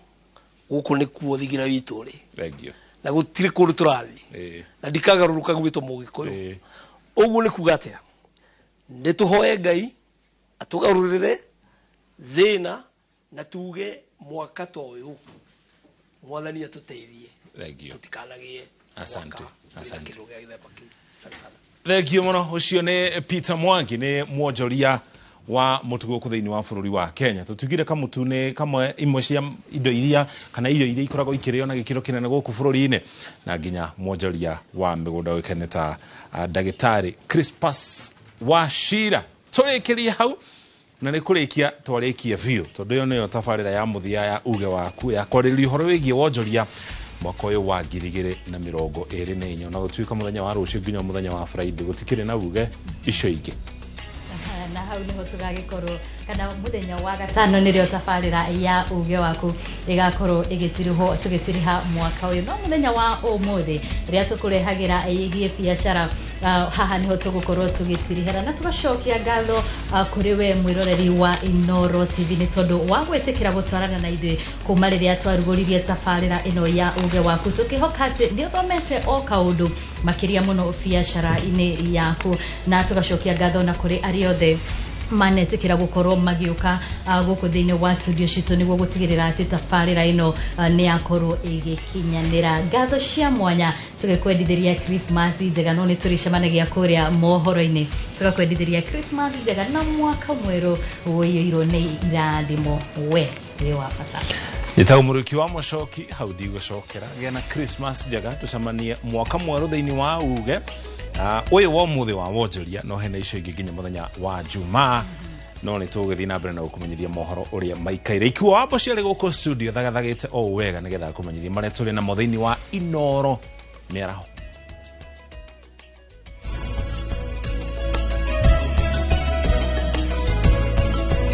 gũkũ nĩkuo thigira witũ ũrĩ. Thank you. Na gũtirĩ kũndũ tũrathiĩ na ndikagarũrũka gwĩtwo Mũgĩkũyũ. Ũguo nĩ kuga atĩa? Nĩ tũhoe Ngai atũgarũrĩre thĩna. Na tuge mwaka ta ũyũ Mwathani atũteithie Thank you. tũtikanagie Asante. Asante. kĩndũ gĩa gĩthemba kĩu. Asante sana. Thank you mũno. Ũcio nĩ Peter Mwangi, nĩ mwonjoria wa mũtu gũkũ thĩinĩ wa bũrũri wa Kenya. Tũtugire kamũtu nĩ kamwe imwe cia indo iria kana irio iria ikoragwo ikĩrĩo na gĩkĩro kĩnene gũkũ bũrũri-inĩ, na nginya mwonjoria wa mĩgũnda ũĩkaine ta ndagĩtarĩ Crispus Wachira. Tũrĩkĩrie hau na nĩ kũrĩkia twarĩkia biũ, tondũ ĩyo nĩyo tabarĩra ya mũthia ya uge waku ya kwarĩrĩria ũhoro wĩgiĩ wonjoria mwaka ũyũ wa 2024. Na gũtuĩka mũthenya wa rũciũ nginya mũthenya wa Friday gũtikĩrĩ na uge icio ingĩ. Na hau niho tũgagĩkorwo, kana mũthenya wa gatano nĩrĩo tabarĩra ya uge waku ĩgakorwo ĩgĩtirihwo tũgĩtiriha mwaka ũyũ. No mũthenya wa ũmũthĩ rĩrĩa tũkũrehagĩra ĩgiĩ biacara, haha niho tũgũkorwo tũgĩtirihĩra na tũgacokia ngatho kũrĩ we mwĩroreri wa Inooro TV nĩ tondũ wa gwĩtĩkĩra gũtwarana na ithuĩ kuma rĩrĩa twarugũririe tabarĩra ĩno ya uge waku, tũkĩhoka atĩ nĩ ũthomete o kaũndũ makĩria mũno biacara-inĩ yaku. Na tũgacokia ngatho na kũrĩ arĩa othe manetĩkĩra gũkorwo magĩũka gũkũ thĩinĩ wa studio citũ nĩguo gũtigĩrĩra atĩ tabarĩra ĩno nĩ yakorwo ĩgĩkinyanĩra. Ngatho cia mwanya tũgĩkwendithĩria Christmas njega, no nĩ tũrĩcemanagia kũrĩa mohoro-inĩ. Tũgakwendithĩria Christmas njega na mwaka mwerũ ũiyũirwo nĩ irathimo. We wĩ wa bata. Njĩtagwo Mũrũki wa Mũcoki, hau ndigũcokera. Gĩa na Christmas njega, tũcemanie mwaka mwerũ thĩinĩ wa uge ũyũ wa ũmũthĩ wa wonjoria, no hena icio ingĩ nginya mũthenya wa Jumaa, no nĩ tũgũgĩthiĩ na mbere na gũkũmenyithia mohoro ũrĩa maikaire. Ikiwa wambo ciarĩ gũkũ studio thagathagĩte o wega nĩgetha kũmenyithia marĩa tũrĩ namo thĩinĩ wa Inooro mĩaraho.